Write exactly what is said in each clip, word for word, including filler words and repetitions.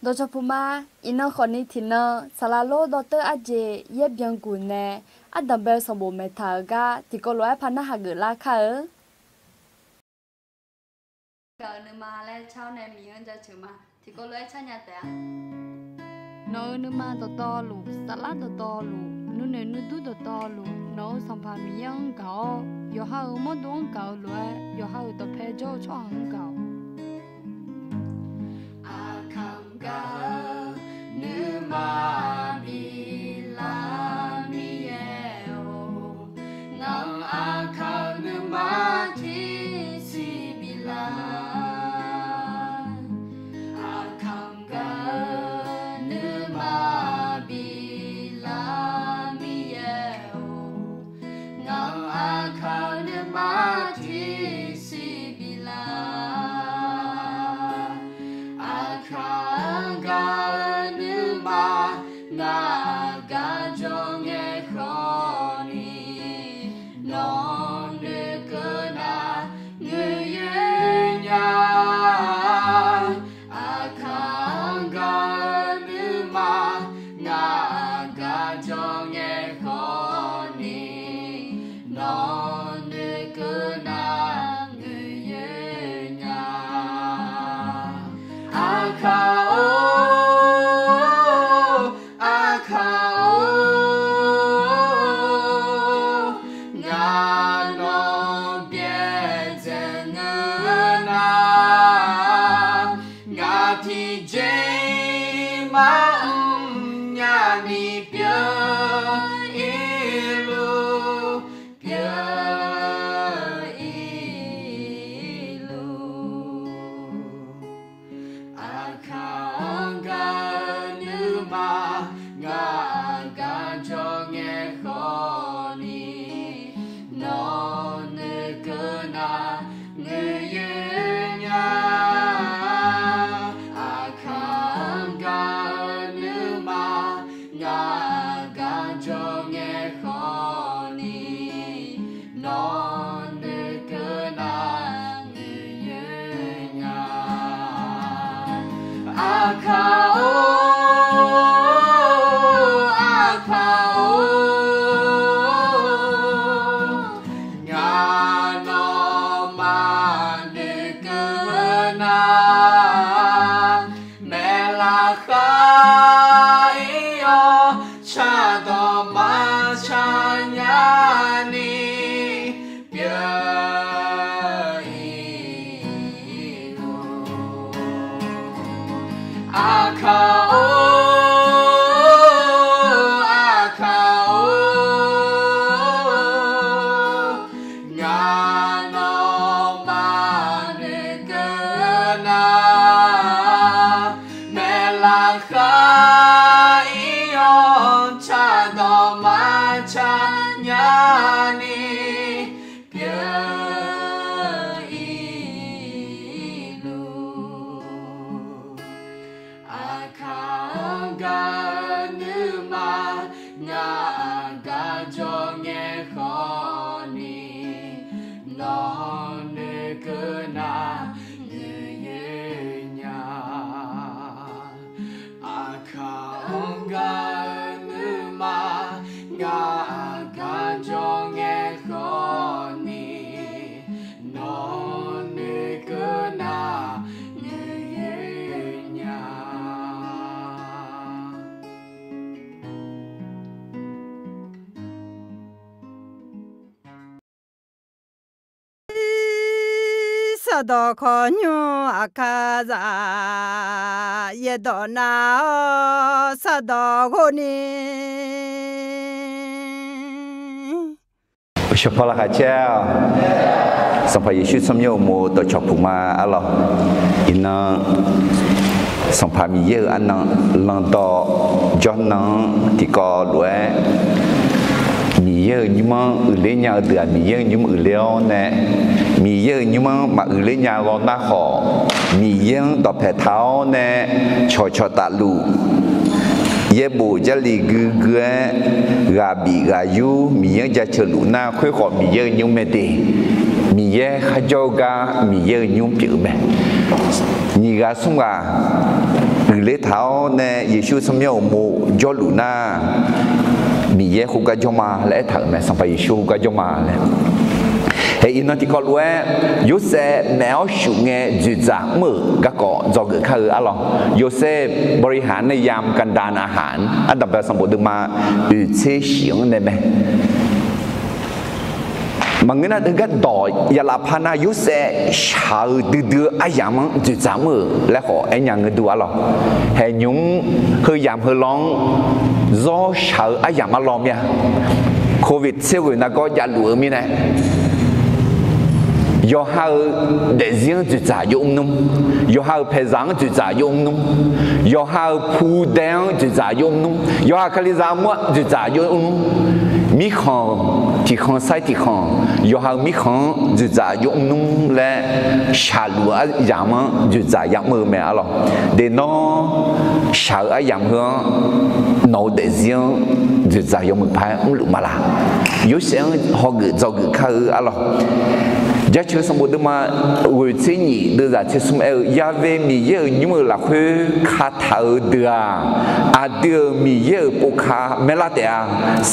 Dawqcawq puq ma. Iqnan khawfni tiqnan saqlaq lor dawrteur arjeq yaer byanguq nae ardanqbae-eu sanqbof maeqtaq-euq gar tiqkawv lof-aer par narhaq geuflar kar-eu. Gaq-euq nuima laer car-awr nae Miqyaer-anr jaceuq ma. Tiqkawv lof-aer car nya taef-a. Nawq-euq nuima dawqtawvluf, saflar dawqtawvluf, nuinoeq nuidur dawqtawvluf, nawq-euq Sanqpaq Miqyaer-anr gaq-awr, yawqha-euq mawrdo-anr gaq-eu lof-aer, yawqha-euq dawqpae jawr-eu tsawrhaq-anr gaq-awq. Aqkaq-anr gaq-eu nuima biflar Miqyaer-or, ngaq-anr aqkaq-eu nuima tiqsiq biflar. Aqkaq-anr gaq-eu nuima biflar Miqyaer-or, ngaq-anr aqkaq-eu nuima tiqsiq biflar. Aqkaq-anr gaq-eu nuima ngaq aqgar jawr ngae khawfni, nawq-anr noeqkeuv nar ngeur yoer nya. Aqkaq-anr gaq-eu nuima ngaq aqgar jawr ngae khawfni, nawq-anr noeqkeuv nar ngeur yoer nya. Aqkaq-or, Aqkaq-or, ngaq nawq byaerdzae ngeur nar, ngaq tiqjeq-iq maqmr nyani pyeuf-ir luf, pyeuf-ir luf. Aqkaq-anr gaq-eu nuima ngaq aqgar jawr ngae khawfni, nawq-anr noeqkeuv nar ngeur yoer nya. Aqkaq-anr gaq-eu nuima ngaq aqgar jawr ngae khawfni, nawq-anr noeqkeuv nar ngeur yoer nya. Aqkaq-or, Aqkaq-or, ngaq nawmaf noeqkeuv nar, maeqlaf khar-ir-awr cardawq maqcar nyani pyeuf-ir luf. Aqkaq-or, Aqkaq-or, ngaq nawmaf noeqkeuv nar, maeqlaf khar-ir-awr cardawq maqcar nyani pyeuf-ir luf. Aqkaq-anr gaq-eu nuima ngaq aqgar jawr ngae khawfni, nawq-anr noeqkeuv nar ngeur yoer nya. Aqkaq-anr gaq-eu nuima ngaq aqgar jawr ngae khawfni, nawq-anr noeqkeuv nar ngeur yoer nya. Sardawq khawqnymr aqkar zaq, yaerdawq nav-awr sardawq ghov ni. Uqshawq paw laqkhaq caer-awq. Sanqpaq Yeqsur tsawrmyanr uqmov dawqcawq puq ma arlawq. Iqnan Sanqpaq Miqyaer-euq arnan landawv jawrnan-anr tiqkawv lof-aer, Miqyaer-euq nymr-anr uiqler nya-eu deuq-aq, Miqyaer-euq nymr uiqler-awr nae, Miqyaer-euq nymr-anr maquiqler nya law nar khawf, Miqyaer-anr dawqpae taq-awr nae cawqcawq tafluf, yaerbof Jarlif guigui-aer ghaq bif ghaq yur Miqyaer-anr jaceuq luf nar, khoerkhawf Miqyaer-euq nymr mae de. Miqyaer kharjawr-eu gar Miqyaer-euq nymr pyeuf-eu mae. Nyiq ghaq smr ghaq uiqler taq-awr nae Yeqsur tsawrmyanr uqmov jawrluf nar, Miqyaer khoergar jawr ma laer aertaq-euq mae. Sanqpaq Yeqsur khoergar jawr ma laer. Hae iqnan tiqkawv lof-aer, Yorsaev maef-awr shuf ngae dzoeqdzaq mr-euq garkawv dzawgeuf kar-eu arlawq. โยเซฟบริหารในยามกันดารอาหาร Ardanqbae sanqbof deuvma oeqtser shif-anr nae mae. Maqngeur nar, heugar dawq yalaf par nar, Yorsaev shaq-eu duidui-eu aryamq-anr dzoeqdzaq mr-euq laer khawf aernya ngeur dur arlawq. Haeq nymq-mr heu yamq heu law-anr zawr shaq-eu aryamq arlawr mir-a. Covid tser ghoeq nargawr javluf-eu mirnae, yawqha-euq daefzir-anr dzoeqdzaq yawmr nmr, yawqha-euq paeqzaq-anr dzoeqdzaq yawmr nmr, yawqha-euq pudae-anr dzoeqdzaq yawmr nmr, yawqha-euq kalizaq armur-anr dzoeqdzaq yawmr nmr, mirkhanq tiqkhanq sair tiqkhanq, yawqha-euq mirkhanq-anr dzoeqdzaq yawmr nmr laer shaqluf-eu aryamq-anr dzoeqdzaq yamr-eu mae arlawq. Deqnawr shaq-eu aryamq heu-anr nawq-eu daefzir-anr dzoeqdzaq yawmuiq paq-aer mrluf ma laq? Yorsaev-anr hawgeuf dzawgeuf kar-eu arlawq. Jaceuq sanqbof deuvma ghoeq tser nyif deuvzaq tser smr aer-eu, Ya've Miqyaer-euq nymr-euq lafkhoer kataq-eu deuq-aq, aqdui-euq Miqyaer-euq povka maerlar taef-a.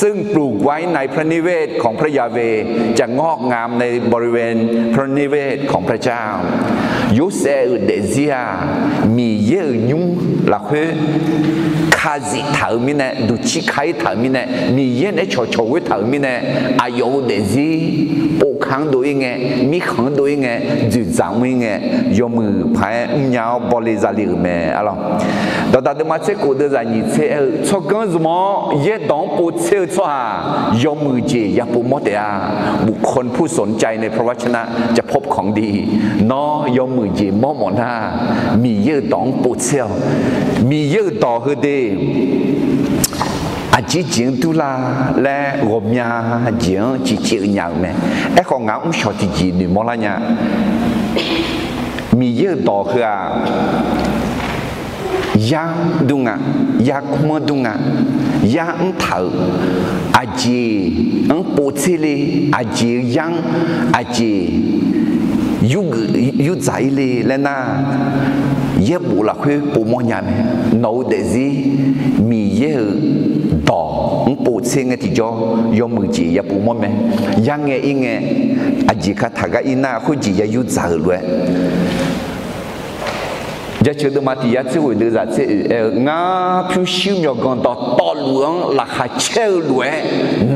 ซึ่งปลูกไว้ในพระนิเวศของพระยาเวห์ จะงอกงามในบริเวณพระนิเวศของพระเจ้า Yorsaev-euq daefzir-aq, Miqyaer-euq nymr lafkhoer kazif taq-euq mirnae, duqcir ka-ir taq-euq mirnae, Miqyaer naeq-aer cawqcawq ghoer taq-euq mirnae, aqyawf-euq daefzir povka-anr dov-ir ngae, mirkhanq-anr dov-ir ngae, dzoeqdzaq mr-ir ngae, yawmuiq paq-aer mrnya-awr bawle zale-euq mae arlawq. Dawqdaq deuvma tser khof deuvzaq nyiq tser aer-eu, tsawrganr zmq-awr yaerdawq-anr povtser-eu tsawrhaq yawmuiq jeq yapov mawr taef-a. บุคคลผู้สนใจในพระวจนะจะพบของดี Nawr yawmuiq jeq mawr mawf nar, Miqyaer-euq dawq-anr povtser-awq. Miqyaer-euq dawq heudeuq aqjeq jeq-anr durlar laer ghawqmya jeq-anr ciqcaev-eu nya-euq mae. Aerkhawf ngaq-anr mrshawq tiqjeq noeqmawr lar nya. Miqyaer-euq dawq heu-aq, yar-anr dur nga, yarkmr-anr dur nga, yar mr taq-euq, aqjeq-anr povtser le, aqjeq-eu yar-anr aqjeq yurgeuf yurdzaq-ir le laer nar, yaerbof lafkhoer povmawr nya mae. Nawq-eu daefzir Miqyaer-euq dawq-anr povtser ngae tiqjawr yawmuiq jeq yapov mawr mae. Yar ngae ir ngae, aqjeq kataq gar ir nar khoerjeq ya yurdzaq-euq lof-aer Jaceuq deuvma tiq yar tser ghoeq deuvzaq tser oeq aer-eu, Ngar pyurshuir myawqganq dawqtawvluf-anr laqkhaq caer-eu lof-aer,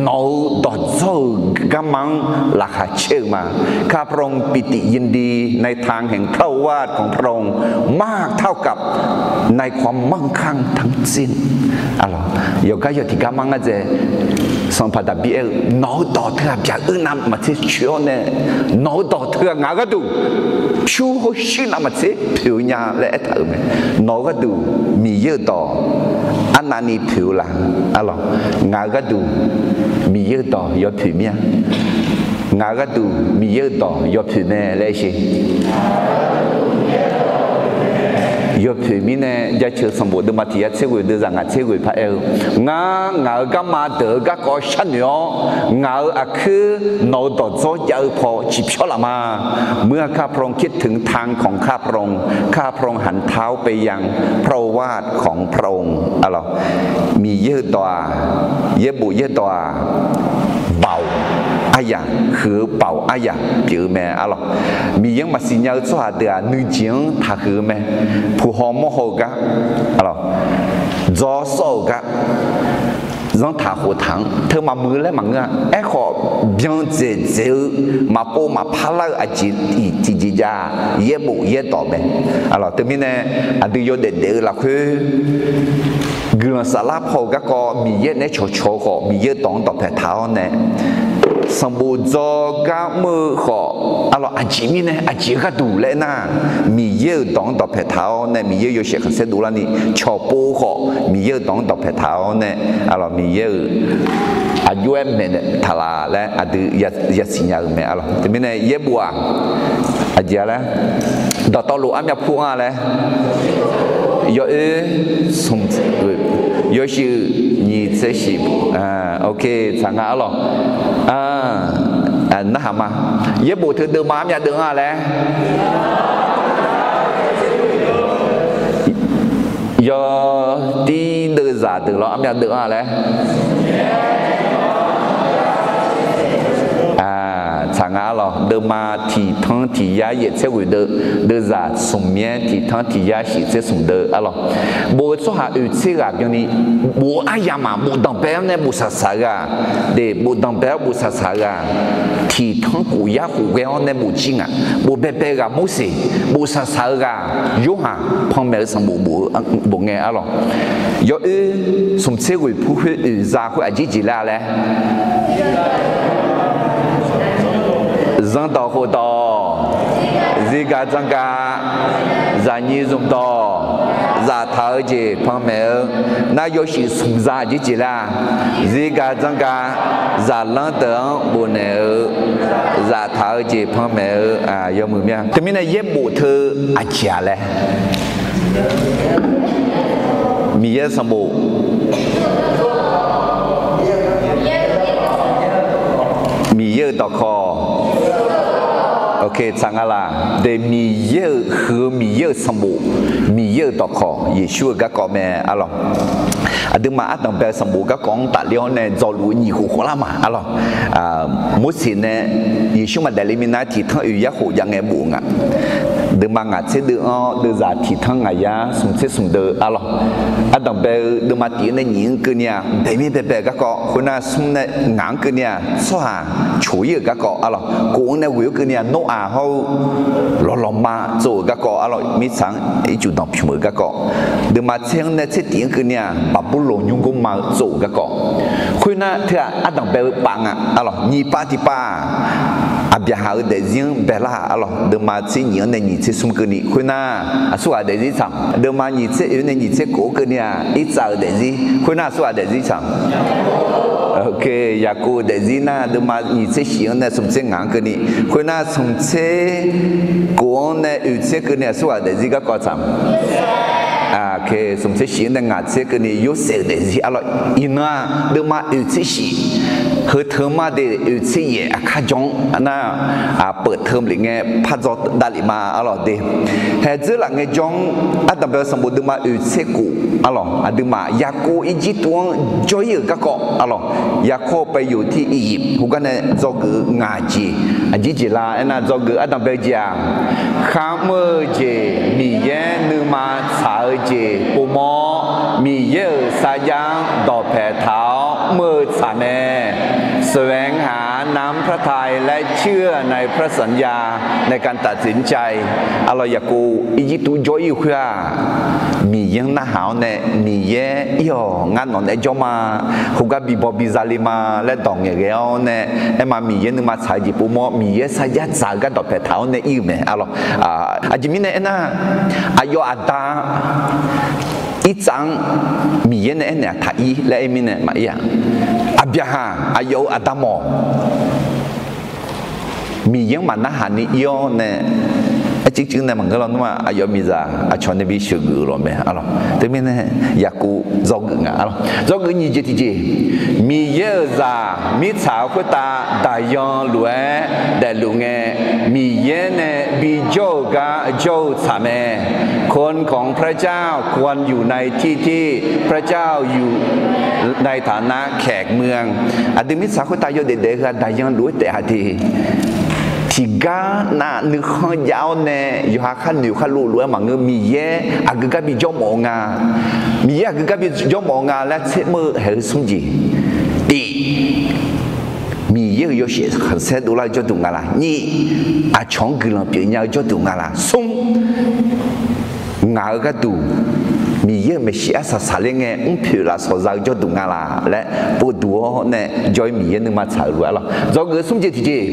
nawq-euq dawqdzawr-euq garma-anr laqkhaq caer-eu ma. ข้าพระองค์ปิติยินดีในทางแห่งพระโอวาทของพระองค์มากเท่ากับในความมั่งคั่งทั้งสิ้น Yawqgar yawq tiqgar mar ngar dzae, sanqpaq Daqbir aer-eu, Nawq-eu dawq teughaq byaq-eu navmaqtser coer-awr nae, nawq-eu dawq teughaq ngaq-eu gharduq pyur hawshuir navmaqtser poeq-eu nya laer aertaq-euq mae. Nawq-eu gharduq Miqyaer-euq dawq arnavni poeq-eu la? Arlawq, ngaq-eu gharduq Miqyaer-euq dawq yawpoeq mir-a. Ngaq-eu gharduq Miqyaer-euq dawq yawpoeq mae laer aer sher. Yawpoeq mirnae Jaceuq sanqbof deuvma tiq yar tser ghoeq deuvzaq ngaq tser ghoeq paq aer-eu, Ngar ngaq-euq garma deuq-eu garkawv sharnoeq-awr, ngaq-euq aqkuir nawq-eu dawqdzawr jav-eu paw ciqpyawr laf ma. เมื่อข้าพระองค์คิดถึงทางของข้าพระองค์ ข้าพระองค์หันเท้าไปยังพระโอวาทของพระองค์ Arlawq, Miqyaer-euq dawq-aq, yaerbof yaerdawq-aq, baoq aryaq, huiq-eu baoq aryaq pyeuf-eu mae. Arlawq, Miqyaer-anr maqsiq nya-eu tsawrhaq deuq-aq nuijeq-anr taqhuiq-eu mae. Puq haw mawr haw-eu gar, arlawq, dzawr sawr-euq gar, zanrtaq khoftaq-anr teu maqmuiq-eu laer maqngeur-a. Aerkhawf, byan dzaeqdzaeq-eu, maqpov maqpar lar-eu aqjeq tiqjeq jav-aq, yaerbof yaerdawq mae. Arlawq, teumirnae aqdui yawdaef daef-eu lafkhoer guiqlanq saflar paw-eu garkawv Miqyaer naeq-aer cawqcawq-eu khawf, Miqyaer-euq dawq-anr dawqpae taq-awr nae, sanqbof dzawgar mr-eu khawf, arlawq, aqjeq mirnae aqjeq gharduq laer aernar, Miqyaer-euq dawq-anr dawqpae taq-awr nae, Miqyaer-euq yawshaef khanqsaer dovlarni cawqpov-eu khawf, Miqyaer-euq dawq-anr dawqpae taq-awr nae, arlawq, Miqyaer-euq aqjox-aer maeqnaeq taq laf laer aqdui yasiq nya-eu mae. Arlawq, teumirnae yaerbof-aq, aqjeq-a laer, dawqtawvluf armyav pur-anr-a laer, yawoer smq, yawshuif nyiq tser shif, ok, tsaq nga. Arlawq, narhaq ma. Yaerbof teu deuvma armyav deuv-anr-a laer, Yawdir deuvzaq deuq lawr, armyav deuv-anr laer. Tsaq nga arlawq. Deuvma tiq tanr tiq yar yaef tser ghoeq deuv, deuvzaq smq myaer tiq tanr tiq yar shif tser smq deuv arlawq. Bof-eu tsawrhaq oeq tser ghaq byanni bof-eu aryamq-aq, bof danqbae-anr nae bof saqsaq-eu ghaq, de, bof danqbae-anr bof saqsaq-eu ghaq, tiq tanr khof yar khof ghae-awr nae bof jir ngaq. Bof baebae ghaq Morseq, bof saqsaq-eu ghaq Yorhaq, panmaeq-eu sanqbof bof-eu bof ngae arlawq. Yawoer smq tser ghoeq pur khoer oeq za khoer aqjeq jeq lar laer. Zanrdawq khofdawq, zirgaq dzanrgaq, zaqnyiq zmqdawq, zaftaq-eu jeq panmaeq-eu, nar yawshuif smq za aqjeq jeq lar, zirgaq dzanrgaq, zaqlanr deuq-anr bofnaeq-eu, zaftaq-eu jeq panmaeq-eu, yawmuiq mir-a. Teumirnae yaerbof teu aqjeq-a laer. Miqyaer-eu sanqbof, Miqyaer-euq dawqkawq. Ok, tsaq nga laq. De, Miqyaer-euq huiq-eu Miqyaer-euq sanqbof, Miqyaer-euq dawqkawq, Yeqsur-euq garkawv mae arlawq. Aqduimaf ardanqbae-eu sanqbof garkawv-anr tafler-awr nae dzawluf-eu nyiq khof khawf lar ma arlawq. Morseq nae Yeqsur maqdaef le minav tiq tanr oeq yar khof jav ngae bof-eu nga. Deuvma ngaq tser deuv-anr deuvzaq tiq tanr ngaq yar smq tser smq deuv arlawq. Ardanqbae-eu deuvma tiq-anr nae nyiq-anr keuvni-aq, baeqmir baebae-euq garkawv, khoernar smr nae ngaq-anr keuvni-aq, tsawrhaq coq-ir-euq garkawv arlawq. Kof-anr nae ghoeq-anr keuvni-aq, Noraq hawr-eu lawqlawqma tsov-euq garkawv arlawq. Mirtsaq-anr ircuf danqpymq-euq garkawv. Deuvma tser-anr nae tser tiq-anr keuvni-aq, Baqburloq nymrgmr ma-eu tsov-euq garkawv. Khoernar teu-aq, ardanqbae-eu pav nga arlawq. Nyiq pav tiq pav-aq, Aqbyaqhaq-euq daefzir-anr baelar-aq arlawq. Deuvma tser nyiq-anr nae nyiq tser smr keuvni khoernar, aqsurghaq daefzir tsaq. Deuvma nyiq tser oeq-anr nae nyiq tser kof-anr keuvni-aq, Irtsav-euq daefzir khoernar, aqsurghaq daefzir tsaq. Ok, Yaqkov-euq daefzir nar, deuvma nyiq tser shif-anr nae smq tser ngaq-anr keuvni khoernar, smq tser kof-anr nae oeq tser keuvni aqsurghaq daefzir garkawv tsaq. Ok, smq tser shif-anr nae ngaq tser keuvni Yorsaev-euq daefzir arlawq. Iqnan-aq, deuvma oeq tser shif, heu teu mar de oeq tser yaef aqkar jawr-anr nar, peuq teu lef ngae par dzaw davlef ma arlawq de. Haeq dzeur laf ngae jawr-anr ardanqbae-eu sanqbof deuvma oeq tser kof arlawq. Aqduimaf Yaqkov Irjirtuv-anr jawr-ir-euq garkawv arlawq. Yaqkov paeqyoq tir Iqyif heugar nae dzawgeuf-eu ngaq jeq, aqjeq jeq la aernar, dzawgeuf ardanqbae-eu jeq-aq, kharmr-eu jeq, Miqyaer nuima tsaq-eu jeq povmawr, Miqyaer-euq sarjax-anr dawqpaeq taq-awr mr-eu tsaq mae. แสวงหานำพระทัยและเชื่อในพระสัญญาในการตัดสินใจ arlawq. Yaqkov Irjirtuv jawr-ir-eu khoer-aq, Miqyaer-anr narhaq-awr nae, Miqyaer ir-awq, ngar nawq naeq-aer jawr ma, khoergar bi baw bi za le ma laer dawq ngaeqghae-awr nae, aerma Miqyaer nuima tsaq-eu jeq povmawr, Miqyaer sarjax tsaq-eu gar dawqpaeq taq-awr nae ir-eu mae arlawq. Aqjeq mirnae aernar, aqyawf aqda Irtsav-anr Miqyaer nae aernaeq-aq taq ir laer aer mirnae maqir-aq, Aqbyaqhaq aqyawf-euq aqda mawf, Miqyaer-anr maqnarhaq ni ir-awr nae, aer cuiv cuiv nae maqngeur lawnmr-aq, aqyawf miqzaq aqcawq nae bi sheuqgeuf-euq lawq mae arlawq. Teumirnae Yaqkov dzawgeuf nga arlawq. Dzawgeuf nyiq jeq tiqjeq, Miqyaer-euq zaq mirtsaq-eu khoertav daqyan lof-aer daefluf ngae, Miqyaer nae bijawr-euq gar jawr-eu tsaq mae. คนของพระเจ้าควรอยู่ในที่ที่พระเจ้าอยู่ในฐานะแขกเมือง Aqdui mirtsaq khoertav yawdaef daef-eu heu-aq daqyan lof-aer taef-a de. Tiqgar nav nuikhanr jav-awr nae yawqha khar noeq khar lov lof-aer maqngeur. Miqyaer aqgeu gar bijawr mawf-eu nga. Miqyaer aqgeu gar bijawr mawf-eu nga laer tser mr-eu haeq-eu smr jeq. Tiq, Miqyaer-euq yawshaef khanqsaer dovlar-eu jawrduq nga laq. Nyiq, aqcawq-anr guiqlanq pyeufnya-eu jawrduq nga laq. Smr, ngaq-euq gharduq Miqyaer-euq maeqshi arsaq saqler ngae mrpoeq lafsawq za-eu jawrduq nga laq laer povduq-awr nae jawr-ir Miqyaer nuima tsaq-euq lof-aer lawq. Dzawgeuf smr jeq tiqjeq,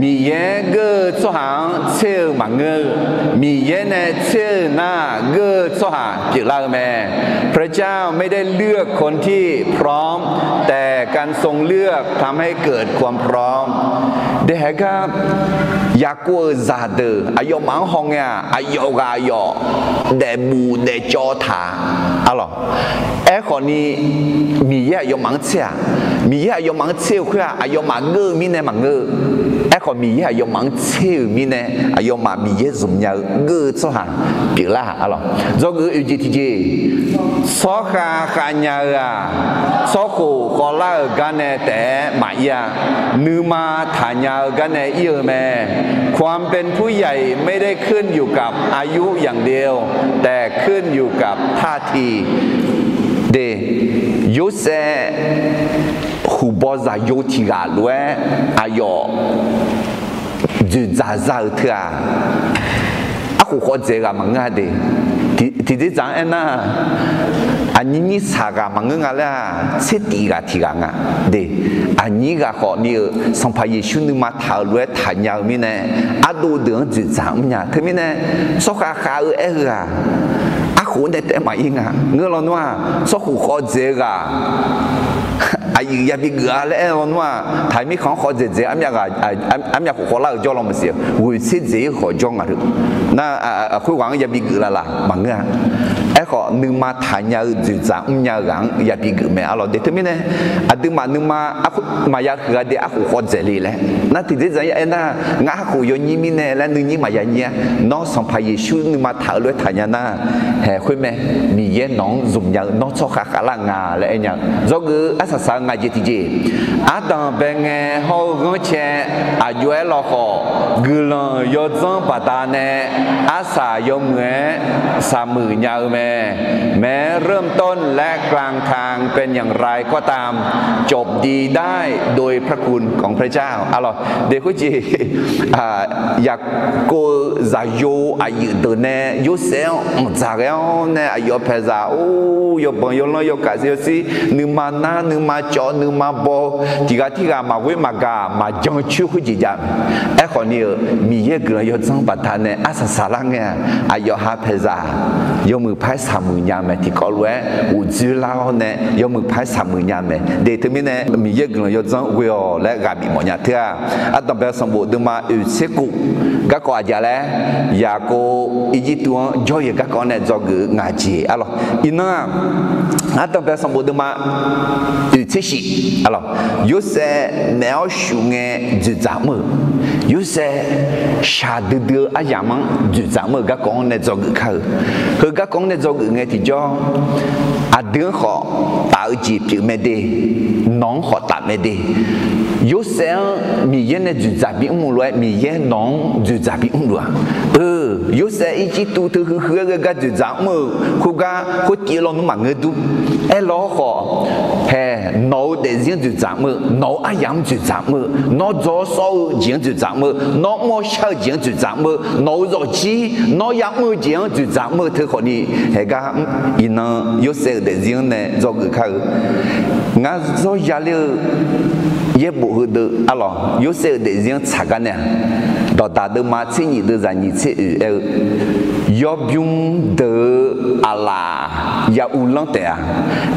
Miqyaer geur-eu tsawrhaq-anr tser-eu maqngeur-eu, Miqyaer nae tser-eu nar geur-eu tsawrhaq pyeuflar-eu mae. พระเจ้าไม่ได้เลือกคนที่พร้อม แต่การทรงเลือกทำให้เกิดความพร้อม Daehae gar Yaqkov-euq zaqdeuq aqyawfmaf-anr haw ngae-aq, aqyawf ghaq aqyawf daefbuf daefcawv taq arlawq. Aerkhawf ni, Miqyaer aqyawfmaf-anr tser-aq, Miqyaer aqyawfmaf-anr tser-eu khoer-aq, aqyawfmaf geur-eu mirnae maqngeur-eu. Aerkhawf, Miqyaer aqyawfmaf-anr tser-euq mirnae, aqyawfmaf Miqyaer zmq nya-eu geur-eu tsawrhaq pyeuflar-aq, arlawq. Dzawgeuf-eu oeq jeq tiqjeq, tsawrkhav khav nya-eu-aq, tsawrkhof khawvlar-euq gar nae taef-aer maqir-a. Nuima taqnya-eu gar nae ir-eu mae. ความเป็นผู้ใหญ่ไม่ได้ขึ้นอยู่กับอายุอย่างเดียว แต่ขึ้นอยู่กับท่าที De, Yorsaev huqbaw zaqyo tiq ghaq lof-aer aqyawf dzoeqdzaq za-euq teu-aq, arkhof khawv dzaeq ghaq maqngeur-a de. Tiqdzer dzaq-anr aernar, aqnyir nyir saq ghaq maqngeur nga laer-aq, tser tif ghaq tiq ghaq nga. De, aqnyir ghaq khawf ni-euq Sanqpaq Yeqsur nuima taq-euq lof-aer taqnya-eu mirnae, ardov deuq-anr dzoeqdzaq mrnya. Teumirnae, tsawrkhav khav-eu aer-eu ghaq, arkhof nae taef-aer maqir nga. Ngeur lawnmr-aq, tsawrkhof khawv dzaeq-eu ghaq aqyuif yabi geuf-a laer aer lawnmr-aq, taqi mirkhanq-anr khawv dzaeq dzaeq armyav ghaq, armyav khof khawvlar-euq jawr law maqsiq, ghoeqtser dzaeq-ir khawf jawr nga deuq. Nar, khoerghaq-anr yabi geuf laf laf maqngeur-a. Aerkhawf, nuima taqnya-eu dzoeqdzaq mrnya-eu ghaq-anr yabi geuf mae, arlawq. De, teumirnae, aqduimaf nuima maqya huiq-a de, arkhof khawv dzaeq le laer. Nar tiqdzer dzaq-anr aernar, ngar arkhof yawnyir mirnae laer nuinyir maqya nyir-a. Nawr Sanqpaq Yeqsur nuima taq-eu lof-aer taqnya nar, haeq khoermae, Miqyaer nawq-anr zmqnya-eu nawr tsawrkhav khavlar nga laer aernya-eu. Dzawgeuf-eu arsaq saq-eu ngaq jeq tiqjeq, ardanq bae ngae hawr-eu ghanrcae aqjox-aer lawkhawf, guiqlanq yawdzanr baqdanae arsaq yawmuiq-aer saqmuiq nya-eu mae. แม้เริ่มต้นและกลางทางเป็นอย่างไรก็ตาม จบดีได้โดยพระคุณของพระเจ้า arlawq. De, khoerjeq, Yaqkov-eu zaqyo aqyuif deuq nae Yorsaev-anr anqdzaq ghae-awr nae aqyawf paeqzaq or yawbanq yawlanr yawkaq yawshir nuima nar nuima cawv nuima baw, tiq ghaq tirghaq maqghoer maqgaq maqjan coer khoerjeq jav mae. Aerkhawf ni-euq Miqyaer guiqlanq yawdzanr baqdanae arsaq saqlar ngae-aq, aqyawf ha paeqzaq yawmuiq par-aer saqmuiq nya mae. Tiqkawv lof-aer uqdzoer lar-awr nae yawmuiq par-aer saqmuiq nya mae. De, teumirnae Miqyaer guiqlanq yawdzanr ghoe-awq laer ghaq bif mawf nya teu-aq, ardanq bae sanqbof deuvma oeq tser kof garkawv aqjeq laer, Yaqkov Irjirtuv-anr jawr-eu garkawv nae dzawgeuf-eu ngaq jeq, arlawq. Iqnan-aq, ardanq bae sanqbof deuvma oeq tser shif, arlawq. Yorsaev naef-awr shuf ngae dzoeqdzaq mr-eu, Yorsaev shaqdui dui-eu aryamq-anr dzoeqdzaq mr-eu garkawv-anr nae dzawgeuf kar-eu. Heu garkawv-anr nae dzawgeuf ngae tiqjawr, aqdui-anr khawf taf-eu jeq pyeuf mae de, nawq-anr khawf taf mae de. Yorsaev-anr Miqyaer nae dzoeqdzaq bimr-eu lof-aer Miqyaer nawq-anr dzoeqdzaq bimr luf-aq. Eu, Yorsaev Irjirtuv teu huiq huiq-aer ghae gar dzoeqdzaq mr-eu khoergar khoertiv-eu lawnmr maqngeur dur. Aerlawr khawf, haeq nawq-eu daefzir-anr dzoeqdzaq mr-eu, nawq-eu aryamq-anr dzoeqdzaq mr-eu, nawr dzaw-awr sawr-eu jeq-anr dzoeqdzaq mr-eu, nawr mr-awr shar-eu jeq-anr dzoeqdzaq mr-eu, nawq-eu zawqjir nawr yamr-eu jeq-anr dzoeqdzaq mr-eu teu khawf ni, haeq gar iqnan Yorsaev-euq daefzir-anr nae dzawgeuf kar-eu. Ngar zawr yaler-eu yaerbof heudeuv, arlawq, Yorsaev-euq daefzir-anr tsaq gar nae-aq, dawqdaq deuvma tser nyif deuvzaq nyiq tser oeq aer-eu, yawbymr deuq-eu aqlaf ya uvlanr taef-a.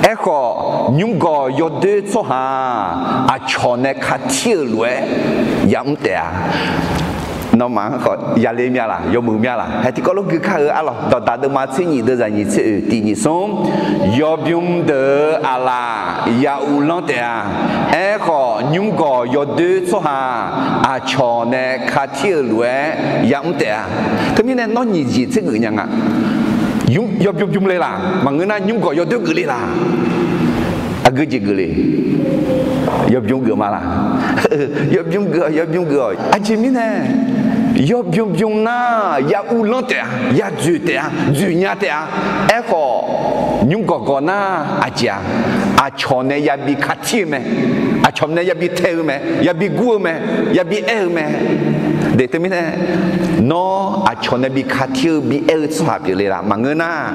Aerkhawf, nymrgawq yawdoer tsawrhaq-aq, aqcawq nae katir-euq lof-aer yamr taef-a. Nawmaf-anr khawf yaler mya laq, yawmuiq mya laq, haeq tiqkawv lof gui kar-eu, arlawq, dawqdaq deuvma tser nyif deuvzaq nyiq tser oeq tiq nyif smr, yawbymr deuq-eu aqlaf ya uvlanr taef-a. Aerkhawf, nymrgawq yawdoer tsawrhaq aqcawq nae katir-euq lof-aer yamr taef-a. Teumirnae nawr nyiq jeq tser geuf nya nga. Yawbymr bymr le laq, maqngeur nar nymrgawq yawdoer geuf le laq. Aqgeu jeq geuf le. Yawbymr geuf ma laq. Yawbymr geuf-awq, yawbymr geuf-awq. Aqjeq mirnae, yawbymr bymr nar ya uvlanr taef-a, ya dzoeq taef-a, dzoeq nya taef-a. Aerkhawf, nymrgawq gawq nar aqjeq-a, aqcawq nae yabi katir-eu mae. Aqcawq nae yabi tae-eu mae, yabi gur-eu mae, yabi aer-eu mae. De, teumirnae, nawr aqcawq nae bi katir-eu bi aer-eu tsawrhaq pyeufle laq, maqngeur nar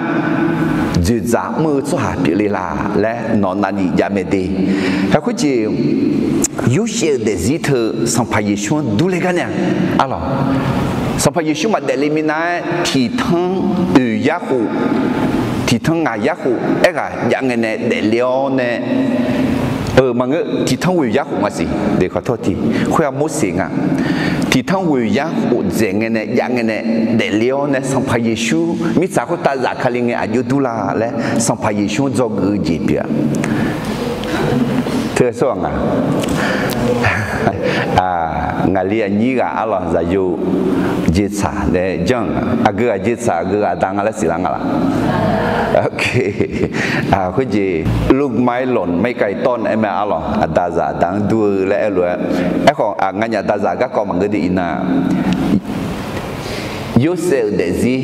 dzoeqdzaq mr-eu tsawrhaq pyeufle laq laer nawq navnif jav mae de. Haeq khoerjeq, Yorsaev-euq daefzir teu Sanqpaq Yeqsur-anr durler gar nae-aq, arlawq, Sanqpaq Yeqsur maqdaef le minav-aer tiqtanr oeq yar khof, tiqtanr ngaq yar khof aerghaq jav ngae nae daefle-awr nae, maqngeur, tiqtanr ghoeq yar khof maqsiq, khoer-aq Morseq nga. Tiqtanr ghoeq yar khof dzaeq ngae nae jav ngae nae daefle-awr nae Sanqpaq Yeqsur mirtsaq khoertav zafkale ngae aqjox durlar laer Sanqpaq Yeqsur-anr dzawgeuf-eu jeq pyeuf-a. Teu-aer sawr-aq nga. Ngaqli aqnyir ghaq arlawq, zaqyo jeqtsaq nae janr-euq nga. Aqgeu ghaq jeqtsaq, aqgeu ghaq aqda nga laer siqlar nga laq? Khoerjeq, Lukmairlon maerkaiv tawv nae aer mae arlawq, aqda zaq aqda-anr dur-eu laer aerlof-aer. Aerkhawf, nganyaf aqda zaq garkawv maqngeur de iqnan, Yorsaev-euq daefzir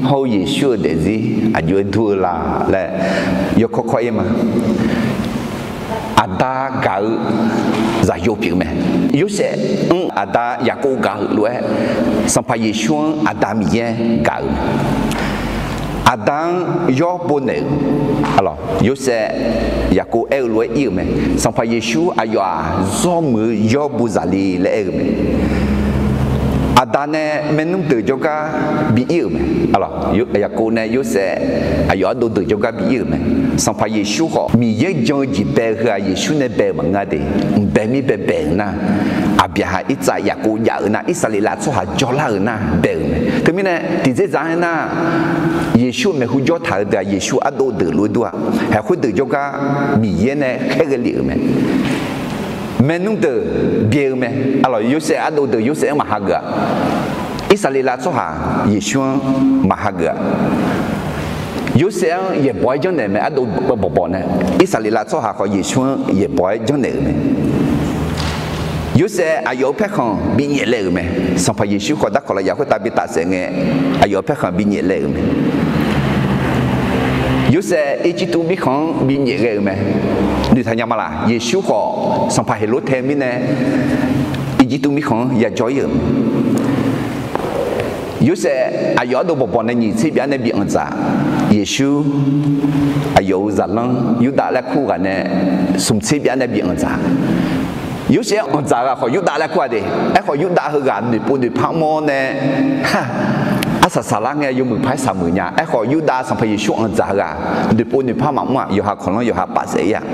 hawr-eu Yeqsur-euq daefzir aqjox-aer dur-eu la laer yawkawr kawr-ir ma. Aqda gaq-eu zaqyo pyeuf-eu mae. Yorsaev-anr aqda Yaqkov gaq-eu lof-aer, Sanqpaq Yeqsur-anr Aqda Miqyaer gaq-euq mae. Aqda-anr yawr bo naeq-euq, Yorsaev, Yaqkov aer-eu lof-aer ir-euq mae. Sanqpaq Yeqsur aqyawf-aq, zawr muiq-eu yawr bo zaqli laer aer-eu mae. Aqda nae maernmr deuq jawrgar bi ir-euq mae. Yaqkov nae Yorsaev aqyawf ardov deuq jawrgar bi ir-euq mae. Sanqpaq Yeqsur khawf, Miqyaer jan-eu jeq bae-eu heu-aq, Yeqsur nae bae-euq maqngeur de. Mqbae mir bae bae-euq nar, Aqbyaqhaq, Irtsav, Yaqkov jav-euq nar, Irsaqleqlav tsawrhaq jawrlar-euq nar bae-euq mae. Teumirnae tiqdzerdzaq aernar, Yeqsur maeqhu jawr taq-eu deuq-aq, Yeqsur ardov deuq lof-aer dur-aq, haeq khoerdeuq jawrgar Miqyaer nae khaerghae lef-euq mae. Maernmr deuq byae-eu mae. Arlawq, Yorsaev ardov deuq Yorsaev-anr maqha geuf-aq, Irsaqleqlav tsawrhaq Yeqsur-anr maqha geuf-aq, Yorsaev-anr yaeqbawq-aer janrnaeq mae. Ardov bawqbawq nae Irsaqleqlav tsawrhaq khawf Yeqsur-anr yaeqbawq-aer janrnaeq-euq mae. Yorsaev aqyawf-euq paerkhanq binyaef laev-euq mae. Sanqpaq Yeqsur khawf darkawq lafyaq khoertav bi tafsaef ngae, aqyawf-euq paerkhanq binyaef laev-euq mae. Yorsaev Irjirtuv mirkhanq-anr binyaef ghae-euq mae. Noeqtaq nya ma laq? Yeqsur khawf, Sanqpaq Heqlortaev mirnae Irjirtuv mirkhanq-anr yajawr ir-euq mae. Yorsaev aqyawf ardov bawqbawq nae nyiq tser byav nae bi anqdzaq. Yeqsur aqyawf-euq zaqlanr Yurdav laer kur ghaq nae smq tser byav nae bi anqdzaq. Yorsaev-anr anqdzaq-eu ghaq khawf Yurdav laer kur-a de. Aerkhawf Yurdav heughaq noeqpov noeqpar mr-awr nae, arsaq saqlar ngae yawmuiq paq-aer saqmuiq nya. Aerkhawf Yurdav Sanqpaq Yeqsur anqdzaq-eu ghaq noeqpov noeqpar maqmr-aq, yawqha kawqlanr yawqha paf saef ir-aq.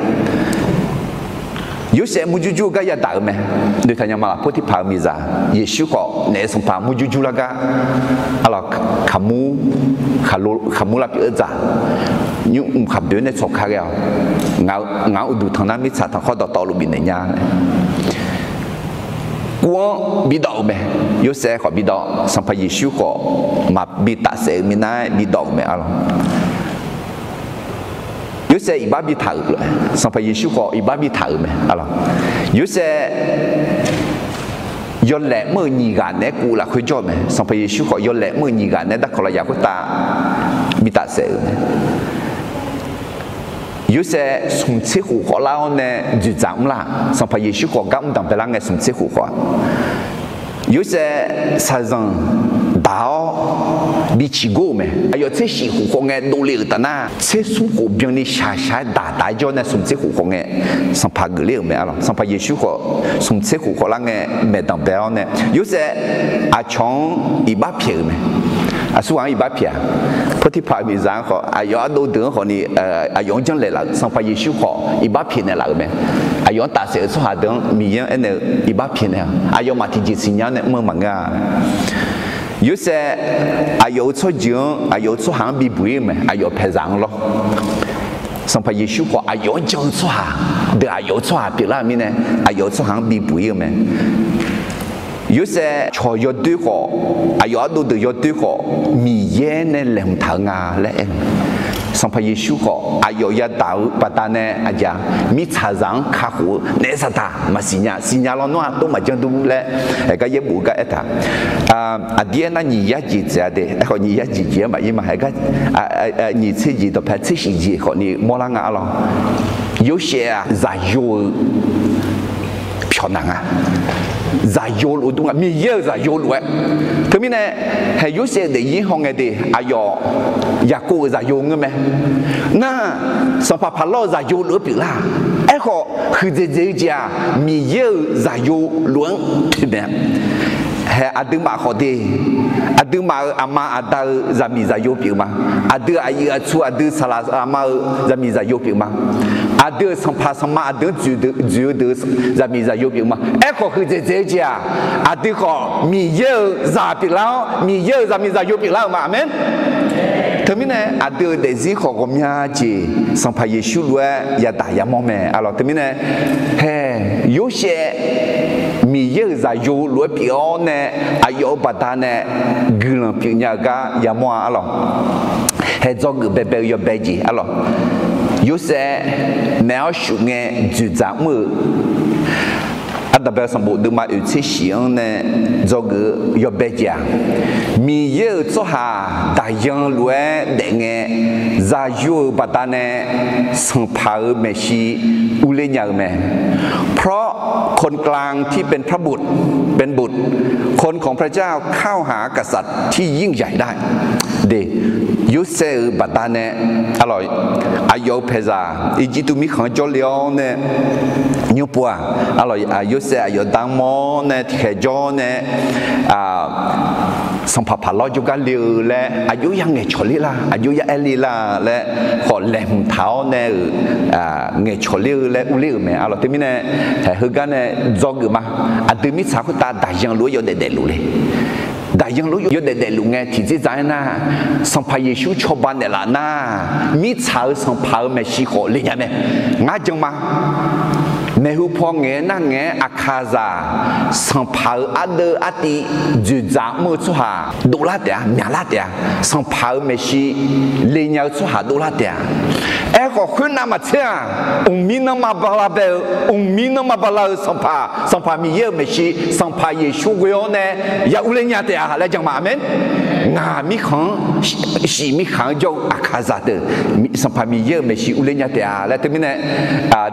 Yorsaev murjur jur-eu gar yadaq-euq mae. Noeqtaq nya ma laq? Potipa-euq miqzaq Yeqsur khawf naef sanqpaq murjur jur lar gar, arlawq, kaqmur, kaqmur lar pyeuf-eu dzaq, nymr mq khaqboeq nae tsawq ka ghae-awq. Ngaq-anr uqduq tanq nar mirtsaq tanqkhawr dawqtawvluf bifnaeq nya. Kuv-anr bidawv-euq mae. Yorsaev khawf bidawv, Sanqpaq Yeqsur khawf maqbi tafsaef-eu minav-aer bidawv-euq mae, arlawq. Yorsaev iqbax bi taq-euq lof-aer, Sanqpaq Yeqsur khawf iqbax bi taq-euq mae, arlawq. Yorsaev yawlaeq mr-euq nyiq ghaq naeq-aer kuv lafkhoer jawr-eu mae. Sanqpaq Yeqsur khawf yawlaeq mr-euq nyiq ghaq naeq-aer darkawq lafyaq khoertav bi tafsaef-euq mae. Yorsaev smq tser khof khawf lar-awr nae dzoeqdzaq mr lar. Sanqpaq Yeqsur khawf gar mr danqbae lar ngae smq tser khof khawf-a. Yorsaev shaqzanq daq-awr bi ciqgor-euq mae. Aqyawf tser shif khof khawf ngae dovle-euq taf nar, tser smr khof byanni shaqshaq-aer daqdaq-aer jawr nae smq tser khof khawf ngae, Sanqpaq geufler-euq mae, arlawq. Sanqpaq Yeqsur khawf smq tser khof khawf lar ngae maeqdanq bae-awr nae, Yorsaev aqcawq-anr iqbax pyaeq-euq mae. Aqsurghaq-anr iqbax pyaeq-a? Potipa-euq miqzaq-anr khawf, aqyawf ardov deuq-anr khawfni, aqyawf-anr janrlaeq laf-euq, Sanqpaq Yeqsur khawf iqbax pyaeq naeqlaf-euq mae. Aqyawf-anr tafsaef-euq tsawrhaq deuq-anr Miqyaer-anr aernaeq-eu iqbax pyaeq naeq-a? Aqyawfmaf tiqjeq siqnya-awr nae mr-eu maqngeur-a? Yorsaev aqyawf-euq tsawrjeuq-anr, aqyawf-euq tsawrhaq-anr bibuq ir-eu mae, aqyawf paeqzaq-anr lawr. Sanqpaq Yeqsur khawf aqyawf-anr jan-eu tsawrhaq deuq aqyawf-euq tsawrhaq pyeuflar-euq mirnae, aqyawf-euq tsawrhaq-anr bibuq ir-eu mae. Yorsaev cawq yawdoer khawf, aqyawf ardov deuq yawdoer khawf, Miqyaer nae laeqhmq taq-eu nga laer aer-eu. Sanqpaq Yeqsur khawf aqyawf yadaq-eu baqdanae aqjeq-a, mirtsaqzaq-anr kakhof-eu naef saqdaq maqsiq nya, siqnya lawnmr-aq dov maqjan dur laer, haegar yaerbof-eu gar aertaq. Aqdir aernar nyiq yar jeq dzaeq-a de, aerkhawf nyiq yar jeq jeq-aer maqir ma, haegar nyiq tser jeq dawqpae tser shif jeq khawfni mawrlar nga, arlawq. Yorsaev-aq zaqyo-eu pyawq naq nga. Zaqyo lof-eu dur nga, Miqyaer-euq zaqyo lof-aer. Teumirnae, haeq Yorsaev-euq daefzir hawngae de, aqyawf Yaqkov-euq zaqyo ngeur mae. Nar, sanqpaq Paqlawr-euq zaqyo lof-aer pyeuflar. Aerkhawf huiqdzaeq dzaeq-eu jeq-aq, Miqyaer-euq zaqyo lof-anr toeqmaeq-a. Haeq aqduimaf khawf de, aqduimaf-euq aqma aqda-eu zaqmiq zaqyo pyeuf ma. Aqdui aqyuif aqtsu aqdui saqlaq saqma-eu zaqmiq zaqyo pyeuf ma. Aqdui-euq sanqpaq sanqma aqdui-anr dzoeq-eu deuq zaqmiq zaqyo pyeuf ma. Aerkhawf huiqdzaeq dzaeq-eu jeq-aq, aqdui khawf Miqyaer-euq zaq pyeuflar-awr, Miqyaer-euq zaqmiq zaqyo pyeuflar-euq ma. Aqmeq. Teumirnae aqdui-euq daefzir khawf ghawqmya jeq Sanqpaq Yeqsur lof-aer yadaq yamawr mae, arlawq. Teumirnae, haeq Yorsaev Miqyaer-euq zaqyo lof-aer pyeuf-awr nae, aqyawf-euq baqdanae guiqlanq pyeufnya-eu gar yamawr-a arlawq. Hae dzawgeuf baebae-eu yawbae jeq arlawq. Yorsaev naeq-awr shuf ngae dzoeqdzaq mr-eu Ardanqbae sanqbof deuvma oeq tser shif-anr nae dzawgeuf-eu yawbae jeq-aq, Miqyaer-euq tsawrhaq daqyan lof-aer daef ngae, zaqyo-euq baqdanae sanqpaq-euq maeqshi urler nya-eu mae. เพราะคนกลางที่เป็นพระบุตร เป็นบุตร คนของพระเจ้าเข้าหากษัตริย์ที่ยิ่งใหญ่ได้ Yorsaev-euq baqdanae, arlawq, aqyawf-euq paeqzaq Irjirtuv mirkhanq-anr jawrle-awr nae, nymrpov-aq, arlawq, Yorsaev aqyawf da-anr mawr-awr nae tiqkhaeq jawr-awr nae, sanqpaq paq lawr jawrgar le-eu laer aqjox ya ngaeqcawq ler la, aqjox ya aer le la laer khawf laeqhmq taq-awr nae-euq ngaeqcawq ler-eu laer urler-euq mae arlawq. Teumirnae, heugar nae dzawgeuf ma. Aqdui mirtsaq khoertav daqyan lof-aer yawdaef daefluf le. Daqyan lof-aer yawdaef daefluf ngae tiqdzerdzaq-aer nar, Sanqpaq Yeqsur cawba naeqlaf nar, mirtsaq-euq sanqpaq-euq maeqshi khawf le nya mae. Ngar jan ma. Maeqhu paw ngaeq-aer nar ngaeq-aer Aqkaqzaq sanqpaq-euq ardeuv artiv dzoeqdzaq mr-eu tsawrhaq dovlar taef-a, myaqlar taef-a. Sanqpaq-euq maeqshi le nya-eu tsawrhaq dovlar taef-a. Aerkhawf khoernav maqtser-aq, mqmir nanrma bala bae-eu, mqmir nanrma bala-eu sanqpaq, Sanqpaq Miqyaer-euq maeqshi, Sanqpaq Yeqsur ghoe-awr nae ya urler nya taef-a laer jan ma. Aqmeq. Ngaq mirkhanq-anr, shif mirkhanq-anr jawr-eu Aqkaqzaq deuq, Sanqpaq Miqyaer-euq maeqshi urler nya taef-a laer teumirnae,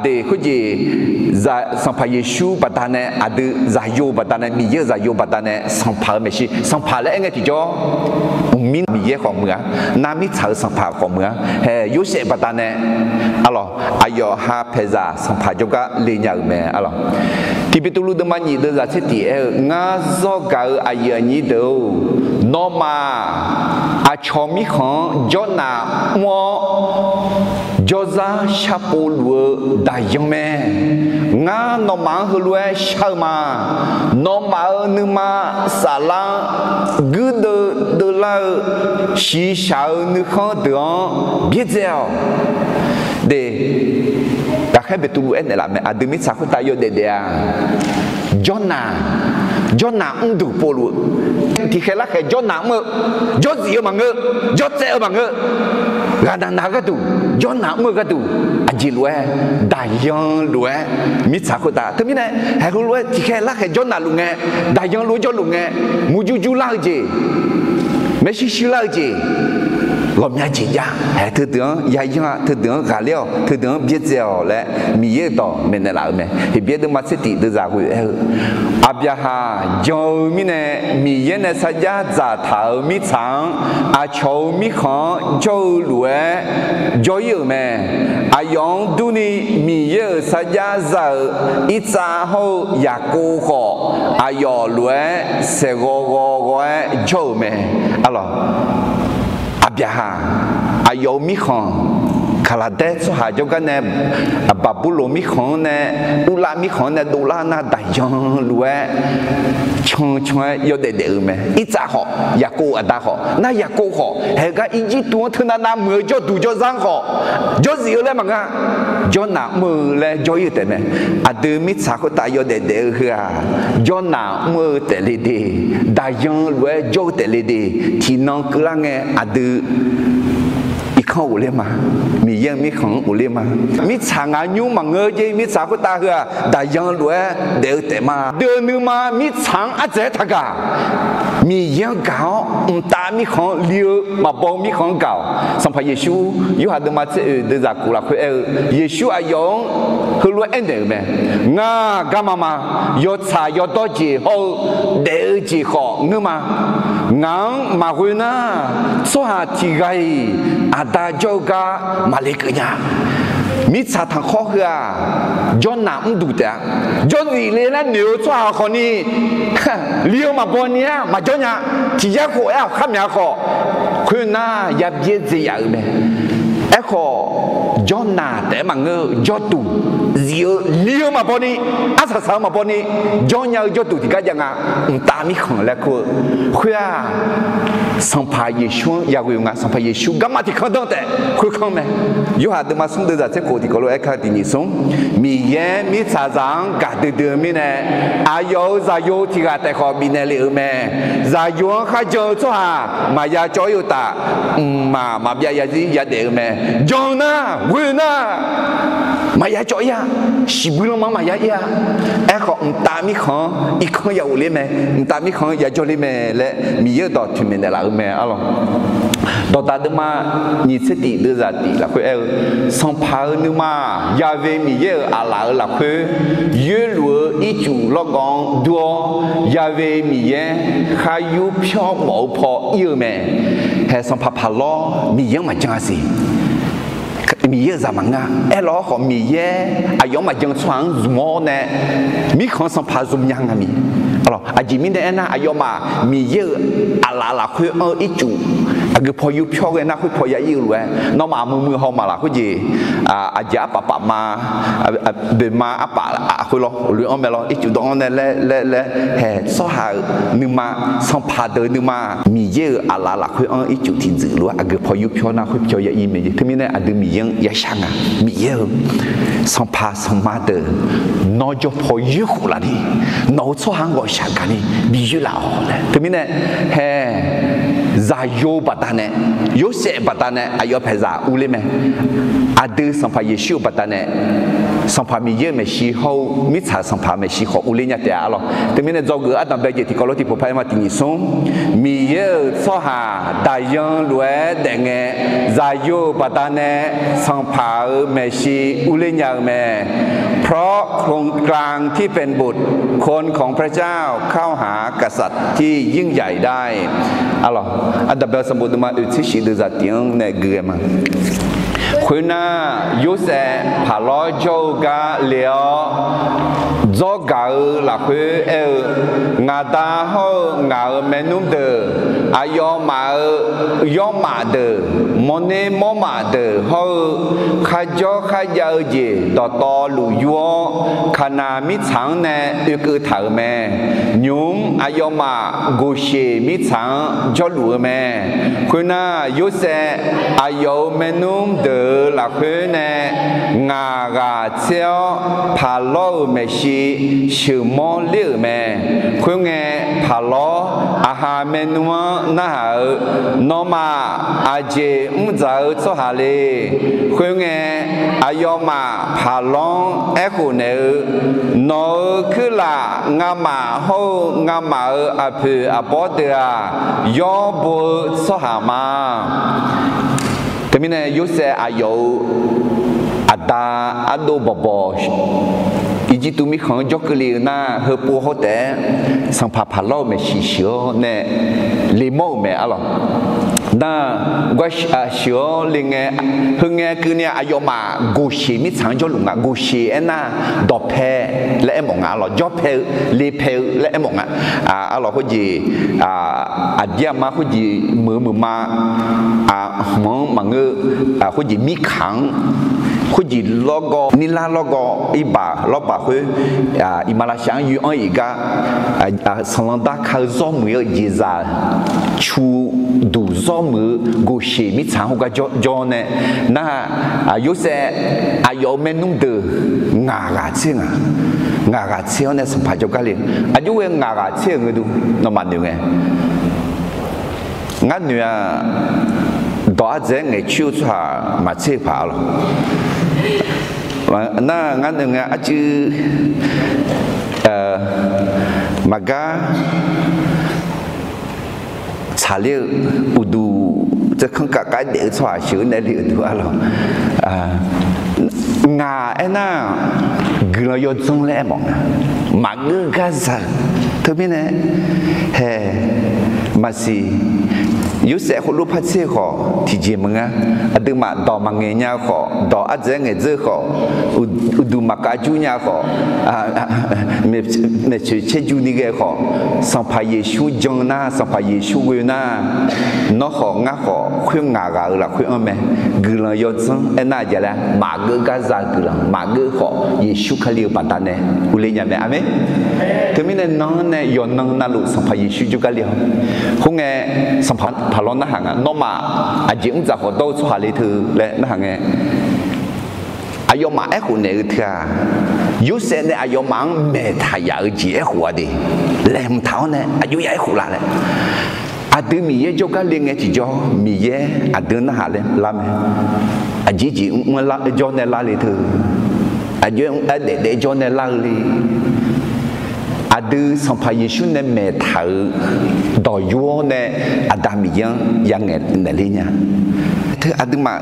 de khoerjeq, Sanqpaq Yeqsur baqdanae aqdui zaqyo baqdanae, Miqyaer-euq zaqyo baqdanae sanqpaq-euq maeqshi, sanqpaq laer aer ngae tiqjawr, mqmir Miqyaer khawf muiq-a, nar mirtsaq-euq sanqpaq khawf muiq-a. Hae Yorsaev baqdanae, arlawq, aqyawf ha paeqzaq sanqpaq jawrgar le nya-euq mae arlawq. Tiqbeqtuvluv deuvma nyiq deuvzaq tser tiq aer-eu, Ngar zawr gaq-eu aqyuif aqnyir deuq-or, nawmaf aqcawq mirkhanq-anr jawrnaq mr-awr, jawrzar sharpov luf-eu daqyan mae. Ngar nawmaf-anr heulof-aer shar-eu ma. Nawmaf-euq nuima saflar-anr guirdeuv deuvlar-eu shiqshaq-eu nuikhanr deuq-anr byaerdzae-awq. De, Ghaqkhaer Beqtuvluv aernaeq laf mae. Aqdui mirtsaq khoertav yawdaef daef-a, jawrnaq, jawrnaq mrduq povluf-eu, tiqkhaeq larkhaeq jawrnaq mr-eu, jawrzif-eu maqngeur, jawrtsaev-eu maqngeur, ghaqnaq naq-eu gharduq, jawrnaq mr-eu gharduq, aqjeq lof-aer, daqyan lof-aer, mirtsaq khoertav teumirnae, haeq heulof-aer tiqkhaeq larkhaeq jawrnaq luf ngae, daqyan lof-aer jawrluf ngae, murjur jur lar-eu jeq, maershuir shuir lar-eu jeq, ghawqmya jeq jav-a. Haeq teudeuq-anr yayanr-a, teudeuq-anr ghaqler-awq, teudeuq-anr byaerdzae-awq laer Miqyaer-euq dawq maeqnaeq laf-eu mae. Heqbyaer deuvma tser tiq deuvzaq ghoe aer-eu, Aqbyaqhaq jan-eu mirnae Miqyaer nae sarjax dzaqtaq-euq mirtsaq-anr aqcawq-euq mirkhanq-anr jawr-eu lof-aer jawr-ir-euq mae. Aqyawf-anr durni Miqyaer-euq sarjax za-euq Irtsav hawr-eu Yaqkov khawf, aqyawf lof-aer saeqghaw ghaw ghaw-aer jawr-euq mae. Arlawq, Aqbyaqhaq, aqyawf-euq mirkhanq, Kaqlaqdaer tsawrhaq jawrgar nae, Baqburloq mirkhanq-anr nae, Urlav mirkhanq-anr nae dovlar nar daqyan lof-aer can can-aer yawdaef daef-eu mae. Irtsav khawf, Yaqkov aqda khawf, nar Yaqkov khawf, haeq gar Irjirtuv-anr teunav nav muiq-eu jawrduq jawrzar-anr khawf, jawrzif-eu laer maqngeur-a. Jawrnaq mr-eu laer jawr-ir-eu taef mae. Aqdui mirtsaq khoertav yawdaef daef-eu heu-aq, jawrnaq mr-eu taef le de, daqyan lof-aer jawr-eu taef le de, tiqnan keuvlar ngae aqdui irkanr ghofler ma. Miqyaer-euq mirkhanq-anr ghofler ma. Mirtsaq ngaq nymr maqngeur jeq, mirtsaq khoertav heu-aq daqyan lof-aer daef-eu taef ma. Deuv nuima mirtsaq-anr ardzaeq-aer taqgaq. Miqyaer-anr gaq-awr mqtav mirkhanq-anr li-eu maqbaw mirkhanq-anr gaq-awq. Sanqpaq Yeqsur Yorhaq deuvma tser oeq deuvzaq kof lafkhoer aer-eu, Yeqsur aqyawf-anr heulof-aer aernaeq-euq mae. Ngaq garma ma. Yawtsaq yawdawr jeq hawr-eu daef-eu jeq khawf ngeur ma. Ngaq-anr maqghoe nar, tsawrhaq tiq ghaq-iq Aqda jawr-eu gar maqle keuv nya. Mirtsaq tanqkhawr heu-aq, jawrnaq mrduq taef-a. Jawrzif le laer noeq-eu tsawrhaq khawfni, li-eu maqbaw ni-aer maqjawr nya. Tiq yar khof aer-awq khar myaq khawf, khoernar ya byaerdzae yaf-euq mae. Aerkhawf, jawrnaq taef-aer maqngeur-eu jawrduq, zif-eu li-eu maqbaw ni, arsaq saq-eu maqbaw ni, jawrnya-eu jawrduq tiqgar jav nga. Mqtav mirkhanq laer kur-eu khoer-aq, Sanqpaq Yeqsur-anr yaghoe-eu nga. Sanqpaq Yeqsur garma tiq kanr danr taef khoerkanr mae. Yorhaq deuvma smr deuvzaq tser khof tiqkawv lof-aer kar tiq nyiq smr, Miqyaer mirtsaqzaq-anr gaqdui dui-eu mirnae, aqyawf-euq zaqyo tiq ghaq taef khawf bifnaeq lef-euq mae. Zaqyo-anr kharjan-eu tsawrhaq maqya cawv-ir-eu uqtaf, mqmaq maqbyav yazir yadaef-eu mae. Jan nar, ghoe nar, maqya cawv-ir-a. Siqbuir lanma-anr maqya ir-a. Aerkhawf, mqtav mirkhanq-anr irkanr ya ghofler mae. Mqtav mirkhanq-anr yajawr ler mae laer Miqyaer-euq dawq toeqmaeq naeqlaf-eu mae arlawq. Dawqdaq deuvma nyiq tser tiq deuvzaq tiq lafkhoer aer-eu, Sanqpaq-euq nuima-aq, Ya've Miqyaer-euq aqlaf-euq lafkhoer yoerluf-eu ircuf lawrgawv-anr dur-awr, Ya've Miqyaer khar yur pyawr mawf-eu paw ir-eu mae. Hae, Sanqpaq Paqlawr Miqyaer-anr maqjan-a siq. Miqyaer-euq zaq maqngeur-a. Aerlawr khawf, Miqyaer aqyawf-anr maqjan-eu tsawrhaq-anr zmq-awr nae, mirkhanq-anr Sanqpaq zmq nya nga mi. Aqjeq mirnae aernar, aqyawfmaf Miqyaer-euq aqlaf lafkhoer anr-eu ircuf aqgeu paw yur pyawr ghae nar, khoer paw ya ir-eu lof-aer, nawmaf muiq muiq haw maqlaq khoerjeq, aqjeq arpaf paf ma, boeqma arpaf khoer lawr, loe-anr mae lawr, ircuf dawv-anr nae laer laer laer, hae, tsawrhaq-euq nuima, Sanqpaq deuq-eu nuima, Miqyaer-euq aqlaf lafkhoer anr-eu ircuf tiqdzuif lof-aer aqgeu paw yur pyawr nar, khoer pyawr ya ir mae jeq. Teumirnae aqdui Miqyaer-anr yashar nga. Miqyaer-eu, Sanqpaq Sanqma deuq nawr jawr paw yoer khof laf ni, nawq-euq tsawrhaq-anr ghawqshaq gaq ni bi yoer laf-awq laer. Teumirnae, hae, zaqyo baqdanae, Yorsaev baqdanae aqyawf paeqzaq urler mae. Aqdui Sanqpaq Yeqsur-euq baqdanae, Sanqpaq Miqyaer-euq maeqshi hawr-eu mirtsaq-euq Sanqpaq maeqshi khawf urler nya taef-a arlawq. Teumirnae dzawgeuf ardanqbae jeq tiqkawv lof tiqpov par aer ma tiq nyiq smr, Miqyaer-euq tsawrhaq daqyan lof-aer daefngae, zaqyo-euq baqdanae Sanqpaq-euq maeqshi urler nya-eu mae. เพราะโครงการที่เป็นบุตรคนของพระเจ้าเข้าหากษัตริย์ที่ยิ่งใหญ่ได้ Arlawq, ardanqbae sanqbof deuvma oeq tser shif deuvzaq tiq-anr nae gui ghae ma. Khoernar, Yorsaev Paqlawr jawr-eu gar le-awr, dzawrgaq-eu lafkhoer aer-eu, Ngaq da hawr-eu ngaq-euq maernmr deuq, aqyawfmaf-euq yawrmaf deuq, mawrner mawrmaf deuq hawr-eu kharjawr kharjav-eu jeq dawqtawvluf yur-awr, Kaqnaq mirtsaq-anr nae oekeuv taq-euq mae. Nymq-mr aqyawfmaf Goqseq mirtsaq-anr jawrluf-eu mae. Khoernar, Yorsaev aqyawf-euq maernmr deuq-euq lafkhoer nae ngaq ghaq tser-awr, Paqlawr-euq maeqshi sheuqmawr ler-euq mae. Khoerngae, Paqlawr aqha maernmr-anr narhaq-eu, Nawmaf aqjeq mrdzaq-eu tsawrhaq le. Khoerngae, aqyawfmaf Paqlawr-anr aerkhof naeq-eu, Nawq-euq kuirlaf ngamaf hawr-eu ngamaf-euq aqpoeq aqbawr deuq-aq, yawr bo-eu tsawrhaq ma. Teumirnae, Yorsaev aqyawf-euq aqda ardov bawqbawq Irjirtuv mirkhanq-anr jawr keuvle-eu nar, heupov hawr taef-aer Sanqpaq Paqlawr-euq maeqshi sheuq-awr nae lemawr-euq mae arlawq. Nar, gaq sheuq-awr le ngae, heu ngae keuvni aqyawfmaf Goqseq mirtsaq-anr jawrluf nga. Goqseq aernar, dawqpae laer aermawf nga arlawq. Jawrpae-eu, lepae-eu laer aermawf nga. Arlawq, khoerjeq aqdir aqma khoerjeq meuq-eu meuq ma, hmq-anr maqngeur-eu, khoerjeq mirkaq-anr, khoerjeq lawrgawv, nirlar lawrgawv, irbaq lawrbaq khoer, iqmalavshav-anr yoe-anr iq gar, sanqlanq darka-eu zawr muiq-eu jeqzaq cu duq zawr muiq-eu Goqseq mirtsaq-anr heugar jawr nae, nar, Yorsaev aqyawf-euq maernmr deuq ngaq ghaq tser nga. Ngaq ghaq tser-awr nae sanqpaq jawrgar le. Aqjox ghae ngaq ghaq tser-euq ngae du, nawmaf noeq ngae, ngar noeq-aq, dawq ardzaeq-aer ngaeqcoer-eu tsawrhaq maqtser-eu paq arlawq. Nar, ngar noeq ngae arcuiv maqgar tsaqler-eu uqduq, tsaevkanr kavkhav-aer daef-eu tsawrhaq sheuq-eu nae le-euq duq arlawq. Ngaq aernar, guiqlanq yawdzanr laer aermawf nga. Maqngeur gar za-eu. Teumirnae, hae, maqsiq, Yorsaev khoerlof par tser-eu khawf tiqjeq maqnga. Aqduimaf dawq maqngaeq nya-eu khawf, dawq ardzaeq-aer ngaeqdzeur-eu khawf, uqduq maqkav jur nya-eu khawf, maeqtsoeq caerju ni ghae-eu khawf, Sanqpaq Yeqsur jan nar, Sanqpaq Yeqsur ghoe nar, Nawr khawf ngar khawf khoer ngaq ghaq-euq lafkhoer anr mae. Guiqlanq yawdzanr aernar aqjeq laer maqgeur gar za-eu guiqlanq maqgeur khawf Yeqsur Kali-euq baqdanae urler nya mae. Aqmeq. Teumirnae nan-anr nae yawqnan navluf Sanqpaq Yeqsur jawrgar le-awr, khoerngae Sanqpaq Paqlawr narhaq nga, nawmaf aqjeq mrdzaq khawf dawr-eu tsawrhaq le teu laer narhaq ngae, aqyawfmaf aerkhof naeq-eu teu-aq, Yorsaev nae aqyawfmaf-anr maeqtaq yaf-eu jeq aerkhof-a de, laeqhmq taq-awr nae aqjox ya aerkhof la laer, aqdui Miqyaer jawrgar le ngae tiqjawr Miqyaer aqdui-anr narhaq laer lar mae. Aqjeq jeq mr-anr jawr nae lar le teu, aqjox-aer daef daef jawr nae lar-eu le. Aqdui Sanqpaq Yeqsur nae maeqtaq-euq dawq yur-awr nae Aqda Miqyaer-anr yangaeq naeqler nya. Teu aqduimaf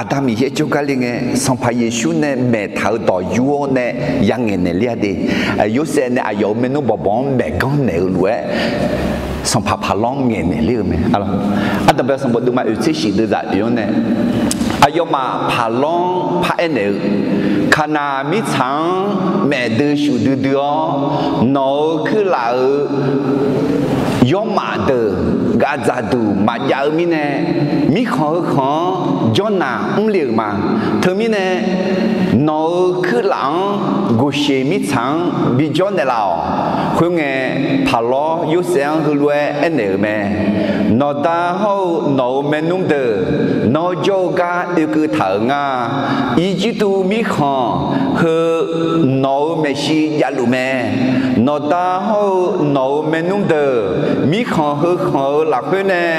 Aqda Miqyaer jawrgar le ngae Sanqpaq Yeqsur nae maeqtaq-euq dawq yur-awr nae yangaeq naeqler-a de. Yorsaev nae aqyawf-euq maernmr bawqbawq-anr maeqganr naeq-eu lof-aer Sanqpaq Paqlawr-anr ngaeqnaeq ler-eu mae. Ardanqbae sanqbof deuvma oeq tser shif deuvzaq oeq-anr nae, aqyawfmaf Paqlawr-anr paraer naeq-eu, Kaqnaq mirtsaq-anr maef dui shuf dui dui-awr, nawq-euq kuirlaf-euq yawrmaf deuq gavdzaq duq maqjav-eu mirnae, mirkhanq heu khanq-anr jawrnaq mrle-euq ma. Teumirnae, nawq-euq kuirlaf-anr Goqseq mirtsaq-anr bijawr naeqlaf-awq. Khoerngae, Paqlawr Yorsaev-anr heulof-aer aernaeq-euq mae. Nawqda hawr-eu nawq-euq maernmr deuq nawr jawr-eu gar oekeuv taq-euq nga. Irjirtuv mirkhanq heu nawq-euq maeqshi javluf mae. Nawqda hawr-eu nawq-euq maernmr deuq mirkhanq heu khanq-euq lafkhoer nae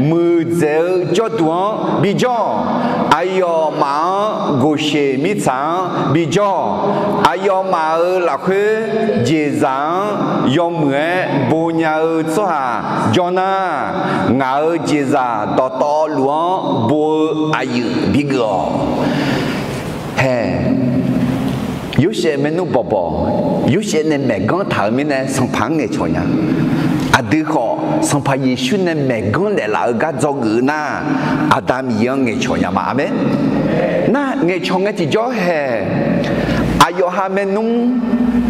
muiqdzaeq-eu jawrduq-anr bijawr-awq. Aqyawfmaf-anr Goqseq mirtsaq-anr bijawr-awq. Aqyawfmaf-euq lafkhoer jeqzaq-anr yawmuiq-aer bo nya-eu tsawrhaq jawr nar, ngaq-euq jeqzaq dawqtawvluf-anr bo-eu aqyuif bigeuf-awq. Hae, Yorsaev maernmr bawqbawq, Yorsaev nae maeqganr taq-euq mirnae Sanqpaq-anr ngaeqcawq nya. Aqdui khawf Sanqpaq Yeqsur nae maeqganr naeqlaf-eu gar dzawgeuf-eu nar, Aqda Miqyaer-anr ngaeqcawq nya ma. Aqmeq. Nar ngaeqcawq ngae tiqjawr hae, aqyawf ha maernmr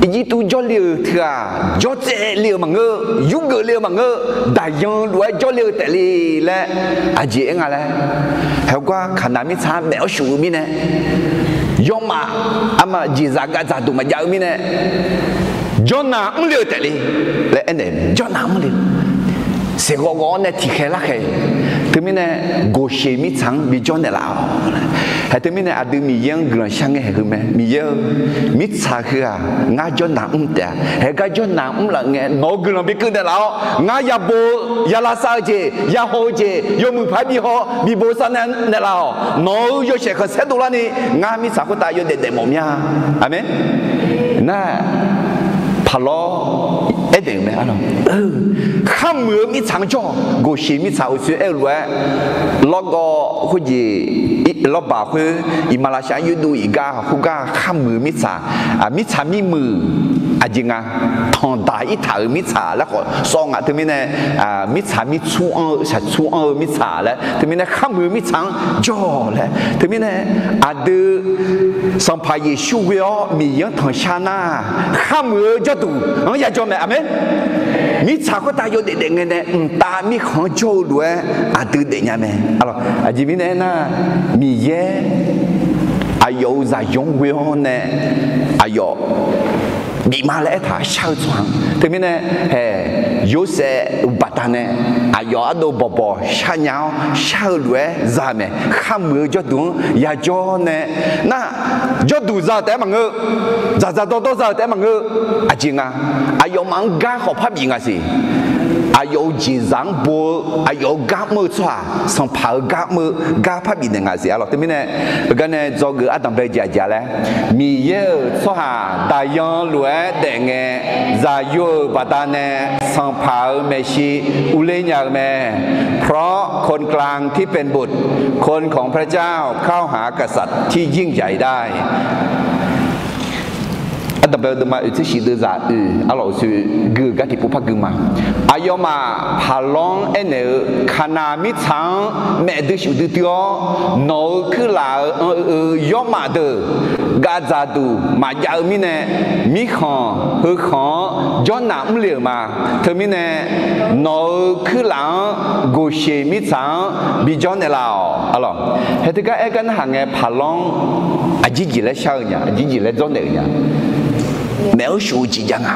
Irjirtuv jawrle-euq teu-aq, jawrtsaev le-euq maqngeur, yurgeuf le-eu maqngeur, daqyan lof-aer jawrle-eu taefle laer aqjeq aer nga laer, haegar Kaqnaq mirtsaq-anr maef-awr shuf-eu mirnae, yawrmaf, arma jeqzaq gavdzaq duq maqjav-eu mirnae, jawrnaq mrle-eu taefle laer aernaeq, jawrnaq mrle-eu seqghawv ghawv-awr nae tiqkhaeq larkhaeq. Teumirnae, Goqseq mirtsaq-anr bijawr naeqlaf-awq. Hae teumirnae aqdui Miqyaer-anr guiqlanq shar ngae haeq heu mae. Miqyaer-eu, mirtsaq heu-aq ngar jawrnaq mr taef-a. Haegar jawrnaq mr laf ngae nawq-euq guiqlanq bikeuv naeqlaf-awr, ngar yabof-eu, yalavsav-eu jeq, yahaw-eu jeq yawmuiq paq-aer bihaw bibosav nae naeqlaf-awq. Nawq-euq yawshaef khanqsaer dovlarni ngar mirtsaq khoertav yawdaef daefmawf mya. Aqmeq. Nar, Paqlawr aernaeq-euq mae. Kharmuiq-eu mirtsaq-anr jawr-awq. Goqseq mirtsaq uqshoe aer-eu lof-aer, lawrgawv khoerjeq, lawrbaq khoer, iqmalavshav-anr yurdov iqgar khoergar kharmuiq-eu mirtsaq, mirtsaq mirmuiq, aqjeq nga, tanqdaq irtaq-euq mirtsaq laer khawf sawr nga. Teumirnae, mirtsaq mirtsur anr-eu shaqtsur anr-eu mirtsaq laer, teumirnae kharmuiq-eu mirtsaq-anr jawr-awq laer. Teumirnae aqdui Sanqpaq Yeqsur ghoe-awr Miqyaer-anr tanqshar nar, kharmuiq-eu jawrduq-anr yajawr mae. Aqmeq. Mirtsaq khoertav yawdaef daef ngae nae mqtav mirkhanq-anr jawr-eu lof-aer aqdui daefnya mae. Aqjeq mirnae aernar, Miqyaer aqyawf-euq zaqyo-anr ghoe-awr nae aqyawf bif ma laer aertaq shar-eu tsawrhaq. Teumirnae, hae, Yorsaev-euq baqdanae aqyawf ardov bawqbawq sharnya-awr shar-eu lof-aer za mae. Kharmuiq-eu jawrduq-anr yajawr nae, nar, jawrduq za-eu taef-aer maqngeur, dzaqdzaq dawrdawr za-eu taef-aer maqngeur. Aqjeq nga, aqyawfmaf-anr gar khawf parbif nga siq. Aqyawf-euq jeqzaq-anr bo-eu, aqyawf-euq gar mr-eu tsawrhaq, Sanqpaq-euq gar mr-eu gar parbif naeq nga siq. Arlawq teumirnae, heugar nae dzawgeuf ardanqbae jaqjaq laer, Miqyaer-euq tsawrhaq daqyan lof-aer daef ngae, zaqyo-euq baqdanae Sanqpaq-euq maeqshi urler nya-eu mae. เพราะคนกลางที่เป็นบุตร คนของพระเจ้าเข้าหากษัตริย์ที่ยิ่งใหญ่ได้ Ardanqbae-eu deuvma oeq tser shif deuvzaq oeq, arlawq uqshoe gui-eu gar tiqpov par gui ma. Aqyawfmaf Paqlawr-anr aernaeq-eu, Kaqnaq mirtsaq-anr maef dui shuf dui dui-awr, nawq-euq kuirlaf-euq anr-eu yawrmaf deuq Gavdzaq duq maqjav-eu mirnae, mirkhanq heukhanq-anr jawrnaq mrle-euq ma. Teumirnae, nawq-euq kuirlaf-anr Goqseq mirtsaq-anr bijawr naeqlaf-awq. Alawq, hae teugar aer gar narhaq ngae, paqlanr aqjir jeq laer shar-eu nya, aqjir jeq laer dzawrnaeq-euq nya. Maeq-awr shuf-eu jeq jav nga.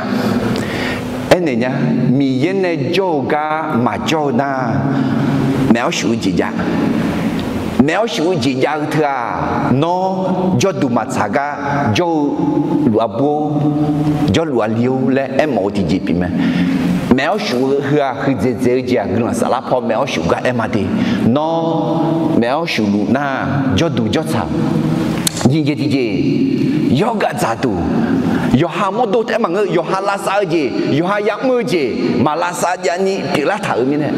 Aernaeq nya, Miqyaer nae jawr-eu gar maqjawr-eu nar, maeq-awr shuf-eu jeq jav. Maeq-awr shuf-eu jeq jav-eu teu-aq, nawr jawrduq maqtsaq gar jawr-eu luf-a bur-or, jawrluf-a li-or laer aermawf-eu tiqjeq pyeuf mae. Maeq-awr shuf-eu heu-aq, huiqdzaeq dzaeq-eu jeq-aq, guiqlanq saflar paw maeq-awr shuf gar aer ma de. Nawr maeq-awr shuf luf nar, jawrduq jawrtsaq nyiq jeq tiqjeq, yawr gavdzaq duq, yawqha mawrdo taef-aer maqngeur, yawqha lavsav-eu jeq, yawqha yamr-eu jeq maq lavsav javni pyeuflar taq-euq mirnae,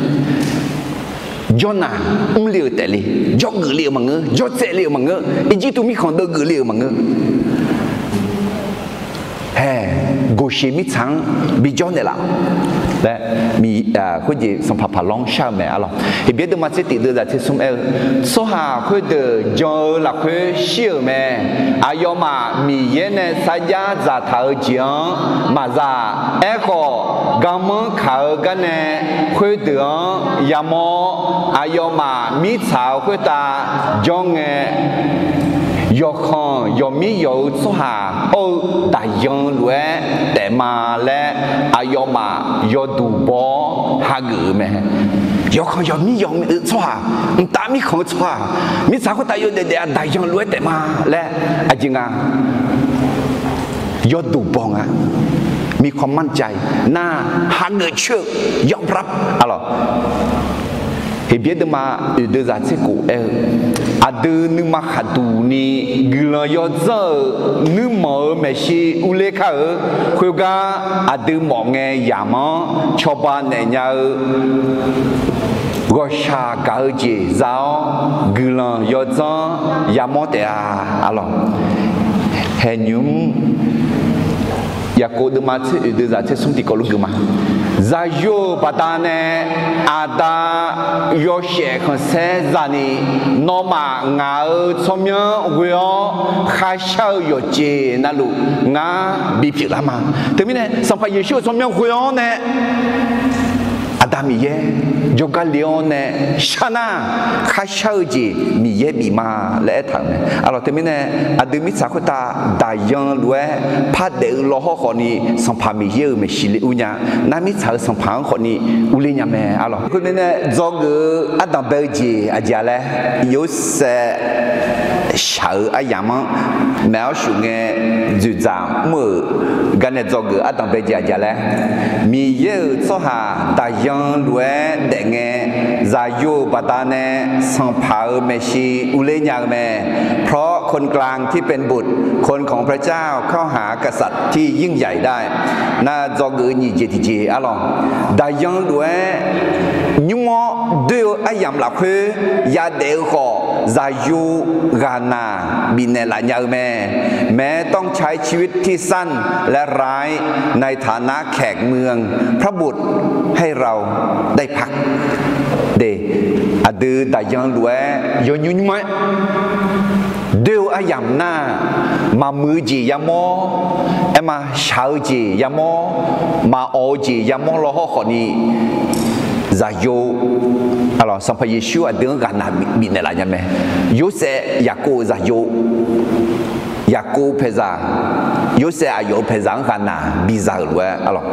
jawrnaq mrle-euq taefle, jawrgeuf le-euq maqngeur, jawrtsaev le-euq maqngeur, Irjirtuv mirkhanq deuvgeuf le-euq maqngeur. Hae, Goqseq mirtsaq-anr bijawr naeqlaf laer, khoerjeq sanqpaq paqlanr shar-eu mae. Alawq, Heqbyaer deuvma tser tif deuvzaq tser smr aer-eu, tsawrhaq khoerdeuq jan-eu lafkhoer shir-euq mae. Aqyawfmaf Miqyaer nae sarjax dzaqtaq-eu jeq-anr maqza. Aerkhawf, garmanr kaq-eu garnae khoerdeuq-anr yamawr-awr, aqyawfmaf mirtsaq-eu khoertav janr ngae, yawqkhanq yawqmir yawq-eu tsawrhaq hawr-eu daqyan lof-aer taef ma laer, aqyawfmaf yawduq baw-awr hageuf-eu mae. Yawqkhanq yawqmir yawq-eu tsawrhaq, mqtav mirkhanq-eu tsawrhaq, mirtsaq khoertav yawdaef daef-a daqyan lof-aer taef ma laer, aqjeq nga, yawduq baw nga. มีความมั่นใจ nar, hageuf coer-eu, ยอมรับ alawq. Heqbyaer deuvma oeq deuvzaq tser khof aer-eu, aqdui nuima khaqduq ni guiqlanq yawdzanr-euq nuirmanq-euq maeqshi urler kar-eu khoergar, aqdui mawf ngae yamq-anr cawba naeq nya-eu ghawqshaq gaq-eu jeq za-awr, guiqlanq yawdzanr yamawr taef-a. Alawq, haeqnymr Yaqkov deuvma tser oeq deuvzaq tser smr tiqkawv luf geuf ma. Zaqyo-euq baqdanae aqda yawshaef khanqsaer zani, nawmaf ngaq-euq tsawrmyanr ghoe-awr kharshar-eu yawqjeq navluf ngar bipyeuf lar ma. Teumirnae Sanqpaq Yeqsur-euq tsawrmyanr ghoe-awr nae Aqda Miqyaer jawrgar le-awr nae shar nar, kharshar-eu jeq Miqyaer bif ma laer aertaq-euq mae. Alawq, teumirnae aqdui mirtsaq khoertav daqyan lof-aer par daef-eu lawhawr khawfni, Sanqpaq Miqyaer-euq maeqshi le ur nya. Nar mirtsaq-euq sanqpaq-anr khawfni urler nya mae. Alawq, khoermirnae dzawgeuf-eu ardanq bae-eu jeq aqjeq-a laer, Yorsaev shaq-eu aryamq-anr maeq-awr shuf ngae, dzoeqdzaq mr-euq garnae dzawgeuf ardanq bae jeq aqjeq-a laer, Miqyaer-euq tsawrhaq daqyan lof-aer daef ngae, zaqyo-euq baqdanae sanqpaq-euq maeqshi urler nya-eu mae. เพราะคนกลางที่เป็นบุตร คนของพระเจ้าเข้าหากษัตริย์ที่ยิ่งใหญ่ได้ nar dzawgeuf-eu nyiq jeq tiqjeq arlawq, daqyan lof-aer nymr-awr doer-eu aryamq lafkhoer yadaef-eu khawf, zaqyo ghaqnaq bifnaeq laf nya-eu mae. แม้ต้องใช้ชีวิตที่สั้นและร้ายในฐานะแขกเมือง พระบุตรให้เราได้พัก de, aqdui daqyan lof-aer yawnymr nymr-aer doer-eu aryamq nar, maqmuiq-eu jeq yamawr, aerma shaq-eu jeq yamawr, maqawq-eu jeq yamawr lawhawr khawfni, zaqyo, alawq, Sanqpaq Yeqsur aqdui-anr ghaqnaq bifnaeq laf nya mae. Yorsaev Yaqkov-euq zaqyo, Yaqkov paeqzaq, Yorsaev aqyawf-euq paeqzaq-anr ghaqnaq biza-euq lof-aer arlawq.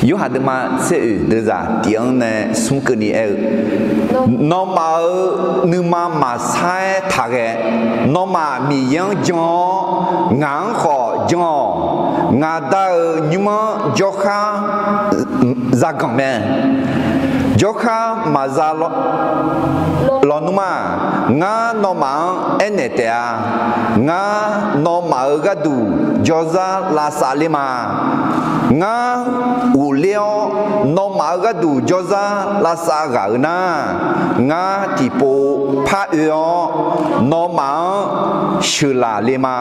Yorhaq deuvma tser oeq deuvzaq tiq-anr nae smr keuvni aer-eu, nawmaf-euq nuima maqsar-aer taqghae. Nawmaf Miqyaer-anr jan-awr, ngaq-anr khawf jan-awq. Ngaq Da-euq nymr-anr jawrkhar zaganq mae. Jawrkhar maqza lawnmr-aq, ngar nawmaf-anr aernaeq taef-a. Ngar nawmaf-euq gharduq jawrzar lavsav ler ma. Ngar ghofler-awr nawmaf-euq gharduq jawrzar lavsav ghaq-euq nar, ngar tiqpov par oe-awr nawmaf-anr sheuqlaf le ma.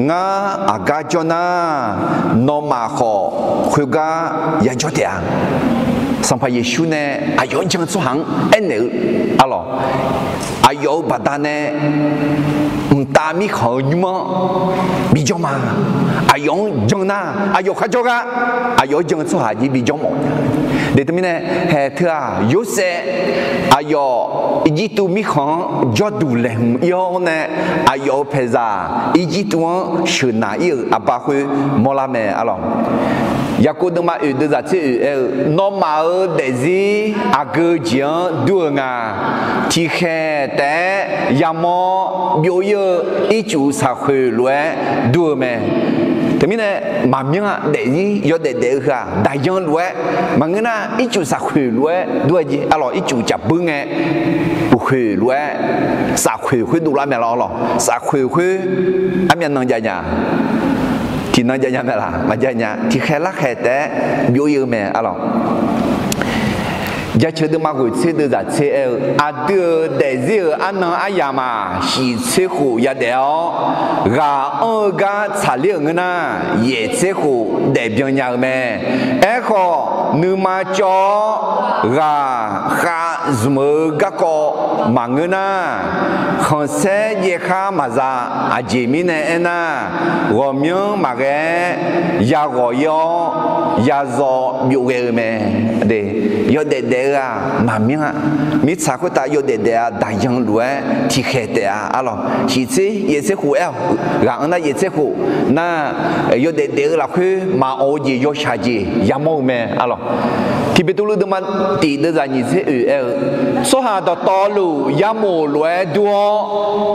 Ngar aqgar jawr nar, nawmaf khawf khoergar yajawr taef-a. Sanqpaq Yeqsur nae aqyawf-anr jan-eu tsawrhaq-anr aernaeq-eu, arlawq, aqyawf-euq baqdanae mqtav mirkhanq-eu nymr-anr bijawr ma. Aqyawf-anr jan nar, aqyawf kharjawr gar aqyawf-anr jan-eu tsawrhaq jir bijawr mawf nya. Deuq teumirnae, haeq teu-aq, Yorsaev aqyawf Irjirtuv mirkhanq-anr jawrduq laeqhmq ir-awr nae, aqyawf-euq paeqzaq Irjirtuv-anr sheuqnaq ir-euq aqba khoer mawrlar mae, arlawq. Yaqkov deuvma oeq deuvzaq tser oeq aer-eu, nawmaf-euq daefzir aqgeu jeq-anr dur-eu nga. Tiqkhaeq taef-aer yamawr byov ir-eu ircuf saqkhoeq lof-aer dur-eu mae. Teumirnae, maqmyanr-aq, daefzir yawdaef daef-eu heu-aq, daqyan lof-aer maqngeur nar, ircuf saqkhoeq lof-aer dur-a jeq, arlawq, ircuf caf beur ngae, uqkhoeq lof-aer, safkhoeq khoer dovlar mae lawq, arlawq. Safkhoeq khoer armyav nan jav nya, tiqnan jav nya mae laq? Maqjav nya. Tiqkhaeq larkhaeq taef-aer byov ir-eu mae, arlawq. Jaceuq deuvma ghoeq tser deuvzaq tser aer-eu, aqdui-euq daefzir-euq arnan aryamq-aq, shiq tser khof yadaef-awr, ghaq anr-eu gar tsaqler-euq ngeur nar, yaeq tser khof daefbyan nya-eu mae. Aerkhawf, nuima cawv-awr ghaq khav zmq-eu garkawv maqngeur nar, khanqsaer jaev khar maqza. Aqjeq mirnae aernar, ghawqmyanr maqghae-aer yaghawq ir-awr, yazawv byov ghae-eu mae. Yawdaef daef-eu-aq maqmyanr-a. Mirtsaq khoertav yawdaef daef-a, daqyan lof-aer tiqkhaeq taef-a, arlawq. Shiq tser yaeq tser khof aer-awq. Ghaq anr nar yaeq tser khof nar, yawdaef daef-eu lafkhoer maqawq-eu jeq yawshaq jeq yamawr-eu mae, arlawq. Tiqbeqtuvluv deuvma tiq deuvzaq nyiq tser oeq aer-eu, tsawrhaq dawqtawvluf yarmof lof-aer dur-awr,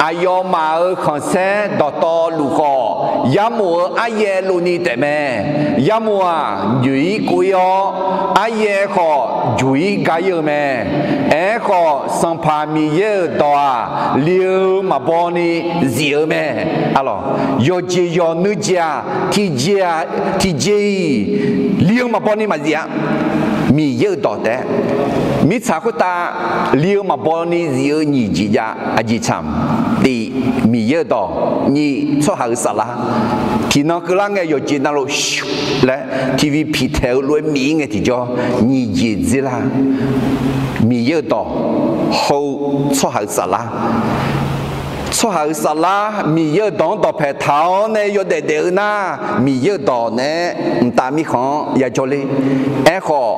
aqyawfmaf-euq khanqsaer dawqtawvluf khawf, yarmof-eu aryaev lovni taefmae. Yarmof-aq, njoeq-ir kov-ir-awr, aryaev khawf juq-ir gar-ir-eu mae. Aerkhawf, Sanqpaq Miqyaer-euq dawq-aq, li-eu maqbaw ni zif-eu mae. Arlawq, yawqjeq yawq nuijeq-aq, tiqjeq-aq, tiqjeq-iq li-eu maqbaw ni maqzif-a. Miqyaer-euq dawq taef-aer, mirtsaq khoertav li-eu maqbaw ni zif-eu nyiq jeq jav. Aqjeq tsaq, tiq, Miqyaer-euq dawq, nyiq, tsawrhaq-euq saflar. Tiqnan keuvlar ngae yawqjeq navluf laer TV piqtaeq-eu lof-aer mif-ir ngae tiqjawr nyiq jeq dzer lar. Miqyaer-euq dawq, hawr-eu tsawrhaq-euq saflar. Tsawrhaq-euq saflar Miqyaer-euq dawq-anr dawqpae taq-awr nae yawdaef daef-eu nar, Miqyaer-euq dawq naeq-aer mqtav mirkhanq-anr yajawr ler. Aerkhawf,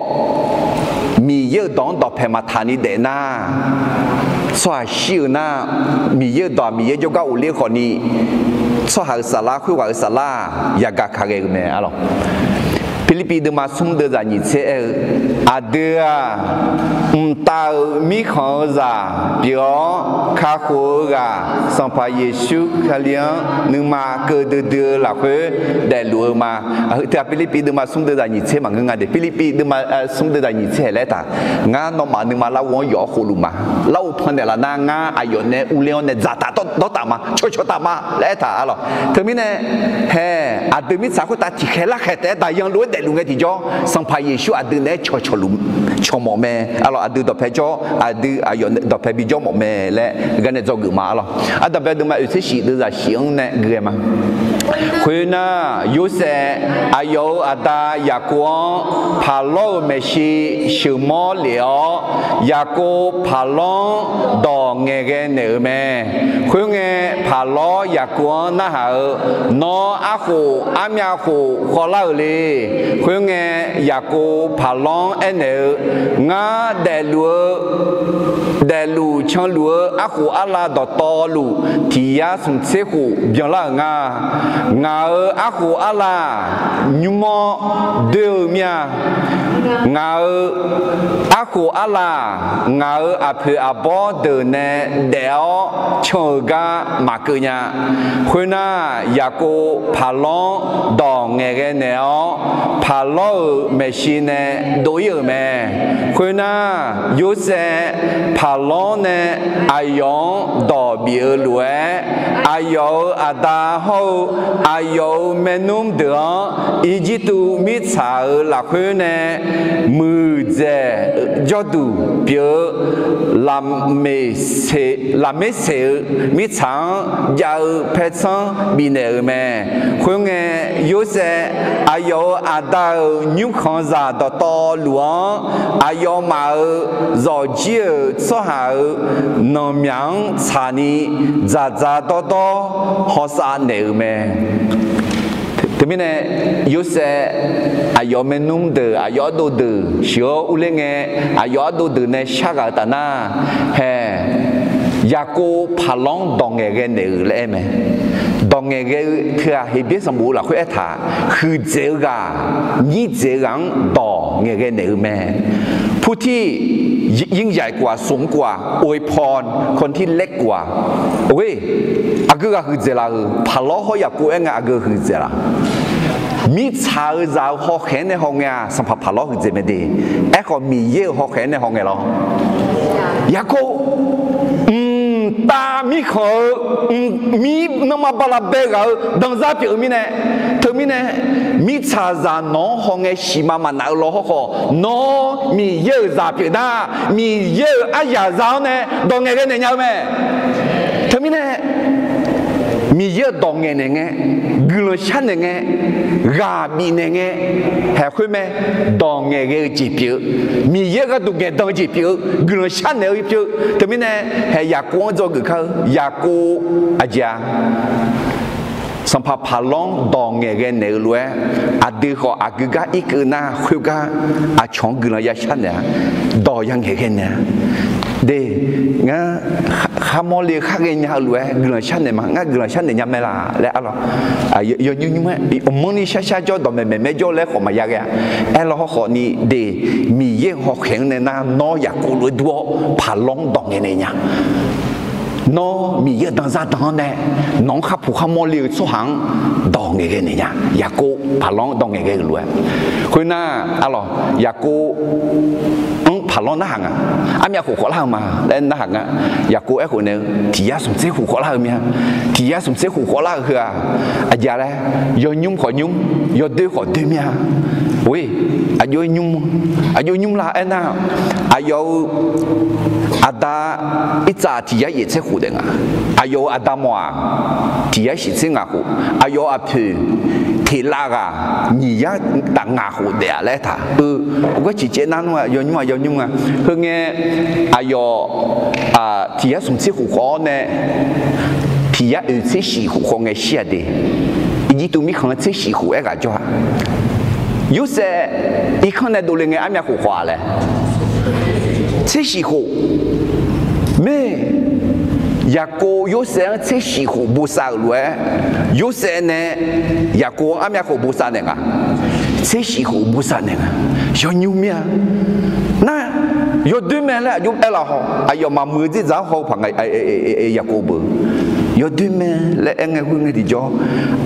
Miqyaer-euq dawq-anr dawqpae maqtaq ni daef nar, tsawrhaq shir-eu nar, Miqyaer-euq dawq-aq Miqyaer jawrgar ghofler khawfni, tsawrhaq-euq saflar khoerghaq-euq saflar-aq yagaq ka ghae-eu mae, arlawq. Pirlirpiv deuvma smr deuvzaq nyiq tser aer-eu, aqdui-aq, mqtav-euq mirkhanq-eu zaq pyeuf-awr kakhof-eu ghaq Sanqpaq Yeqsur Kali-anr nuima keuv duidui-eu lafkhoer daefluf-eu ma. Teu-aq Pirlirpiv deuvma smr deuvzaq nyiq tser maqngeur nga de. Pirlirpiv deuvma smr deuvzaq nyiq tser haeq laer taq, ngar nawmaf nuima larghov-anr yawf-awr khofluf ma. Larghov pannaeq laf nar ngar aqyawf nae uvler-awr nae dzaqtaf dawrtaf ma, cawqcawq taf ma laer aertaq, arlawq. Teumirnae, haeq aqdui mirtsaq khoertav tiqkhaeq larkhaeq taef-aer daqyan lof-aer daefluf ngae tiqjawr, Sanqpaq Yeqsur aqdui naeq-aer cawqcawq luf, cawq mawf mae, arlawq. Aqdui dawqpae jawr, aqdui aqyawf dawqpae bijawr mawf mae laer garnae dzawgeuf ma, arlawq. Ardanqbae deuvma oeq tser shif deuvzaq shif-anr nae gui-aer ma. Khoernar, Yorsaev aqyawf-euq aqda Yaqkov-anr Paqlawr-euq maeqshi sheuqmawr lef-awr, Yaqkov Paqlawr-anr dawq ngaeqghae naeq-euq mae. Khoerngae, Paqlawr Yaqkov-anr narhaq-eu, Nawr arkhof armyav khof khawvlar-euq le. Khoerngae, Yaqkov Paqlawr-anr aernaeq-eu, Ngar daefluf-eu daefluf canluf-eu arkhof arlav dawqtawvluf tiq yar smq tser khof byanlar-euq nga. Ngaq-euq arkhof arlav nymr-awr doer-eu mir-a. Ngaq-euq arkhof arlav, ngaq-euq aqpoeq aqbawr deuq nae daef-awr can-eu gar maqkeuv nya. Khoernar, Yaqkov Paqlawr-anr dawq ngaeqghae naeq-awr, Paqlawr-euq maeqshi nae dov-ir-euq mae. Khoernar, Yorsaev Paqlanr nae aqyawf-anr dawq bif-eu lof-aer, aqyawf-euq aqda hawr-eu aqyawf-euq maernmr deuq-anr Irjirtuv mirtsaq-euq lafkhoer nae muiqdzaeq jawrduq pyeuf-eu Laqmeqseq-euq mirtsaq-anr jav-eu paertsanr bifnaeq-euq mae. Khoerngae, Yorsaev aqyawf-euq aqda-euq nymrkhanqzaq dawqtawvluf-anr aqyawfmaf-euq zawqjir-euq tsawrhaq-euq nanqmyaq-anr tsaqni dzaqdzaq dawrdawr hawsav naeq-euq mae. Teumirnae, Yorsaev aqyawf maernmr deuq, aqyawf ardov deuq sheuq-awr urler ngae, aqyawf ardov deuq nae sharghaq-eu taf nar, hae, Yaqkov paqlanr dawq ngaeqghae naeq-euq laer aer mae. Dawq ngaeqghae-eu teu-aq, Heqbyaer sanqbof-eu lafkhoer aertaq, huiqdzaeq-eu ghaq, nyirdzaeq-eu ghaq-anr dawq ngaeqghae naeq-euq mae. ผู้ที่ยิ่งใหญ่กว่า สูงกว่า อวยพรคนที่เล็กกว่า Aqgeu ghaq huiqdzaeq laf-euq, paqlanr hawr Yaqkov aer ngae aqgeu huiqdzaeq laf. Mirtsaq-euq zaq-euq hawkhaeq-anr nae hawngae-aq, sanqpaq paqlanr huiqdzaeq mae de. Aerkhawf, Miqyaer-euq hawkhaeq-anr nae hawngae lawr. Yaqkov, mqtav mirkhanq-eu, mq, mir nanrma bala bae ghaq-eu danzar pyeuf-eu mirnae, teumirnae, mirtsaqzaq nawq-anr hawngae siqma maqnaf-eu law hawrkhawf, nawr Miqyaer-euq zaq pyeuf nar, Miqyaer-euq aryaq za-anr nae dawq ngaeqghae naeq nya-eu mae. Teumirnae, Miqyaer-euq dawq ngaeqnaeq ngae, guiqlanq sharnaeq ngae, ghaq bifnaeq ngae, haeq khoer mae, dawq ngaeqghae-eu jeq pyeuf-eu, Miqyaer gharduq ngaeqdan-eu jeq pyeuf-eu, guiqlanq sharnaeq-eu pyeuf-eu. Teumirnae, haeq Yaqkov-anr dzawgeuf kar-eu, Yaqkov aqjeq-a, sanqpaq paqlanr dawq ngaeqghae naeq-eu lof-aer, aqdui khawf aqgeu gar irkeuv nar, khoergar aqcawq-anr guiqlanq ya sharnaeq-a, dawq ya ngaeqghae naeq-a. De, ngar kharmawr le-eu kharghae nya-eu lof-aer guiqlanq sharnaeq ma, ngar guiqlanq sharnaeq nya mae laf laer arlawq. Yawnymr nymr-aer, aqmanrni sharshar jawr, dawqmaeq maeqmaeq jawr laer khawf maqya ghae-a. Aerlawr hawrkhawf ni de, Miqyaer-euq hawkhaeq-anr nae nar, nawr Yaqkov lof-aer dur-awr paqlanr-anr dawq ngaeqnaeq nya. Nawr Miqyaer-euq danzar dan-anr nae, nawq-anr kharpuq kharmawr le-eu tsawrhaq-anr dawq ngaeqghae naeq nya. Yaqkov paqlanr-anr dawq ngaeqghae-euq lof-aer, khoernar, arlawq, Yaqkov-anr paqlanr narhaq nga. Armyav khof khawflar-eu ma laer narhaq nga. Yaqkov aerkhof naeq-eu, tiq yar smq tser khof khawflar-eu mya. Tiq yar smq tser khof khawflar-eu heu-aq, aqjeq laer, yawnymr khawf nymr, yawdoer khawf doer mya. Or, aqjox nymr, aqjox nymr la aernar, aqyawf-euq aqda irtsav tiq yar yaef tser khof daef nga. Aqyawf-euq aqda mawf-aq, tiq yar shif tser ngaq khof. Aqyawf-euq aqpoeq teqlav ghaq nyiq yar taf ngaq khof daef-a laer aertaq-eu. Gar ciqcaev nar nmr-a, yawnymr-a, yawnymr-a. Heungae, aqyawf tiq yar smq tser khof khawf-awr nae, tiq yar oeq tser shif khof khawf ngae shir-aq de. Irjirtuv mirkhanq-anr tser shif khof aer ghaq jawr-a. Yorsaev irkanr nae dovle ngae armyav khof khawf-a laer, tser shif khof. Mae, Yaqkov Yorsaev-anr tser shif khof bosav-euq lof-aer, Yorsaev nae Yaqkov-anr armyav khof bosav naeq nga. Tser shif khof bosav naeq nga. Yawnymr mir-a. Nar, yawdoer mae laer aqjox aerlaf haw, aqyawf maqmuiq-eu dzerdzaq-anr haw-eu paq nga, Yaqkov beu. Yawdoer mae laer aer ngae khoer ngae tiqjawr,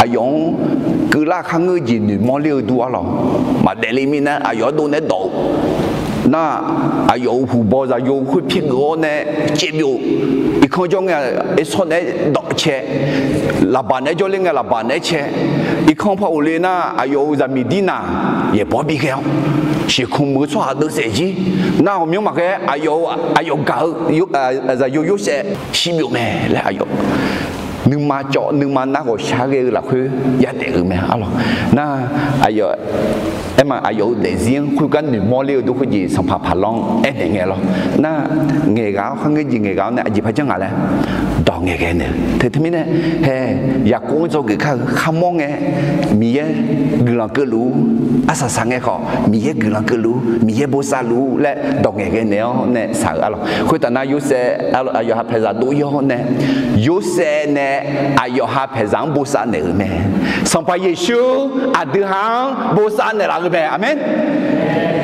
aqyawf-anr keuvlar kharngeur jeq noeqmawr ler-eu dur arlawq. Maqdaef le mirnae aqyawf ardov nae dawq-eu nar, aqyawf-euq huqbaw zaqyo khoer pirgeuf-awr nae caevbyov. Irkanr jawr ngae, Ersawr naeq-aer dawq cae, Laqbaq naeq-aer jawrler ngae Laqbaq naeq-aer cae. Irkanr par ghofle nar, aqyawf-euq zaqmiq Dirnaq yaeqbawq bighae-awr, sheuqkmq muiq-eu tsawrhaq deuvsaef jir. Nar ghawqmyanr maqghae, aqyawf-euq, aqyawf gaq-eu zaqyo Yorsaev shirbyov mae laer aqyawf nuima cawv nuima nar ghawqshaq ghae-eu lafkhoer yadaef-euq mae arlawq. Nar, aqyawf, aerma aqyawf-euq daefzir-anr khoergar noeqmawr ler-eu dur khoerjeq sanqpaq paqlanr-anr aernaeq ngae lawr. Nar, ngaeqghaq-awr kharngeur jeq ngaeqghaq-awr nae aqjeq par janr nga laer dawq ngaeqghae naeq-eu. Teumirnae, hae, Yaqkov-anr dzawgeuf kar-eu kharmawr ngae, Miqyaer guiqlanq keuvluf-ur, arsaq saq ngae khawf Miqyaer guiqlanq keuvluf-ur, Miqyaer bosav luf-ur laer dawq ngaeqghae naeq-awr nae saq-euq arlawq. Khoertav nar Yorsaev, aqyawf ha paeqzaq dov-ir-awr nae, Yorsaev nae aqyawf ha paeqzaq-anr bosav naeq-euq mae. Sanqpaq Yeqsur aqdui ha-anr bosav naeqlaf-eu mae. Aqmeq.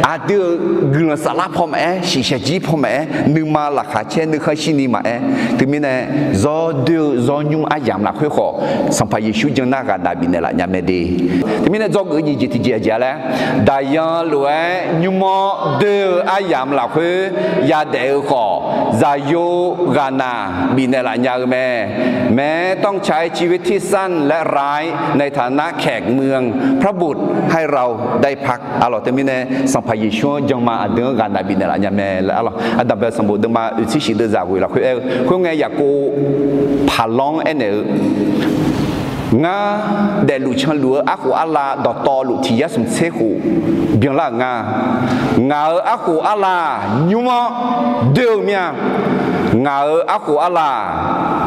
Aqdui-euq guiqlanq saflar paw maqaer, shiqshaq jir paw maqaer, nuima laqkhaq caer nuikhanr shirni maqaer, teumirnae zawr doer-eu zawr nymr aryamq lafkhoer khawf, Sanqpaq Yeqsur janr nar ghaqnav bifnaeq laf nya mae de. Teumirnae dzawgeuf-eu nyiq jeq tiqjeq aqjeq-a laer, daqyan lof-aer nymr-awr doer-eu aryamq lafkhoer yadaef-eu khawf, Zaqyo ghaqnaq bifnaeq laf nya-eu mae. แม้ต้องใช้ชีวิตที่สั้นและร้าย ในฐานะแขกเมือง พระบุตรให้เราได้พัก arlawq. Teumirnae Sanqpaq Yeqsur-anr janma aqdui-anr ghaqnaq bifnaeq laf nya mae laer arlawq. Aqdaqbae sanqbof deuvma oeqtser shif deuvzaq ghoeq lafkhoer aer-eu khoerngae, Yaqkov paqlanr aernaeq-eu, Ngar daefluf canluf-eu arkhof arlav dawqtawvluf tiq yar smq tser khof byanlar-euq nga. Ngaq-euq arkhof arlav nymr-anr doer-eu mir-a. Ngaq-euq arkhof arlav,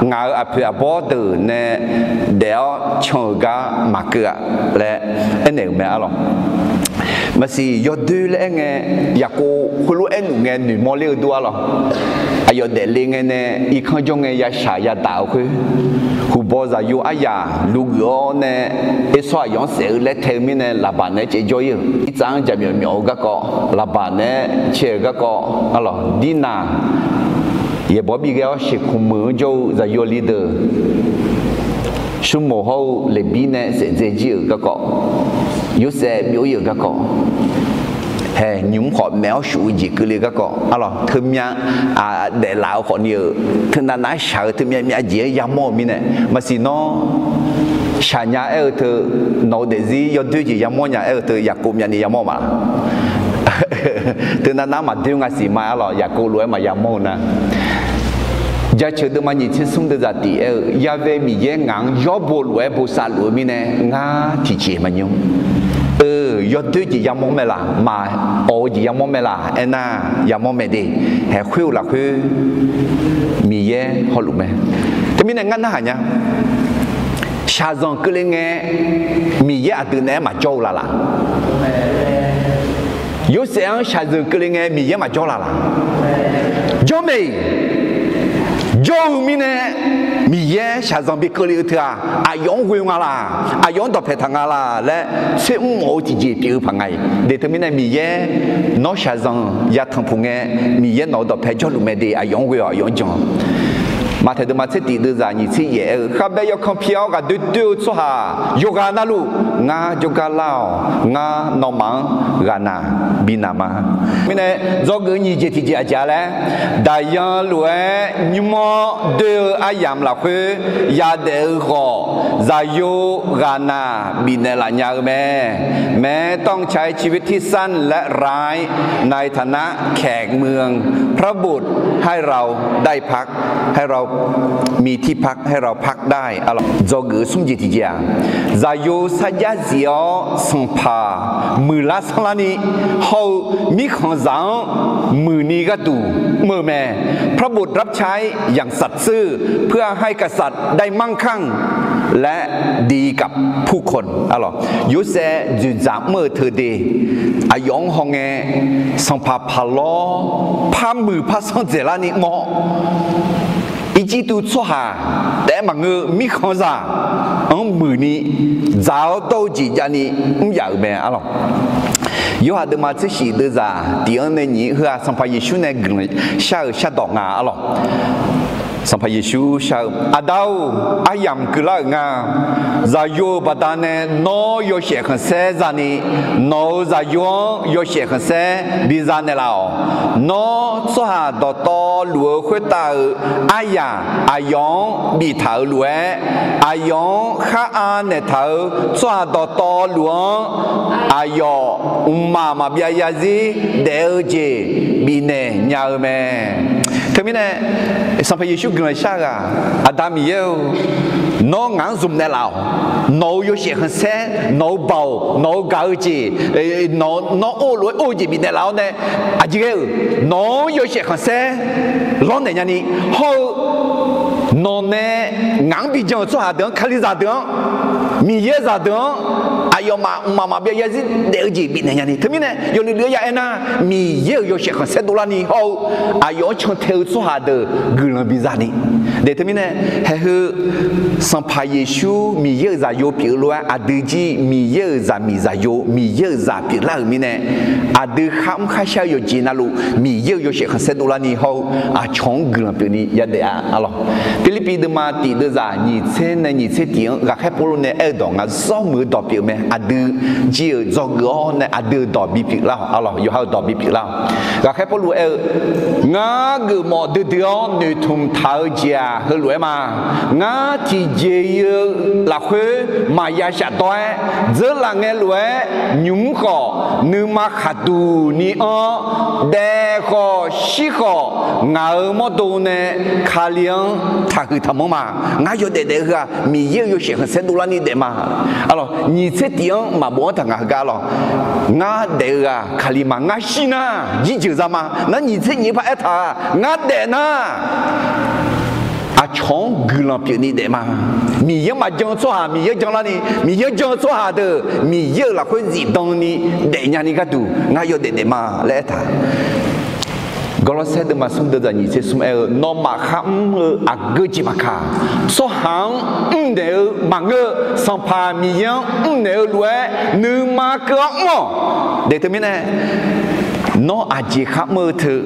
ngaq-euq aqpoeq aqbawr deuq nae daef-awr can-euq gar maqkeuv-a laer aernaeq-euq mae arlawq. Maqsiq yawdoer laer aerngae, Yaqkov heulof-aer nuf ngae noeqmawr ler-eu dur arlawq. Aqyawf daefle ngae nae irkanr jawr ngae yashaq yadaq-eu khoer, huqbaw zaqyo aryaq luvgeuf-awr nae, Ersawr aqyawf-anr saef-eu laer tae-eu mirnae Laqbaq naeq-aer caevjawr ir-euq. Irtsav-anr jaqmyawf myawf-eu garkawv, Laqbaq naeq-aer cae-euq garkawv arlawq. Dirnaq yaeqbawq bighae-awr sheuqkmq meuq-anr jawr-eu zaqyo li deuq, Smrmoq hawr-eu Leqbir nae saef dzae jir-euq garkawv, Yorsaev byov ir-euq garkawv, hae nymq-mr khawf maef-awr shuf-eu jeq keuvle garkawv arlawq. Teumyav daeflaf-eu khawfni-euq teunav nav-aer shaq-eu teumyav myav jeq-anr yamawr-euq mirnae, maqsiq nawr shaqnya aer-eu teu, nawq-eu daefzir yawdoer jeq yamawr nya aer-eu teu, Yaqkov myavni yamawr ma. Teunav nav-anr maqdoer nga siq ma arlawq, Yaqkov lof-aer maqyamawr-eu nar, Jaceuq deuvma nyiq tser smr deuvzaq tiq aer-eu, Yaghae Miqyaer ngaq-anr yawr bo lof-aer bosav luf-eu mirnae ngar tiqjeq maqnymr. Eu, yawdoer jeq yamawr mae laq, maqawq-eu jeq yamawr mae laq aernar, yamawr mae de. Haeq khoer-eu lafkhoer Miqyaer hawluf mae. Teumirnae ngar narhaq nya, shaqzanq keuvle ngae Miqyaer aqdui naeq-aer maqjawr-eu laf laq? Yorsaev-anr shaqzanq keuvle ngae Miqyaer maqjawr laf laq? Jawr mae-iq. Jawr-eu mirnae Miqyaer shaqzanq bi keuvle-eu teu-aq, aqyawf-anr ghoe nga laq, aqyawf-anr dawqpaeq taq nga laq laer tser mr mawf-eu tiqjeq pyeuf-eu paq nga-iq. De teumirnae Miqyaer nawr shaqzanq yatanq puq ngae, Miqyaer nawq-eu dawqpae jawrluf mae de, aqyawf-anr ghoe-awq, aqyawf-anr jan. Maqtaeq deuvma tser tif deuvzaq nyiq tser yaef aer-eu, Khavbae yawkan pi-awr ghaqdoer doer-eu tsawrhaq yawqghaq navluf ngar jawrgar lar-awq. Ngar nawmaf-anr ghaqnaq bi naq ma. Mirnae dzawgeuf-eu nyiq jeq tiqjeq aqjeq-a laer, daqyan lof-aer nymr-awr doer-eu aryamq lafkhoer yadaef-eu khawf, zaqyo ghaqnaq bifnaeq laf nya-eu mae. แม้ต้องใช้ชีวิตที่สั้นและร้าย ในฐานะแขกเมือง พระบุตรให้เราได้พัก ให้เรามีที่พัก ให้เราพักได้ arlawq. Dzawgeuf-eu smr jeq tiqjeq-aq, zaqyo sarjax zif-awr sanqpaq muiqlar sanrlarni hawr-eu mirkhanqzaq-anr muiqni gharduq mr-eu mae. พระบุตรรับใช้อย่างสัตย์ซื่อ เพื่อให้กษัตริย์ได้มั่งคั่ง และดีกับผู้คน arlawq. Yorsaev dzoeqdzaq mr-eu teu de, aqyawf-anr hawngae sanqpaq paqlawr par muiq par sanr dzaeqlarni mr-awr, Irjirtuv tsawrhaq taef-aer maqngeur-eu mirkhanqzaq-anr muiqni dzaq-awr dawr-eu jeq javni mr yaf-euq mae arlawq. Yorhaq deuvma tser shif deuvzaq tiq-anr nae nyiq heu-aq, Sanqpaq Yeqsur nae guiqlanq shar-euq shardawq nga arlawq. Sanqpaq Yeqsur shar-eu, Aqda-or, aryamq keuvlar-euq nga. Zaqyo-euq baqdanae nawr yawshaef khanqsaer zani, nawq-euq zaqyo-anr yawshaef khanqsaer biza naeqlaf-awq. Nawr tsawrhaq dawqtawvluf-eu khoertav-euq aryaq aqyawf-anr biftaq-euq lof-aer, aqyawf-anr khar anaeq taq-euq tsawrhaq dawqtawvluf-anr aqyawf mqmaq maqbyav zarzir daef-eu jeq bifnaeq nya-eu mae. Teumirnae Sanqpaq Yeqsur guiqlanq shar-eu ghaq, Aqda Miqyaer-or, nawr ngaq-anr zmq naeqlaf-awq. Nawq-euq yawshaef khanqsaer, nawq-euq baoq, nawq-euq gaq-eu jeq, nawq, nawr or lof-aer or-eu jeq bifnaeq laf-awr nae, aqjeq ghae-euq nawq-anr yawshaef khanqsaer lawrnaeq nyani hawr-eu, nawq nae ngaq-anr bijan-euq tsawrhaq deuq-anr, Kalizaq deuq-anr, Miqyaer zaqdeuq-anr aqyawfmaf mqmaq maqbyav zarzir daef-eu jeq bifnaeq nyani. Teumirnae yawluiv luiv-aer ya aernar, Miqyaer-euq yawshaef khanqsaer dovlarni hawr-eu, aqyawf-anr cantae-eu tsawrhaq deuq guiqlanq biza ni. De teumirnae, haeqheu Sanqpaq Yeqsur Miqyaer-euq zaqyo pyeuf-eu lof-aer, aqdui jir Miqyaer-euq zaqmiq zaqyo, Miqyaer-euq zaq pyeuflar-euq mirnae, aqdui kharmr kharshar-eu yawqjeq navluf Miqyaer-euq yawshaef khanqsaer dovlarni hawr-eu, aqcawq-anr guiqlanq pyeufni yadaef-a arlawq. Pirlirpiv deuvma tiq deuvzaq nyiq tser nae nyiq tser tiq-anr ghaqkhaer Pawrluv nae aer-eu dawq ngaq zawr muiq-eu dawq pyeuf mae. aqdui jir-euq dzawgeuf-awr nae aqdui-euq dawq bipyeuf lar-awq. Arlawq, yawqha-euq dawq bipyeuf lar-awq. Ghaqkhaer Pawrluv aer-eu, Ngar geufmawf duidui-awr noeqtmq taq-eu jeq-aq heulof-aer ma. Ngar tiqjeq-iq-eu lafkhoer maqya shafdawr-aer, dzeurlaf ngae lof-aer nymq mr khawf, nuima khaqduq ni anr-awr, daef khawf shir khawf, ngaq-euq mawrdo nae Kali-anr taqhuiq taqmanr ma. Ngar yawdaef daef-eu heu-aq, Miqyaer-euq yawshaef khanqsaer dovlarni daef ma. Arlawq, nyiq tser tif-anr maqbof-anr taq ngaq heugar lawq. Ngar daef-eu ghaq Kali ma. Ngar shir nar, jirjeuq za ma. Nar nyiq tser nyiq-eu par aertaq-aq, ngar daef nar, aqcawq-anr guiqlanq pyeufni daef ma. Miqyaer-anr maqjan-eu tsawrhaq Miqyaer-anr janlarni, Miqyaer-anr jan-eu tsawrhaq deuq Miqyaer-euq lafkhoer zifdanni daefnya ni gharduq ngar yawdaef daef ma laer aertaq. Gawrlawrsaer deuvma smr deuv zaq nyiq tser smr aer-eu, Nawmaf kharmr-eu aqgeu jeq maqkaq, tsawrhaq-anr mrnaeq-eu maqngeur. Sanqpaq Miqyaer-anr mrnaeq-eu lof-aer nuima keuv-awr mr-awq. Daeq teumirnae, nawr aqjeq kharmr-eu teu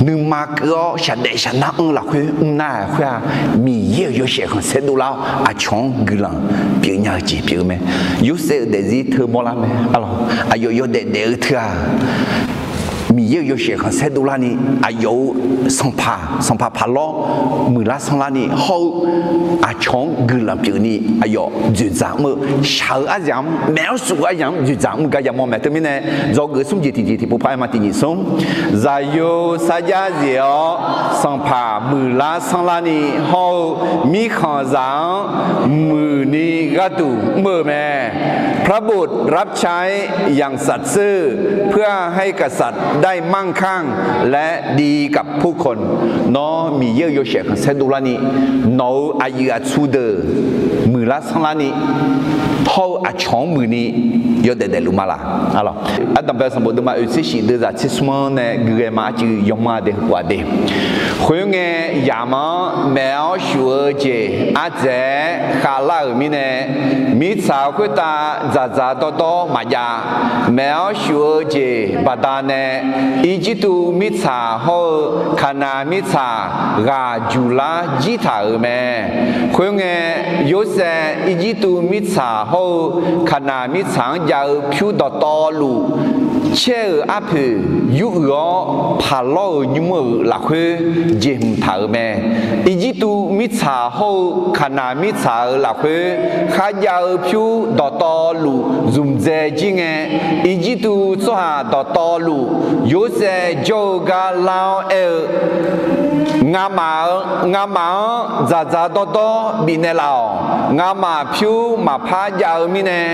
nuima keuv-awr shaqdaef shaqnar anr-eu lafkhoer mrnar-aq khoer-aq, Miqyaer-euq yawshaef khanqsaer dovlar-awr aqcawq-anr guiqlanq pyeufnya-eu jeq pyeuf-eu mae. Yorsaev-euq daefzir teu mawrlar mae. Arlawq, aqyawf yawdaef daef-eu teu-aq, Miqyaer-euq yawshaef khanqsaer dovlarni, aqyawf-euq sanqpaq, sanqpaq paqlawr muiqlar sanrlarni hawr-eu aqcawq-anr guiqlanq pyeufni aqyawf dzoeqdzaq mr-eu shaq-eu aryamq-anr, maeq-awr shuf-eu aryamq-anr dzoeqdzaq mr gar yamawr mae. Teumirnae, dzawgeuf smr jeq tiqjeq tiqpov par aer ma. Tiqnyif smr, zaqyo sarjax zif-awr sanqpaq muiqlar sanrlarni hawr-eu mirkhanqzaq-anr muiqni gharduq mr-eu mae. พระบุตรรับใช้อย่างสัตย์ซื่อ เพื่อให้กษัตริย์ได้มั่งคั่งและดีกับผู้คน Nawr Miqyaer-euq yawshaef khanqsaer dovlarni, nawq-euq aqyuif aqtsu deuq muiqlar sanrlarni hawr-eu aqcawq-anr muiqni yawdaef daefluf ma laq. Ardanqbae sanqbof deuvma oeq tser shif deuv zaq tser smr-anr nae guighae ma. Arcuiv yawma de heuqghaq de. Khoerngae, yamq-anr maeq-awr shuf-eu jeq ardzaeq-aer khavlar-euq mirnae, mirtsaq khoertav dzaqdzaq dawrdawr maqjav. Maeq-awr shuf-eu jeq baqdanae, Irjirtuv mirtsaq hawr-eu Kaqnaq mirtsaq ghaq juqlar jir taq-euq mae. Khoerngae, Yorsaev Irjirtuv mirtsaq hawr-eu Kaqnaq mirtsaq-anr jav-eu pyur dawqtawvluf caer-euq arpoeq yuruiq-awr, paqlawr-euq nymr-euq lafkhoer jeqhmq taq-euq mae. Irjirtuv mirtsaq hawr-eu Kaqnaq mirtsaq-euq lafkhoer kharjav-eu pyur dawqtawvluf zmqdzae jir ngae, Irjirtuv tsawrhaq dawqtawvluf Yorsaev jawr-eu gar lar-awr aer-eu, Ngamaf-eu, ngamaf-anr dzaqdzaq dawrdawr bifnaeq laf-awq. Ngamaf pyur maqpar jav-eu mirnae,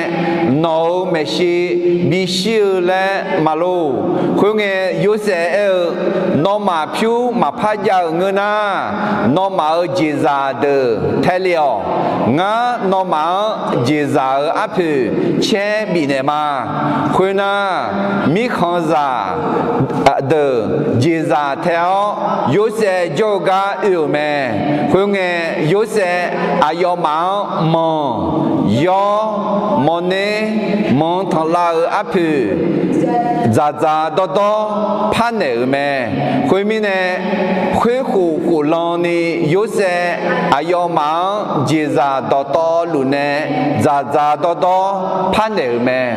nawq-euq maeqshi bishir-eu laer maqlor. Khoerngae, Yorsaev aer-eu, Nawmaf pyur maqpar jav-euq ngeur nar, nawmaf-euq jeqzaq deuq tae le-awq. Ngar nawmaf-anr jeqzaq-euq arpoeq caer bifnaeq ma. Khoernar, mirkhanqzaq deuq jeqzaq tae-awr Yorsaev jawr-eu gar oe-euq mae. Khoerngae, Yorsaev aqyawfmaf-anr manq, yawr, mawrner, manq tanqlav-euq arpoeq dzaqdzaq dawrdawr parnaeq-euq mae. Khoermirnae, khoerkhof khoflan ni Yorsaev aqyawfmaf-anr jeqzaq dawqtawvluf nae dzaqdzaq dawrdawr parnaeq-euq mae.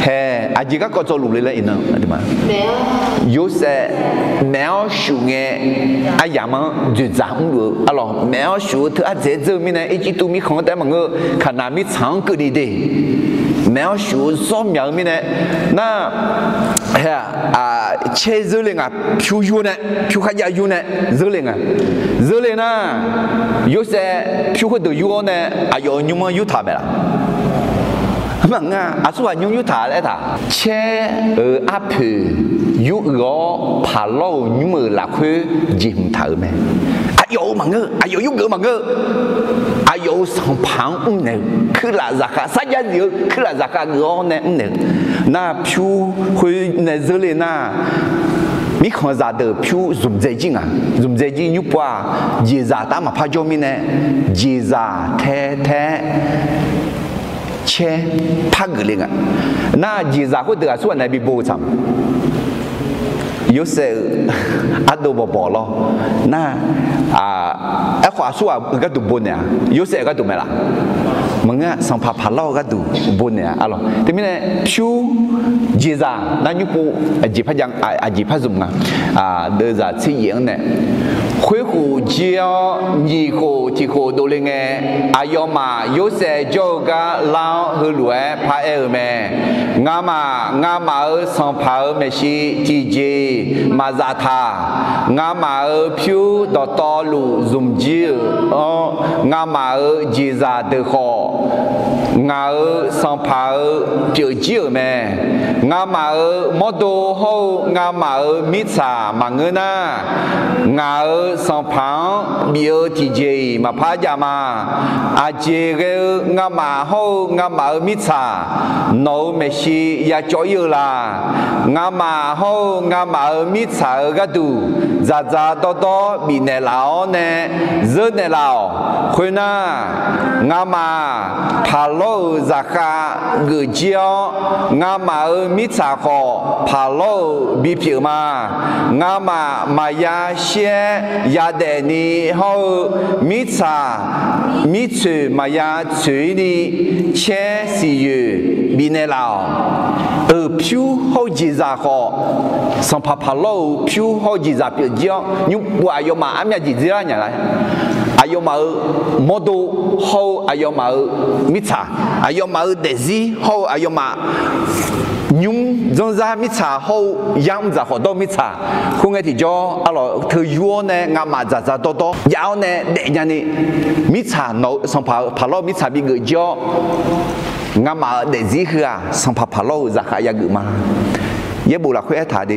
Hae, aqjeq garkawv tsawvluf le laer iqnan, Yorsaev maeq-awr shuf ngae, aryamq-anr dzoeqdzaq mrluf-eu arlawq, maeq-awr shuf-eu teu ardzaeq-aer dzeur-eu mirnae, Irjirtuv mirkhanq-anr taef-aer maqngeur-eu, Kaqnaq mirtsaq-anr keuvni de. Maeq-awr shuf-eu zawr myaq-eu mirnae, nar, hae-aq, caer zeur le nga, pyur yur nae, pyur kharjav yur nae zeur le nga. Zeur le nar, Yorsaev pyur khoerdeuq yur-awr nae aqyawf-euq nymr-anr yurtaq mae laq? Maqngeur-a. Aqsurghaq nymr yurtaq laer aertaq. Caer-euq arpoeq yuruiq-awr paqlawr-euq nymr-euq lafkhoer jeqhmq taq-euq mae. Aqyawf-euq maqngeur, aqyawf yurgeuf-eu maqngeur. Aqyawf-euq sanqpaq-anr mrnaeq-eu kuirlaf zaqkhav, sarjax zif-eu kuirlaf zaqkhav geuf-awr nae mrnaeq-eu. Nar pyur khoer nae zeur le nar, mirkhanqzaq deuq pyur zmqdzae jir nga. Zmqdzae jir nymr pov-aq, jeqzaq taef-aer maqpar jawr mirnae, jeqzaq tae tae-aer caer par geuf le nga. Nar jeqzaq khoerdeuq aqsurghaq nae bi bo-eu tsaq ma. Yorsaev-euq ardov bawqbawq lawr. Nar, aerkhawf aqsurghaq-euq gharduq bo naeq-a, Yorsaev-euq gharduq mae laq? Maqngeur-a, sanqpaq paqlawr-eu gharduq bonaeq-a arlawq. Teumirnae pyur jeqzaq nar nymr pov aqjeq par jav, aqjeq par zmq nga. Deuvzaq tser yaef-anr nae, khoerkhof jir-awr nyiq khof tiq khof dovle ngae, aqyawfmaf Yorsaev jawr-eu gar lar-awr heulof-aer paraer-euq mae. Ngamaf, ngamaf-euq sanqpaq-euq maeqshi tiqjeq-iq maqzaf taq. Ngamaf-euq pyur dawqtawvluf zmq jir-euq-anr, ngamaf-euq jeqzaq deuq khawf, ngaq-euq sanqpaq-euq pyeuf jir-euq mae. Ngamaf-euq mawrdo hawr-eu ngamaf-euq mirtsaq maqngeur nar, ngaq-euq sanqpaq-anr bif-eu tiqjeq-iq maqpar jav ma. Aqjeq ghae-eu ngamaf hawr-eu ngamaf-euq mirtsaq nawq-euq maeqshi ya cawv ir-eu la? Ngamaf hawr-eu ngamaf-euq mirtsaq-euq gharduq dzaqdzaq dawrdawr bifnaeq laf-awr nae zeur naeq laf-awq. Khoernar, ngamaf paqlawr-euq zaqkhav geuf jir-awr, ngamaf-euq mirtsaq khawf paqlawr-euq bipyeuf ma. Ngamaf maqya shir-aer yadaef ni hawr-eu mirtsaq mirtsoeq maqya tsoeq ir ni caer siqyoeq bifnaeq laf-awq. Euq pyur hawr-eu jeqzaq khawf, sanqpaq paqlawr-euq pyur hawr-eu jeqzaq pyeuf jir-awr, nymr pov aqyawfmaf armyav jeq dzerlar nya la? Aqyawfmaf-euq mawrdo hawr-eu aqyawfmaf-euq mirtsaq, aqyawfmaf-euq daefzir hawr-eu aqyawfmaf nymr dzanrzar mirtsaq hawr-eu yamr dzaq khawf dawr-eu mirtsaq, khoerngae tiqjawr arlawq teu yur-awr nae ngamaf dzaqdzaq dawrdawr jav-awr nae daefnya ni, mirtsaq nawq-eu sanqpaq-euq paqlawr-eu mirtsaq bigeuf jir-awr, ngamaf-euq daefzir heu-aq sanqpaq paqlawr-euq zaqkhav yageuf ma. Yaerbof lafkhoer aertaq de,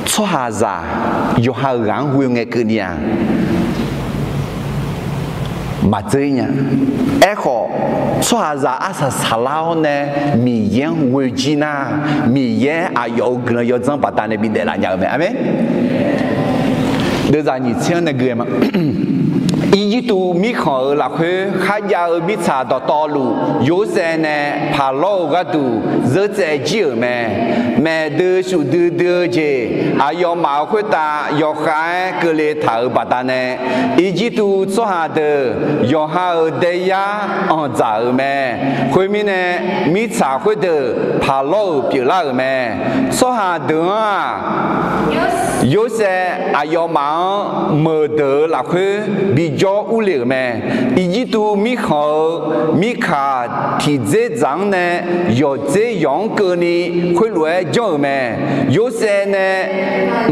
tsawrhaqzaq yawqha-euq ghaq-anr ghoe ngae keuvni-aq, maqdzeur ir nya. Aerkhawf, tsawrhaqzaq arsaq saqlar-awr nae Miqyaer-anr ghoe jir nar, Miqyaer aqyawf-euq guiqlanq yawdzanr baqdanae bidaef laf nya-eu mae. Aqmeq. Deuvzaq nyiq tser-anr nae gui-aer ma. Irjirtuv mirkhanq-euq lafkhoer kharjav-eu mirtsaq dawqtawvluf, Yorsaev nae paqlawr-eu gharduq zeur tsaev jir-euq mae. Maeqdui shuf duidui-eu jeq aqyawfmaf-euq khoertav yawkhav-aer keuvle taq-euq baqdanae, Irjirtuv tsawrhaq deuq yawqha-euq daeyar anqdzaq-euq mae. Khoermirnae, mirtsaq khoerdeuq paqlawr-euq pyeuflar-euq mae. Tsawrhaq deuq-anr-aq, Yorsaev aqyawfmaf-anr meuqdeuq-euq lafkhoer bijawr urle-euq mae. Irjirtuv mirkhanq-euq mirkaq tiqdzer dzaq-anr nae yawqdzer yawq-anr keuvni khoerlof-aer janr-euq mae. Yorsaev nae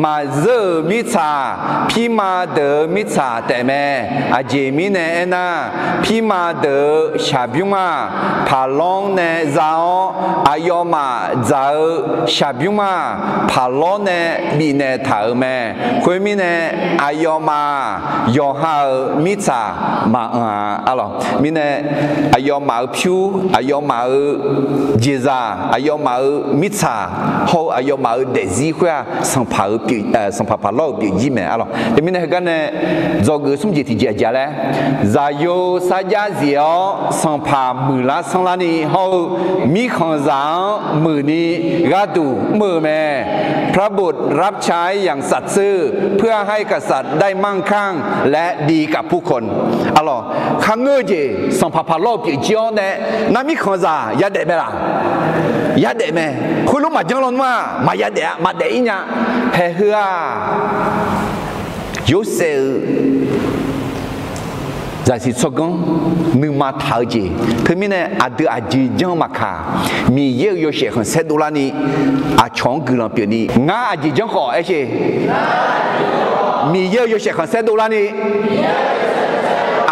maqzeur-euq mirtsaq, pirma deuq-euq mirtsaq taefmae. Aqjeq mirnae aernar, pirma deuq-euq shaqbymr-aq, paqlawr nae za-awr, aqyawfmaf dzaq-eu shaqbymr-aq, paqlawr nae bifnaeq taq-euq mae. Khoermirnae, aqyawfmaf yawqha-euq mirtsaq maqanq-a arlawq. Mirnae, aqyawfmaf-euq pyur, aqyawfmaf-euq jeqzaq, aqyawfmaf-euq mirtsaq hawr-eu aqyawfmaf-euq daefzir khoer-aq, sanqpaq-euq pyeuf, sanqpaq paqlawr-euq pyeuf jir mae arlawq. Teumirnae heugar nae dzawgeuf smr jeq tiqjeq aqjeq laer, zaqyo sarjax zif-awr sanqpaq muiqlar sanrlarni hawr-eu mirkhanqzaq-anr muiqni gharduq mr-eu mae. พระบุตรรับใช้อย่างสัตย์ซื่อ เพื่อให้กษัตริย์ได้มั่งคั่งและดีกับผู้คน arlawq. Kharngeur-eu jeq sanqpaq paqlawr-euq pyeuf jir-awr nae, nar mirkhanqzaq yadaef mae laq? Yadaef mae. Khoerlof maqjanr lawnmr-aq maqya daef-a, maqdaef ir nya. Haeq heu-aq, Yorsaev-euq zaqsiq tsawrganr nuima taq-eu jeq. Teumirnae aqdui aqjeq janr maqkaq, Miqyaer-euq yawshaef khanqsaer dovlarni aqcawq-anr guiqlanq pyeufni, ngar aqjeq janr khawf aer sher, Miqyaer-euq yawshaef khanqsaer dovlarni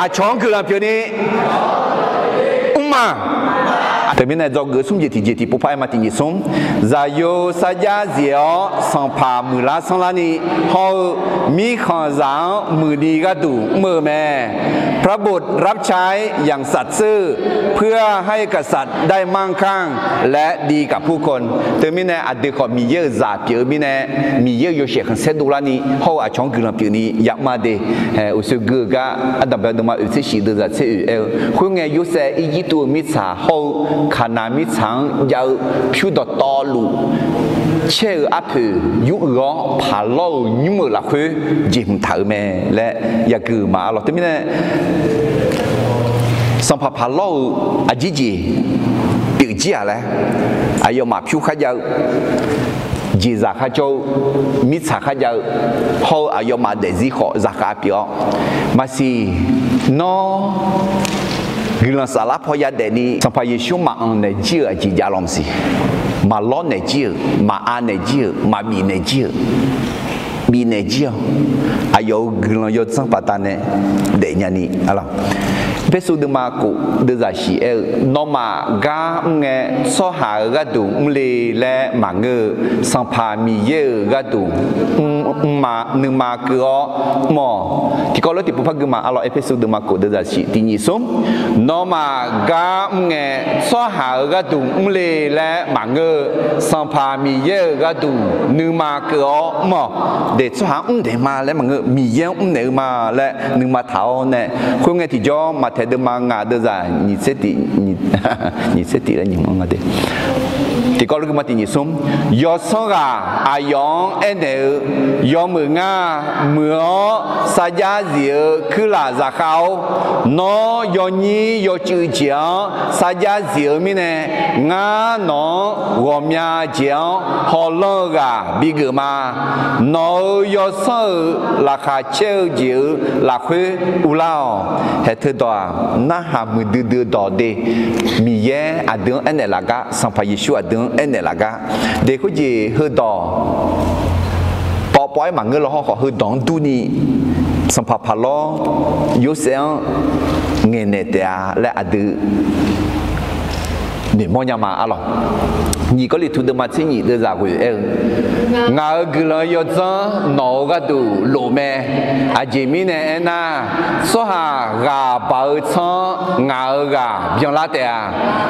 aqcawq-anr guiqlanq pyeufni mr ma. Teumirnae dzawgeuf smr jeq tiqjeq tiqpov par aer ma. Tiqjeq smr, zaqyo sarjax zif-awr sanqpaq muiqlar sanrlarni hawr-eu mirkhanqzaq-anr muiqni gharduq mr-eu mae. พระบุตรรับใช้อย่างสัตย์ซื่อ เพื่อให้กษัตริย์ได้มั่งคั่งและดีกับผู้คน Teumirnae aqdui khawf Miqyaer-euq zaq pyeuf-eu mirnae, Miqyaer-euq yawshaef khanqsaer dovlarni hawr-eu aqcawq-anr guiqlanq pyeufni yamr-a de. Uqshoe gui-eu gar ardanqbae dm ma oeq tser shif deuvzaq tser oeq aer-eu, khoerngae Yorsaev Irjirtuv-eu mirtsaq hawr-eu Kaqnaq mirtsaq-anr jav-eu pyur dawqtawvluf caer-eu arpoeq yur uiq-awr paqlawr-euq nymr-euq lafkhoer jeqhmq taq-euq mae laer yagui-euq ma arlawq. Teumirnae Sanqpaq paq lawr-eu aqjir jeq pyeuf jir-aq laer, aqyawfmaf pyur kharjav-eu, jeqzaq kharjawr-eu, mirtsaq kharjav-eu, hawr-eu aqyawfmaf daefzir khawf zaqkhav pyeuf-awr, maqsiq, nawr guiqlanq saflar paw yadaef ni Sanqpaq Yeqsur maqanq naeq jir-euq aqjeq jav law maqsiq. Maqlawr naeq jir-euq, maqav naeq jir-euq, maqbif naeq jir-euq, bifnaeq jir-awq. Aqyawf-euq guiqlanq yawdzanr baqdanae daefnya ni, a, Erpersu deuvma kof deuvzaq shif aer-eu, nawmaf gar mr ngae, tsawrhaq-euq gharduq mr le laer maqngeur-eu, Sanqpaq Miqyaer-euq gharduq mr, mr ma, nuima keuv-awr mr-awq. Tiqkawv lof tiqpov par gui ma, a, Erpersu deuvma kof deuvzaq shif tiq nyiq smr. Nawmaf gar mr ngae, tsawrhaq-euq gharduq mr le laer maqngeur-eu, Sanqpaq Miqyaer-euq gharduq nuima keuv-awr mr-awq. De, tsawrhaq-anr mr daeq ma laer maqngeur, Miqyaer-anr mrnaeq-eu ma laer nuima taq-awr nae, khoerngae tiqjawr Maqtaeq deuvma ngaq deuvzaq nyiq tser tiq, nyiq tser tiq laer nyiq ma nga de. Tiqkawv lof gui ma tiq nyiq smr. Yawsanr ghaq aqyawf-anr aernaeq-eu, yawmeuq ngar muiq-awr sarjax zif-eu kuirlaf zaqkhav-or, nawr yawnyir yawcuiv jeq-anr sarjax zif-eu mirnae, ngar nawq-anr ghawqmya jeq-anr hawlanr-eu ghaq bigeuf ma. Nawq-euq yawsanr-euq laqkhaq caer-eu jeq-euq lafkhoer uvlar-awq. Haeq teudawq-aq, narhaq muiqdui dui-eu dawq de. Miqyaer aqdui-anr aernaeq laf gar, Sanqpaq Yeqsur aqdui-anr aernaeq laf gar. De, khoerjeq heudawq pawv pawv-aer maqngeur law hawr khawf, heudawq-anr durni Sanqpaq paq lawr Yorsaev-anr ngaeqnaeq taef-a laer aqdui noeqmawr nya ma, a, lawq. Nyiq Gawrliqtu deuvma tser nyiq deuvzaq ghoeq aer-eu, ngaq-euq guiqlanq yawdzanr nawq-euq gharduq lof mae. Aqjeq mirnae aernar, tsawrhaq ghaq baq-eu tsanr ngaq-euq ghaq byanlar taef-a.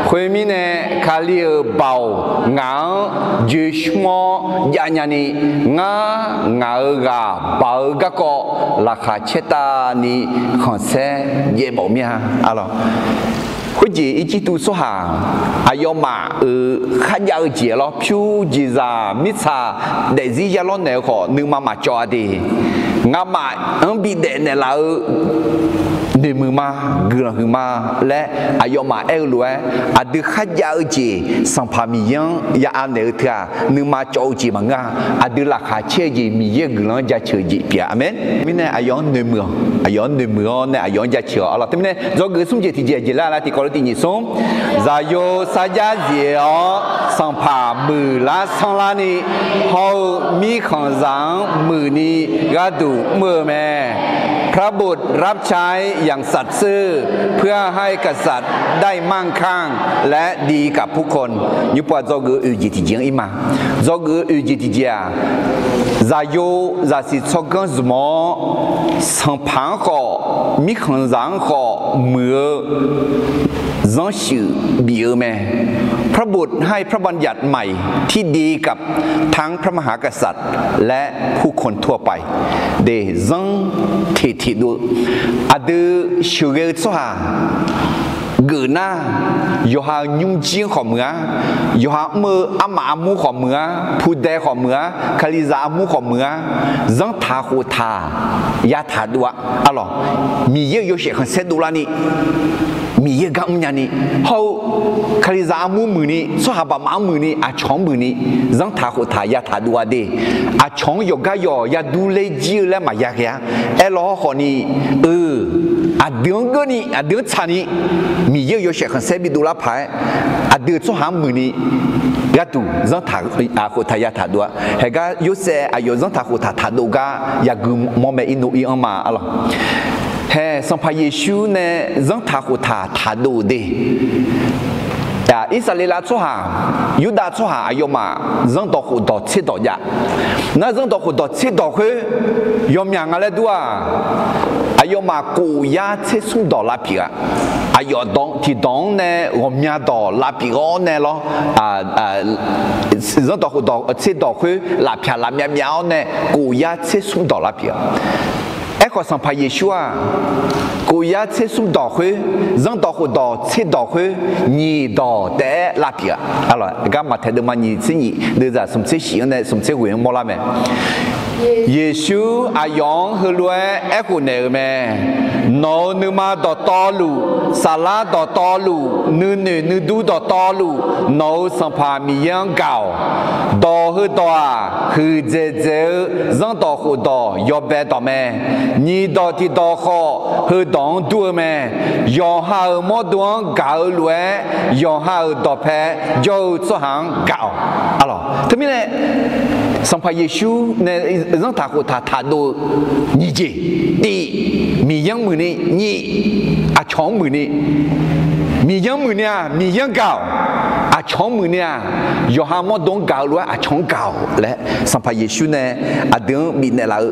Khoermirnae, Kali-euq baoq ngaq-anr joeqshmr-awr javnya ni, ngar ngaq-euq ghaq baq-eu garkawv laqkhaq caertavni khanqsaer jaev mawf mir-a, a, lawq. Khoerjeq Irjirtuv tsawrhaq aqyawfmaf-euq kharjav-eu jeq lawr, pyur jeqzaq mirtsaq daefzir ya lawrnaeq-eu khawf nuima maqcawv-a de. Ngamaf-anr bidaef naeqlaf-eu noeqmuiq ma, guiqlanq huiq ma laer aqyawfmaf aer-eu lof-aer, aqdui kharjav-eu jeq Sanqpaq Miqyaer-anr ya anaeq-eu teu-aq, nuima cawv-eu jeq maqngeur-a. Aqdui laqkhaq caer-eu jeq Miqyaer-euq guiqlanq-anr jaceuq-eu jeq pyeuf-a. Aqmeq. Mirnae aqyawf-anr noeqmuiq-awq, aqyawf-anr noeqmuiq-awr nae aqyawf-anr jaceuq-awq, a, lawq. Teumirnae dzawgeuf smr jeq tiqjeq jeq lar lar tiqkawv lof tiq nyiq smr. Zaqyo sarjax zif-awr Sanqpaq muiqlar sanrlarni, hawr-eu mirkhanqzaq-anr muiqni gharduq mr-eu mae. พระบุตรรับใช้อย่างสัตย์ซื่อ เพื่อให้กษัตริย์ได้มั่งคั่งและดีกับผู้คน Nymrpov-aq, dzawgeuf-eu oeq jeq tiqjeq-anr ir ma. Dzawgeuf-eu oeq jeq tiqjeq-aq, zaqyo zaqsiq tsawrganr zmq-awr, Sanqpaq-anr khawf, mirkhanqzaq-anr khawf muiq-eu zanrsuif bif-eu mae. พระบุตรให้พระบัญญัติใหม่ที่ดีกับทั้งพระมหากษัตริย์และผู้คนทั่วไป De, zanr teq teq dov-eu, aqdui sheuqghae-eu tsawrhaq geuf nar, yawqha-euq nymrjir-anr khawf muiq-ar, yawqha mr-eu armaf armur khawf muiq-ar, pudae khawf muiq-ar, Kalizaq armur khawf muiq-ar, zanrtaq khoftaq yataq dov-a, a, lawq. Miqyaer-euq yawshaef khanqsaer dovlarni, Miqyaer-euq gar mrnya ni, hawr-eu Kalizaq armur muiqni, tsawrhaq baqmaf-anr muiqni, aqcawq-anr muiqni, zanrtaq khoftaq yataq dov-a de. Aqcawq-anr yawqgar yawq ya durler jir-eu laer maqya ghae-ar. Aerlaw hawrkhawf ni, eu, aqdui-anr geurni, aqdui-anr tsaqni, Miqyaer-euq yawshaef khanqsaer bidov lar paq-aer, aqdui-euq tsawrhaq-anr muiqni, gharduq zanrtaq khoftaq yataq dov-a. Haegar Yorsaev aqyawf zanrtaq khoftaq taqdov gar yagui mawr mae, irnov ir-anr ma, a, lawq. Hae, Sanqpaq Yeqsur nae zanrtaq khoftaq taqdov de. Irsaqleqlav tsawrhaq, Yurdav tsawrhaq aqyawfmaf zanrdawq khofdawq tserdawq jav. Nar zanrdawq khofdawq tserdawq khoer yawmyaq nga laer dur-aq, aqyawfmaf khof yar tser smr dawq lavpyeuf-a. Aqyawf dawq tiqdawq-anr nae ghawqmya dawq lavpyeuf-awr nae lawr, zanrdawq khofdawq tserdawq khoer lafpyaq lafmyav myav-awr nae khof yar tser smr dawq lavpyeuf-a. Aerkhawf, Sanqpaq Yeqsur-aq, khof yar tser smr dawq khoer, zanrdawq khofdawq tserdawq khoer nyiq dawq taef-aer lavpyeuf-a. Gar Maqtaeq deuvma nyiq tser nyiq deuvzaq smq tser shif-anr nae smq tser ghoeq-anr mawrlar mae. Yeqsur aqyawf-anr heulof-aer aerkhof naeq-euq mae. Nawq-euq nuima dawqtawvluf, saflar dawqtawvluf, nuinoeq nuidur dawqtawvluf, nawq-euq Sanqpaq Miqyaer-anr gaq-awq. Dawq heudawq-aq, huiqdzaeq dzaeq-eu zanrdawq khofdawq yawbae dawq mae. Nyiq dawq tiq dawq khawf, heudawq-anr dur-eu mae. Yawqha-euq mawrdo-anr gaq-eu lof-aer, yawqha-euq dawqpae jawr-eu tsawrhaq-anr gaq-awq. Arlawq, teumirnae Sanqpaq Yeqsur nae zanrtaq khoftaq taqdov-eu nyiq jeq, tiq, Miqyaer-anr muiqni, nyiq, aqcawq-anr muiqni. Miqyaer-anr muiqni-aq, Miqyaer-anr gaq-awq. Aqcawq-anr muiqni-aq, yawqha mawrdo-anr gaq-eu lof-aer aqcawq-anr gaq-awq laer Sanqpaq Yeqsur nae aqdui-anr bifnaeq laf-eu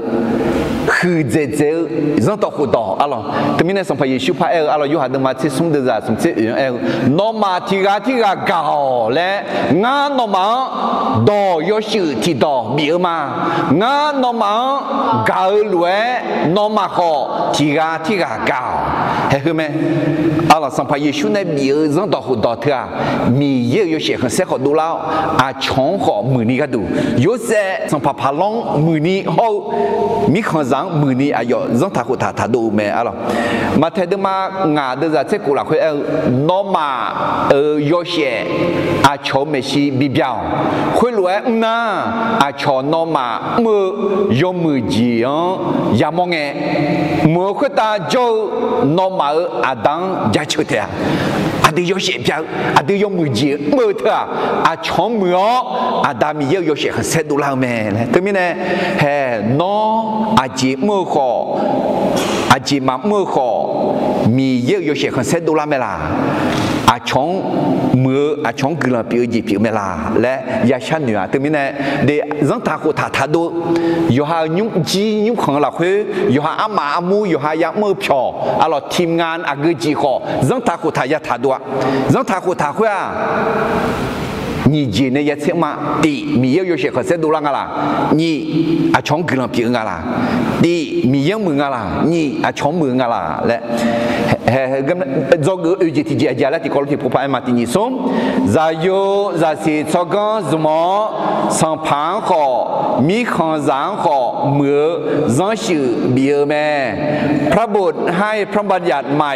huiqdzaeq dzaeq-eu zanrdawq khofdawq arlawq. Teumirnae Sanqpaq Yeqsur par aer-eu arlawq, Yorhaq deuvma tser smr deuvzaq smq tser oeq-anr aer-eu, nawmaf tiq ghaq tirghaq gaq-awq laer, ngar nawmaf-anr dawq yawshuif tiqdawq bif-eu ma. Ngar nawmaf-anr gaq-eu lof-aer, nawmaf khawf tiq ghaq tirghaq gaq-awq. Haeq heu mae. Arlawq, Sanqpaq Yeqsur nae bif-eu zanrdawq khofdawq teu-aq, Miqyaer-euq yawshaef khanqsaer khawf dovlar-awr, aqcawq-anr khawf muiqni gharduq, Yorsaev sanqpaq Paqlawr-anr muiqni hawr-eu, mirkhanqzaq-anr muiqni aqyawf zanrtaq khoftaq taqdov-eu mae arlawq. Maqtaeq deuvma ngaq deuvzaq tser khof lafkhoer aer-eu, nawmaf-euq yawshaef aqcawq-euq maeqshi bibyaq-awq. Khoerlof-aer mr nar, aqcawq nawmaf mr-eu yawmuiq jeq-anr yamawr ngae, mq-euq khoertav jawr-eu nawmaf-euq Aqda-anr jaceuq taef-a. Aqdui yawshaef bya-eu, aqdui yawmuiq jeq mr-eu teu-aq, aqcawq-anr muiq-awr Aqda Miqyaer-euq yawshaef khanqsaer dovlar-eu mae laer. Teumirnae, haeq, nawr aqjeq mr-eu khawf, aqjeq maqmr-eu khawf, Miqyaer-euq yawshaef khanqsaer dovlar mae laq. Aqcawq-anr muiq-eu, aqcawq-anr guiqlanq pyeuf-eu jeq pyeuf mae laq laer yashar noeq-a. Teumirnae, de, zanrtaq khoftaq taqdov-eu, yawqha-euq nymrjir nymrkhanq-eu lafkhoer, yawqha armaf armur, yawqha ya'mr-eu pyawq arlawq, tiqmqnga aqgeu jeq khawf zanrtaq khoftaq yataq dov-a. Zanrtaq khoftaq khoer-aq, nyiq jeq nae yatser ma. Tiq, Miqyaer-euq yawshaef khanqsaer dovlar nga laq. Nyiq, aqcawq-anr guiqlanq pyeuf-eu nga laq. Tiq, Miqyaer-anr muiq nga laq. Nyiq, aqcawq-anr muiq-eu nga laq laer, haeq, dzawgeuf-eu oeq jeq tiqjeq aqjeq laer tiqkawv lof tiqpov paq-aer ma. Tiq nyiq smr, zaqyo zaqsiq tsawrganr zmq-awr, sanqpaq-anr khawf, mirkhanqzaq-anr khawf muiq-eu zanrsuif bif-eu mae. พระบุตรให้พระบัญญัติใหม่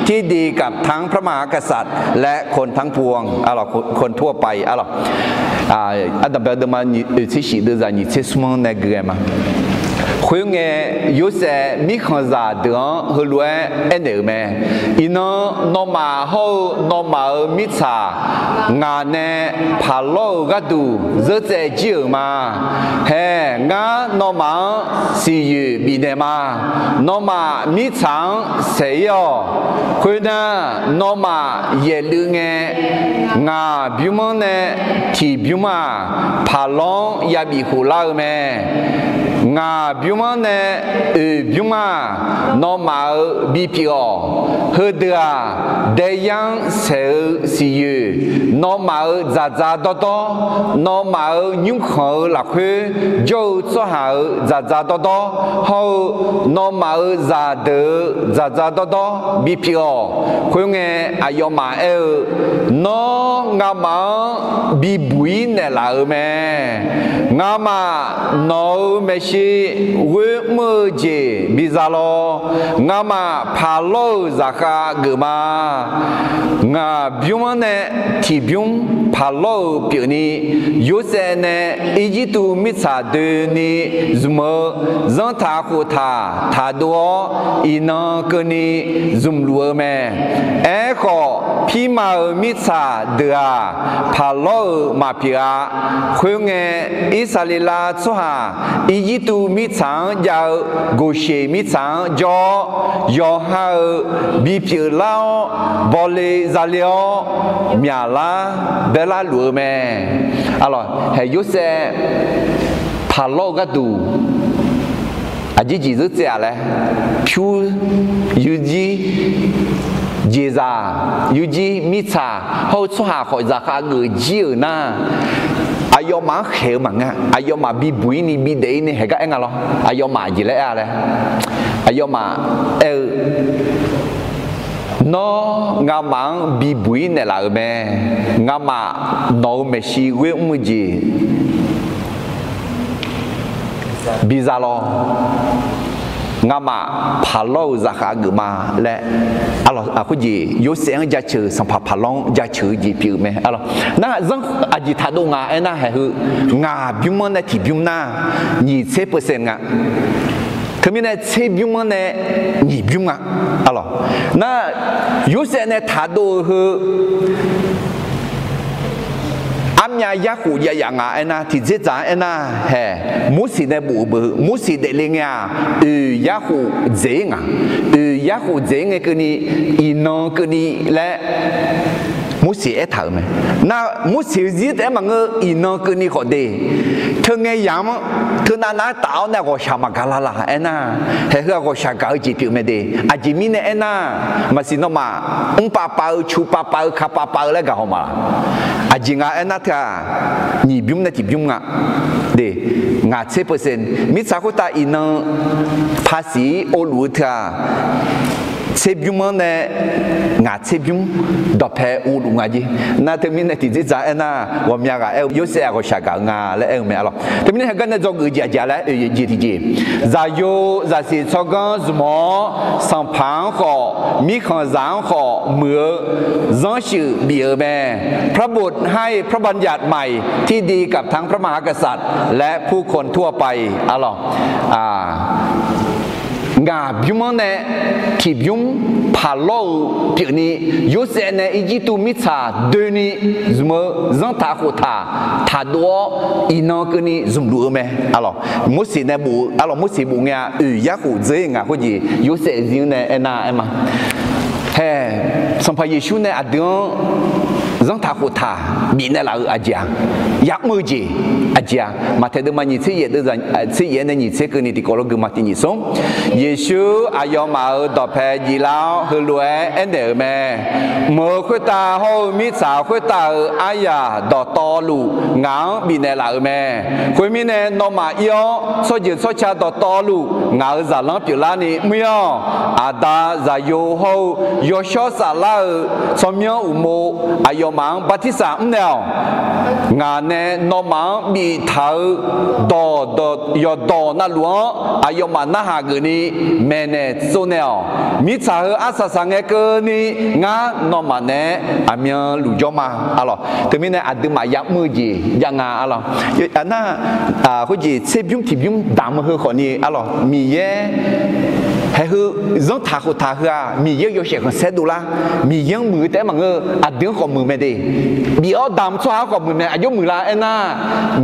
ที่ดีกับทั้งพระมหากษัตริย์และคนทั้งปวง arlawq, คนทั่วไป arlawq. Ardanqbae-eu deuvma oeq tser shif deuvzaq nyiq tser smr-anr nae gui ghae ma. Khoerngae, Yorsaev mirkhanqzaq deuq-anr heulof-aer aernaeq-euq mae. Iqnan nawmaf hawr-eu nawmaf-euq mirtsaq ngaq nae Paqlawr-euq gharduq zeurtsaev jir-euq ma. Haeq, ngar nawmaf-anr siqyoeq bifnaeq ma. Nawmaf mirtsaq-anr saeq-ir-awq. Khoernar, nawmaf yaeqluiv ngae, ngaq bymr-anr nae tiq bymr-aq, Paqlawr-anr yabif khoflar-eu mae. Ngaq bymr-anr nae oeq bymr-aq, nawmaf-euq bipyeuf-awq. Heudeuq-aq, daeyar-anr saeq-eu siqyoeq, nawmaf-euq dzaqdzaq dawrdawr, nawmaf-euq nymrkhanq-eu lafkhoer jawr-eu tsawrhaq-euq dzaqdzaq dawrdawr hawr-eu, nawmaf-euq zaqdeuq-euq dzaqdzaq dawrdawr bipyeuf-awq. Khoerngae, aqyawfmaf aer-eu, Nawr ngamaf-anr bibuq-ir naeqlaf-euq mae. Ngamaf nawq-euq maeqshi ghoer mr-eu jeq biza lawr. Ngamaf Paqlawr-euq zaqkhav geuf ma. Ngaq bymr-anr nae tiq bymr Paqlawr-euq pyeufni, Yorsaev nae Irjirtuv mirtsaq doeni zmq-eu zanrtaq khoftaq taqdov-awr, iqnan keuvni zmqluf-eu mae. Aerkhawf, pirma-euq mirtsaq deuq-aq, Paqlawr-euq maqpyeuf-a. Khoerngae, Irsaqleqlav tsawrhaq Irjirtuv mirtsaq-anr jav-eu Goqsheq mirtsaq-anr jawr-awr, yawqha-euq bipyeuf lar-awr, bawle zale-awr, myaqlar baerlar luf-eu mae. Arlawq, haeq, Yorsaev Paqlawr-eu gharduq aqjeq jeq zeur tsaev-aq laer, pyur, yurjir, jeqzaq, yurjir, mirtsaq hawr-eu tsawrhaq khawf zaqkhav geuf jir-euq nar, aqyawfmaf-anr khaeq-eu maqngeur. Aqyawfmaf bibuq-ir ni bidaef-ir ni haeq gar aer nga lawr. Aqyawfmaf jeq laer aer-a laer, aqyawfmaf aer-eu, Nawr ngamaf-anr bibuq-ir naeqlaf-euq mae. Ngamaf nawq-euq maeqshi ghoer mr-eu jeq biza lawr. Ngamaf paqlawr-euq zaqkhav geuf ma laer, khoerjeq Yorsaev-anr jaceuq-euq, sanqpaq paqlawr-anr jaceuq-eu jeq pyeuf-euq mae. Nar zanr aqjeq taqdov nga aernar, haeq heu ngaq bymr-anr nae tiqbymr nar, nyiq tser percent nga. Teumirnae tserbymr-anr nae nyiq bymr nga. Nar Yorsaev nae taqdov-eu heu armyav yarkhof jav yaf nga aernar, tiqdzerdzaq-anr aernar, haeq Morseq nae bof-euq beu, Morseq daefle ngae-aq, oeq yarkhof dzaeq-ir nga. Oeq yarkhof dzaeq-ir ngae keuvni, iqnan keuvni laer Morseq aertaq-euq mae. Nar Morseq-eu zir taef-aer maqngeur, iqnan keuvni khawf de. Teu ngae yamq-anr teunav nav-aer taf-awr nae ghawqshaq maqgaq lar la aernar, haeq heu-aq ghawqshaq gaq-eu jeq pyeuf mae de. Aqjeq mirnae aernar, maqsiq nawmaf mrpav pav-eu, cupav pav-eu, kapav pav-eu laer gaq haw ma. Aqjeq nga aernar teu-aq, nyiq bymr nae tiqbymr nga. De, ngaq tser percent. Mirtsaq khoertav iqnan paqsiq-ir ovluf-eu teu-aq, tserbymr-anr nae ngaq tserbymr dawqpae ovluf nga jer. Nar teumirnae tiqdzerdzaq aernar, ghawqmya ghaq aer-eu Yorsaev-aq ghawqshaq gaq-eu nga laer aer-eu mae arlawq. Teumirnae heugar nae dzawgeuf jeq aqjeq laer oeq jeq tiqjeq, zaqyo zaqsiq tsawrganr zmq-awr, sanqpaq-anr khawf, mirkhanqzaq-anr khawf muiq-eu zanrsuif bif-euq mae. พระบุตรให้พระบัญญัติใหม่ ที่ดีกับทั้งพระมหากษัตริย์ และผู้คนทั่วไป arlawq. Ngaq bymr-anr nae tiqbymr paqlawr-euq pyeufni, Yorsaev nae Irjirtuv mirtsaq doeni zmq-eu zanrtaq khoftaq taqdov-awr, iqnan keuvni zmqluf-eu mae. Arlawq, Morseq nae bof-eu, arlawq, Morseq bof ngae-a, oeq yarkhof dzeur-ir nga khoerjeq Yorsaev zir-anr nae aernar aer ma. Haeq, Sanqpaq Yeqsur nae aqdui-anr zanrtaq khoftaq bifnaeq laf-eu aqjeq-aq, ya'mr-eu jeq aqjeq-aq, Maqtaeq deuvma nyiq tser yaef, tser yaef-aer nae nyiq tser keuvni tiqkawv lawr geufma tiq nyiq smr. Yeqsur aqyawfmaf-euq dawqpae jiflar-awr, heulof-aer aernaeq-euq mae. Mq-euq khoertav hawr-eu mirtsaq khoertav-euq aryaq dawqtawvluf ngaq-anr bifnaeq laf-euq mae. Khoermirnae, nawmaf ir-awr, tsawrjeuq tsawrca dawqtawvluf ngaq-euq zaqlanr pyeuflarni mr-ir-awq. Aqda, Zaqyo hawr-eu Yawshawr Saflar-euq tsawrmyanr uqmov aqyawfmaf-anr bartirsaq mrnaeq-awq. Ngaq nae nawmaf-anr biftaq-eu dawq, yawqdawq navluf-anr aqyawfmaf narhaq geufni maeqnaeq tsovnaeq-awq. Mirtsaq heu arsaq saqngae keuvni ngar nawmaf naeq-aer aqmyanluf jawr ma. Arlawq, teumirnae aqduimaf ya'mr-eu jeq jav nga. Arlawq, aqnar khoerjeq tserbymr tiqbymr damq-eu heu khawfni, arlawq, Miqyaer haeq heu zanrtaq khoftaq heu-aq, Miqyaer-euq yawshaef khanqsaer dovlar, Miqyaer-anr muiq-eu taef-aer maqngeur, aqdui-anr khawf muiq mae de. Bif-awr damq-eu tsawrhaq-anr khawf muiq mae. Aqjox muiqlar aernar,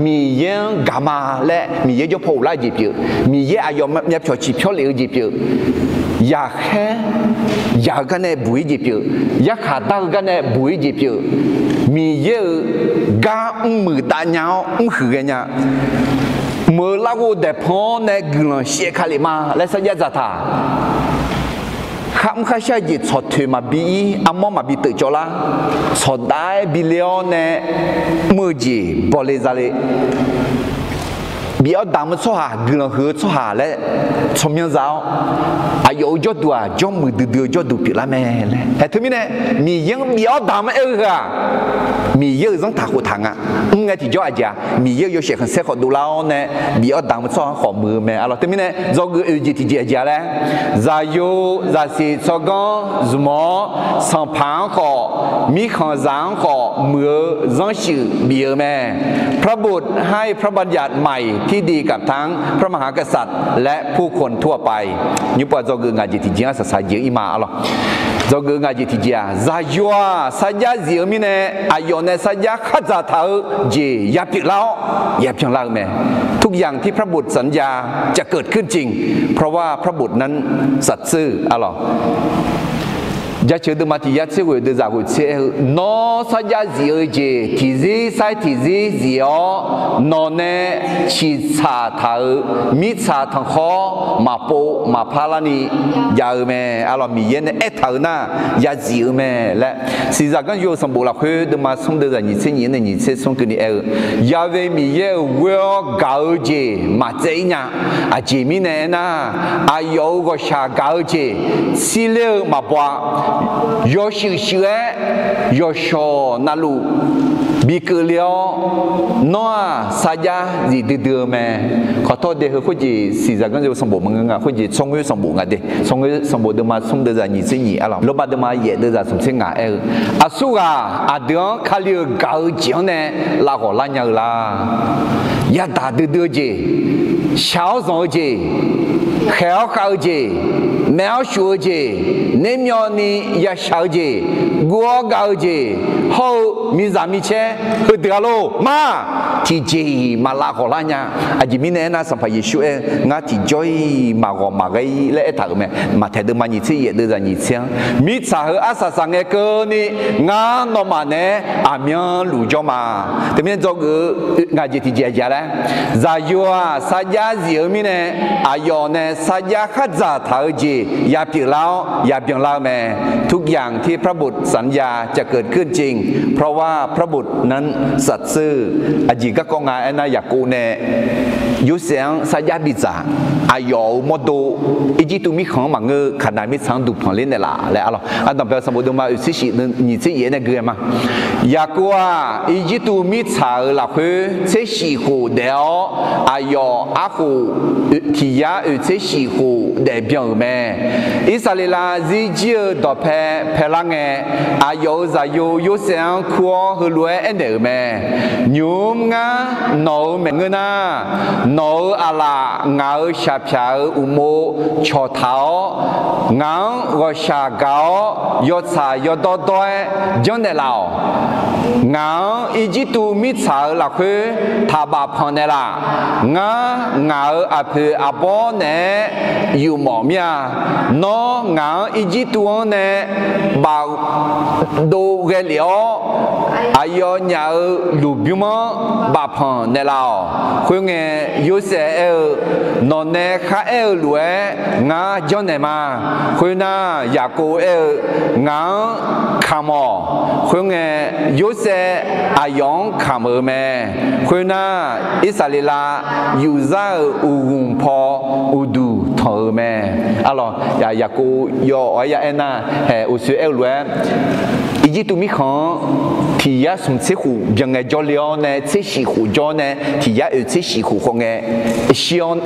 Miqyaer-anr gaq ma laer Miqyaer jawr paw ghoflar-eu jeq pyeuf. Miqyaer aqyawf myavpyawq ciqpyawr lef-eu jeq pyeuf. Yaqkhaer yaq-eu gar nae buq-ir jeq pyeuf. Yarkhaq dar-eu gar nae buq-ir jeq pyeuf. Miqyaer-euq gar mrmuiq dav nya-awr mrhuiq ghaenya. Mq-euq larghov daeqpan-awr nae guiqlanq shaev ka lef ma laer sarjax dzaqtaq. Kharmr kharshar jeq tsawqtoeq maqbi ir, armawr maqbi teuf cawvlar, tsawqdav-aer bi le-awr nae mr-eu jeq bawle zale. Bif-awr damq-eu tsawrhaq, guiqlanq huiq-eu tsawrhaq laer tsawrmyanr za-awr, aqyawf-euq jawrduq-aq, jawrmuiq duidui-eu jawrduq pyeuflar mae laer. Haeq teumirnae, Miqyaer-anr bif-awr damq-aer-eu heu-aq, Miqyaer-euq zanrtaq khoftaq nga. Mr ngae tiqjawr aqjeq-aq, Miqyaer-euq yawshaef khanqsaer khawf dovlar-awr nae, bif-awr damq-eu tsawrhaq-anr khawf muiq-eu mae. Arlawq, teumirnae dzawgeuf oeq jeq tiqjeq aqjeq-a laer, Zaqyo zaqsiq tsawrganr zmq-awr, sanqpaq-anr khawf, mirkhanqzaq-anr khawf muiq-eu zanrsuif bif-eu mae. พระบุตรให้พระบัญญัติใหม่ที่ดีกับทั้งพระมหากษัตริย์และผู้คนทั่วไป nymr pov dzawgeuf ngaq jeq tiqjeq-anr saqsaq jeq-ir ma. Arlawq, dzawgeuf ngaq jeq tiqjeq-aq, Zaqyo-aq sarjax zif-eu mirnae, aqyawf nae sarjax khardzaq taq-eu jeq ya pyeuflar-awr ya byanlar-eu mae. ทุกอย่างที่พระบุตรสัญญาจะเกิดขึ้นจริง เพราะว่าพระบุตรนั้นสัตย์ซื่อ Arlawq, Jaceuq deuvma tiq yar tser ghoeq deuvzaq ghoeq tser aer-eu, Nawr sarjax zif-eu jeq tiqzir sair tiqzir zif-awr, nawq nae ciqtsaq taq-euq mirtsaq tanqkhawr maqpov maqpar larni jav-eu mae. Arlawq, Miqyaer nae aertaq-euq nar, ya zif-eu mae laer, Siqzaq ganryo-eu sanqbof lafkhoer deuvma smr deuvzaq nyiq tser nyiq-anr nae nyiq tser smr keuvni aer-eu, Ya've Miqyaer-euq ghoer-awr gaq-eu jeq maqtsaev-ir nya. Aqjeq mirnae aernar, aqyawf-euq ghawqshaq gaq-eu jeq tsirler-eu maqbaw-a. Yawshuif shuif-aer yawqshawq navluf bi keuvle-awr, nawr-aq sarjax zif duidui-eu mae. Khawqtawq dae heu khoerjeq siqzaq ganr jeq sanqbof maqngeur nga, khoerjeq tsawrngoer sanqbof nga de. Tsawrngoer sanqbof deuvma smr deuvzaq nyiq tser nyiq arlawq, lormav deuvma yaef deuvzaq smq tser ngaq aer-eu, aqsurghaq aqdui-anr Kali-euq gaq-eu jeq-anr nae lavghawq lar nya-eu la? Yadaq duidui-eu jeq, shaq-awr zanq-eu jeq, khaeq-awr khav-eu jeq, maef-awr shuf-eu jeq, nermyawvni yashaq-eu jeq, guv-awr gav-eu jeq, hawr-eu miqzaq micaer heudeuq-a lor ma. Tiqjeq-iq maq lavghawq lar nya. Aqjeq mirnae aernar, Sanqpaq Yeqsur aer-eu, ngar tiqjawr-iq maqghawq maqghae-ir laer aertaq-euq mae. Maqtaeq deuvma nyiq tser yaef deuvzaq nyiq tser-anr, mirtsaq heu arsaq saq ngae keuvni, ngar nawmaf naeq-aer aqmyanluf jawr ma. Teumirnae dzawgeuf-eu ngaq jeq tiqjeq aqjeq-a laer, zaqyo-aq sarjax zif-eu mirnae, aqyawf nae sarjax khardzaq taq-eu jeq yapyeuf lar-awr yabyan lar-eu mae. ทุกอย่างที่พระบุตรสัญญาจะเกิดขึ้นจริง เพราะว่าพระบุตรนั้นสัตย์ซื่อ Aqjeq garkawv nga aernar, Yaqkov nae Yorsaev-anr sarjax bidzaq, aqyawf-euq mawrdo Irjirtuv mirkhanq-anr maqngeur, Kaqnaq mirtsaq-anr duqpanq ler naeqlaf laer arlawq. Ardanqbae-eu sanqbof deuvma oeq tser shif nyiq tser yaef nae gui-aer ma. Yaqkov-aq, Irjirtuv mirtsaq-euq lafkhoer tser shif khof daef-awr, aqyawf arkhof tiq yar oeq tser shif khof daef byan-euq mae. Irsaqleqlav zirjir-eu dawqpae paelar ngae, aqyawf-euq zaqyo Yorsaev-anr kur-awr heulof-aer aernaeq-euq mae. Nymq-mr ngar nawq-euq maeqngeur nar, nawq-euq aqlaf ngaq-euq shaqpyaq-euq uqmov cawqtaq-awr, ngaq-anr ghawqshaq gaq-awr yawtsaq yawdawr dawr-aer janrnaeq laf-awq. Ngaq-anr Irjirtuv mirtsaq-euq lafkhoer taqbaf panq naeqlaf. Ngar ngaq-euq aqpoeq aqbawr naeq-aer yufmawf mir-a. Nawr ngaq-anr Irjirtuv-anr nae bafdov ghae lef-awr, aqyawfnyaf-euq luqbymr-anr bafpanq naeqlaf-awq. Khoerngae, Yorsaev aer-eu, Nawq nae kharaer-eu lof-aer ngar janrnaeq ma. Khoernar, Yaqkov aer-eu, Ngaq-anr kamq-awq. Khoerngae, Yorsaev aqyawf-anr kamq-euq mae. Khoernar, Irsaqleqlav yufzar-euq uqghmq paw uqduq tanq-euq mae. Arlawq, Yaqkov yaw awq-aer ya aernar, haeq uqsoe aer-eu lof-aer, Irjirtuv mirkhanq-anr tiq yar smq tser khof byan ngae jawrle-awr nae, tser shif khof jawr nae tiq yar oeq tser shif khof khawf ngae, shir-awr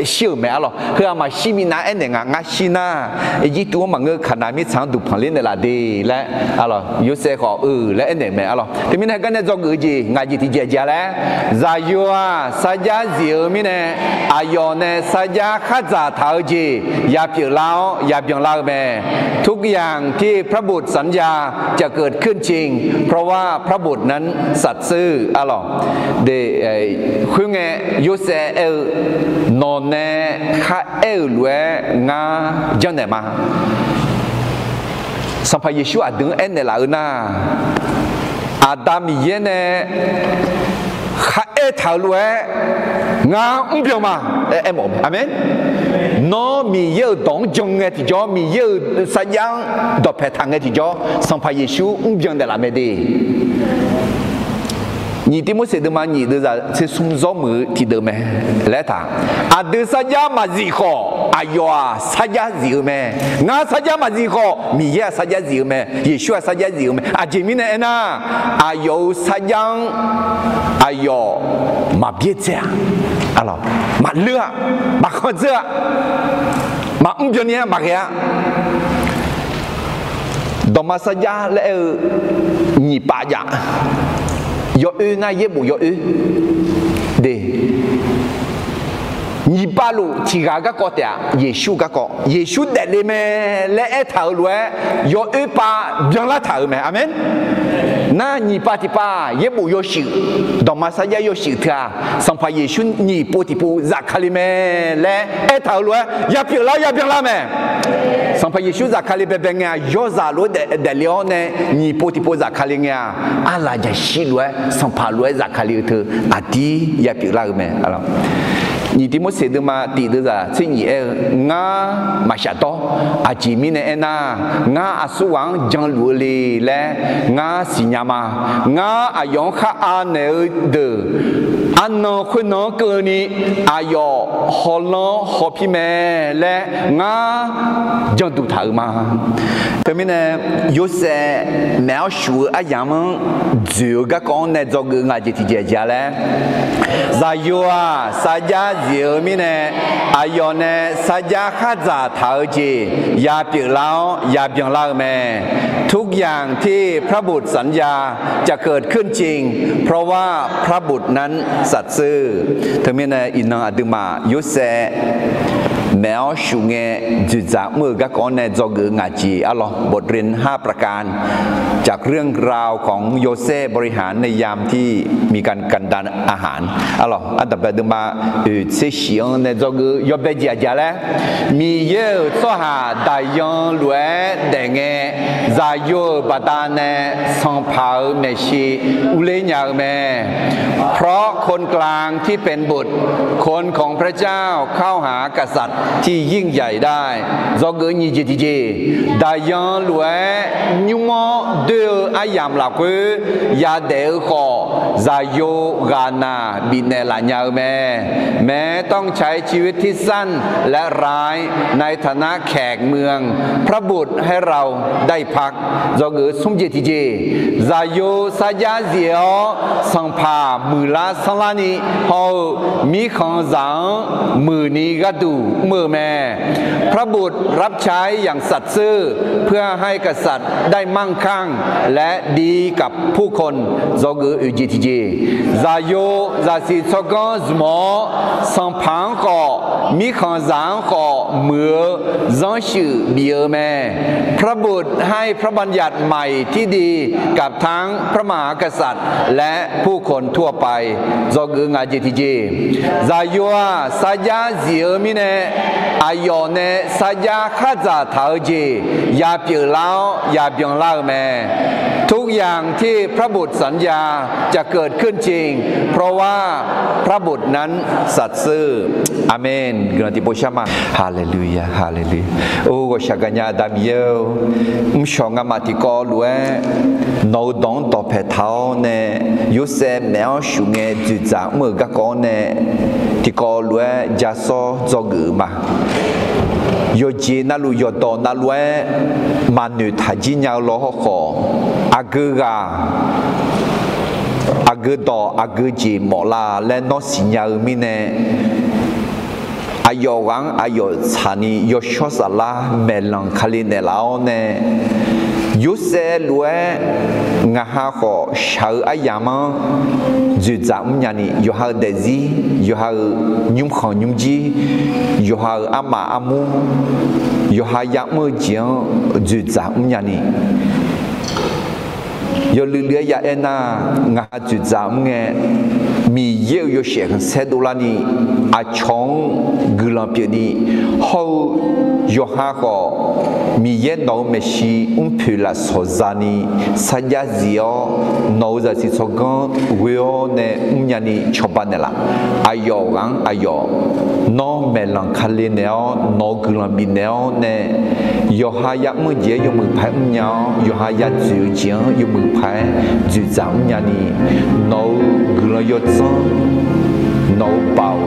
shir-euq mae arlawq. Heu-aq maqshir minav aernaeq nga, ngar shir nar, Irjirtuv-anr maqngeur, Kaqnaq mirtsaq-anr duqpanq ler naeqlaf de laer arlawq, Yorsaev khawf-eu laer aernaeq mae arlawq. Teumirnae heugar nae dzawgeuf-eu jeq ngaq jeq tiqjeq aqjeq-a laer, zaqyo-aq sarjax zif-eu mirnae, aqyawf nae sarjax khardzaq taq-eu jeq yapyeuf lar-awr yabyan lar-eu mae. ทุกอย่างที่พระบุตรสัญญาจะเกิดขึ้นจริง เพราะว่าพระบุตรนั้นสัตย์ซื่อ arlawq. Khoerngae, Yorsaev aer-eu, Nawq nae kharaer-euq lof-aer ngar janrnaeq ma. Sanqpaq Yeqsur aqdui-anr aernaeq laf-eu nar, Aqda Miqyaer nae kharaer taq-euq lof-aer ngar mrbyan ma laer aermawf-eu mae. Aqmeq. Nawr Miqyaer-euq dawq-anr jan ngae tiqjawr, Miqyaer-euq sarjax-anr dawqpaeq taq ngae tiqjawr, Sanqpaq Yeqsur mrbyan naeqlaf mae de. Nyiq Tirmorseq deuvma nyiq deuvzaq tser smr zawr muiq-eu tiqdeuq mae laer taq, Aqdui sarjax maqzif khawf, aqyawf-aq sarjax zif-eu mae. Ngar sarjax maqzif khawf, Miqyaer-aq sarjax zif-eu mae. Yeqsur-aq sarjax zif-eu mae. Aqjeq mirnae aernar, aqyawf-euq sarjax-anr aqyawf maqbyaerdzae-a, maqleur-a, maqkhanq dzeur-a, maqmr byanni-aer maqghae-a. Dawqma sarjax laer aer-eu nyiq pav jav, yawoer nar yaerbof yawoer de. Nyiq pav luf tiq ghaq garkawv taef-a, Yeqsur garkawv, Yeqsur daefle mae laer aertaq-euq lof-aer yawoer pav byanlar taq-euq mae. Aqmeq. Nar nyiq pav tiq pav yaerbof yawshuif, dawqma sarjax yawshuif teu-aq, Sanqpaq Yeqsur nyiq pov tiqpov zafkale mae laer aertaq-euq lof-aer yapyeuf lar yabyanlar mae. Sanqpaq Yeqsur zafkale baebae ngae-aq, yawzaq lof-aer daefle-awr nae nyiq pov tiqpov zafkale ngae-aq, arlaqjaqshir lof-aer Sanqpaq lof-aer zafkale-eu teu aqdir yapyeuf lar-eu mae. Nyiq Tiqmorseq deuvma tiq deuvzaq tser nyiq aer-eu, Ngar maqshaf dawr. Aqjeq mirnae aernar, ngar aqsur ghaq-anr janluf-eu le laer ngar siqnya ma. Ngar aqyawf-anr khar anaeq-eu deuq arnan khoernan-anr keuvni aqyawf hawlanr hawpir mae laer ngar janduq taq-euq ma. Teumirnae, Yorsaev maeq-awr shuf-eu aryamq-anr dzoeq-eu garkawv-anr nae dzawgeuf ngaq jeq tiqjeq jeq-a laer, zaqyo-aq sarjax zif-eu mirnae, aqyawf nae sarjax khardzaq taq-eu jeq yapyeuf lar-awr yabyan lar-eu mae. ทุกอย่างที่พระบุตรสัญญา จะเกิดขึ้นจริง เพราะว่าพระบุตรนั้นสัตย์ซื่อ Teumirnae iqnan aqduimaf Yorsaev maeq-awr shuf ngae dzoeqdzaq mr-euq garkawv-anr nae dzawgeuf ngaq jeq arlawq. บทเรียนห้าประการ จากเรื่องราวของโยเซฟบริหารในยามที่มีการกันดารอาหาร Arlawq, ardanqbae deuvma oeq tser shif-anr nae dzawgeuf yawbae jeq aqjeq laer, Miqyaer-euq tsawrhaq daqyan lof-aer daef ngae, zaqyo-euq baqdanae sanqpaq-euq maeqshi urler nya-eu mae. เพราะคนกลางที่เป็นบุตร คนของพระเจ้าเข้าหากษัตริย์ที่ยิ่งใหญ่ได้ Dzawgeuf nyiq jeq tiqjeq, daqyan lof-aer nymr-awr doer-eu aryamq lafkhoer yadaef-eu khawf, zaqyo ghaqnaq bifnaeq laf nya-eu mae. แม้ต้องใช้ชีวิตที่สั้นและร้ายในฐานะแขกเมือง พระบุตรให้เราได้พัก Dzawgeuf smr jeq tiqjeq, zaqyo sarjax zif-awr sanqpaq muiqlar sanrlarni haw-eu mirkhanqzaq-anr muiqni gharduq mr-eu mae. พระบุตรรับใช้อย่างสัตย์ซื่อ เพื่อให้กษัตริย์ได้มั่งคั่งและดีกับผู้คน Dzawgeuf oeq jeq tiqjeq, zaqyo zaqsiq tsawrganr zmq-awr sanqpaq-anr khawf mirkhanqzaq-anr khawf muiq-eu zanrshuif bif-eu mae. พระบุตรให้พระบัญญัติใหม่ที่ดีกับทั้งพระมหากษัตริย์ และผู้คนทั่วไป Dzawgeuf ngaq jeq tiqjeq, zaqyo-aq sarjax zif-eu mirnae, aqyawf nae sarjax khardzaq taq-eu jeq yapyeuf lar-awr yabyan lar-eu mae. ทุกอย่างที่พระบุตรสัญญาจะเกิดขึ้นจริง เพราะว่าพระบุตรนั้นสัตย์ซื่อ Aqmeq. Guiqlanq tiqpov shar ma. Haleluya, haleluya. Or, ghawqshaq gaqnya Aqda Miqyaer-or, mrshawq ngamaf tiqkawv lof-aer nawq-eu dawq-anr dawqpae taq-awr nae, Yorsaev maeq-awr shuf ngae dzoeqdzaq mr-euq garkawv-anr nae tiqkawv lof-aer jasawr dzawgeuf-eu ma. Yawqjeq navluf yawqdawq navluf-aer maqnoeq taq jir nya-eu law hawkhawf, aqgeu ghaq, aqgeu dawq, aqgeu jeq mawf la laer nawr siqnya-eu mirnae, aqyawf ghaq-anr aqyawf tsaqni yawshawr saflar maeqlanq kali naeqlaf-awr nae, Yorsaev lof-aer ngaq ha khawf shaq-eu aryamq-anr dzoeqdzaq mrnya ni, yawqha-euq daefzir, yawqha-euq nymrkhanq nymrjir, yawqha-euq armaf armur, yawqha ya'mr-eu jeq-anr dzoeqdzaq mrnya ni, yawluiv luiv-aer ya aernar, ngaq ha dzoeqdzaq mr ngae, Miqyaer-euq yawshaef khanqsaer dovlarni aqcawq-anr guiqlanq pyeufni, hawr-eu yawqha khawf Miqyaer nawq-euq maeqshi mrpoeq lafsawq zani sarjax zif-awr, nawq-euq zaqsiq tsawrganr ghoe-awr nae mrnya ni cawba naeqlaf. Aqyawf ghaq-anr aqyawf nawr maeqlanq kali naeq-awr, nawq-euq guiqlanq bifnaeq-awr nae, yawqha ya'mr-eu jeq-aer yawmuiq paq-aer mrnya-awr, yawqha yadzoeq-eu jeq-anr yawmuiq paq-aer dzoeqdzaq mrnya ni, nawq-euq guiqlanq yawdzanr, nawq-euq baoq,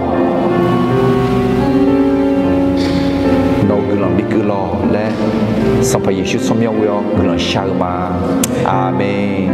nawq-euq guiqlanq bikeuv lawq laer, Sanqpaq Yeqsur tsawrmyanr ghoe-awr guiqlanq shar-eu ma. Aqmeq.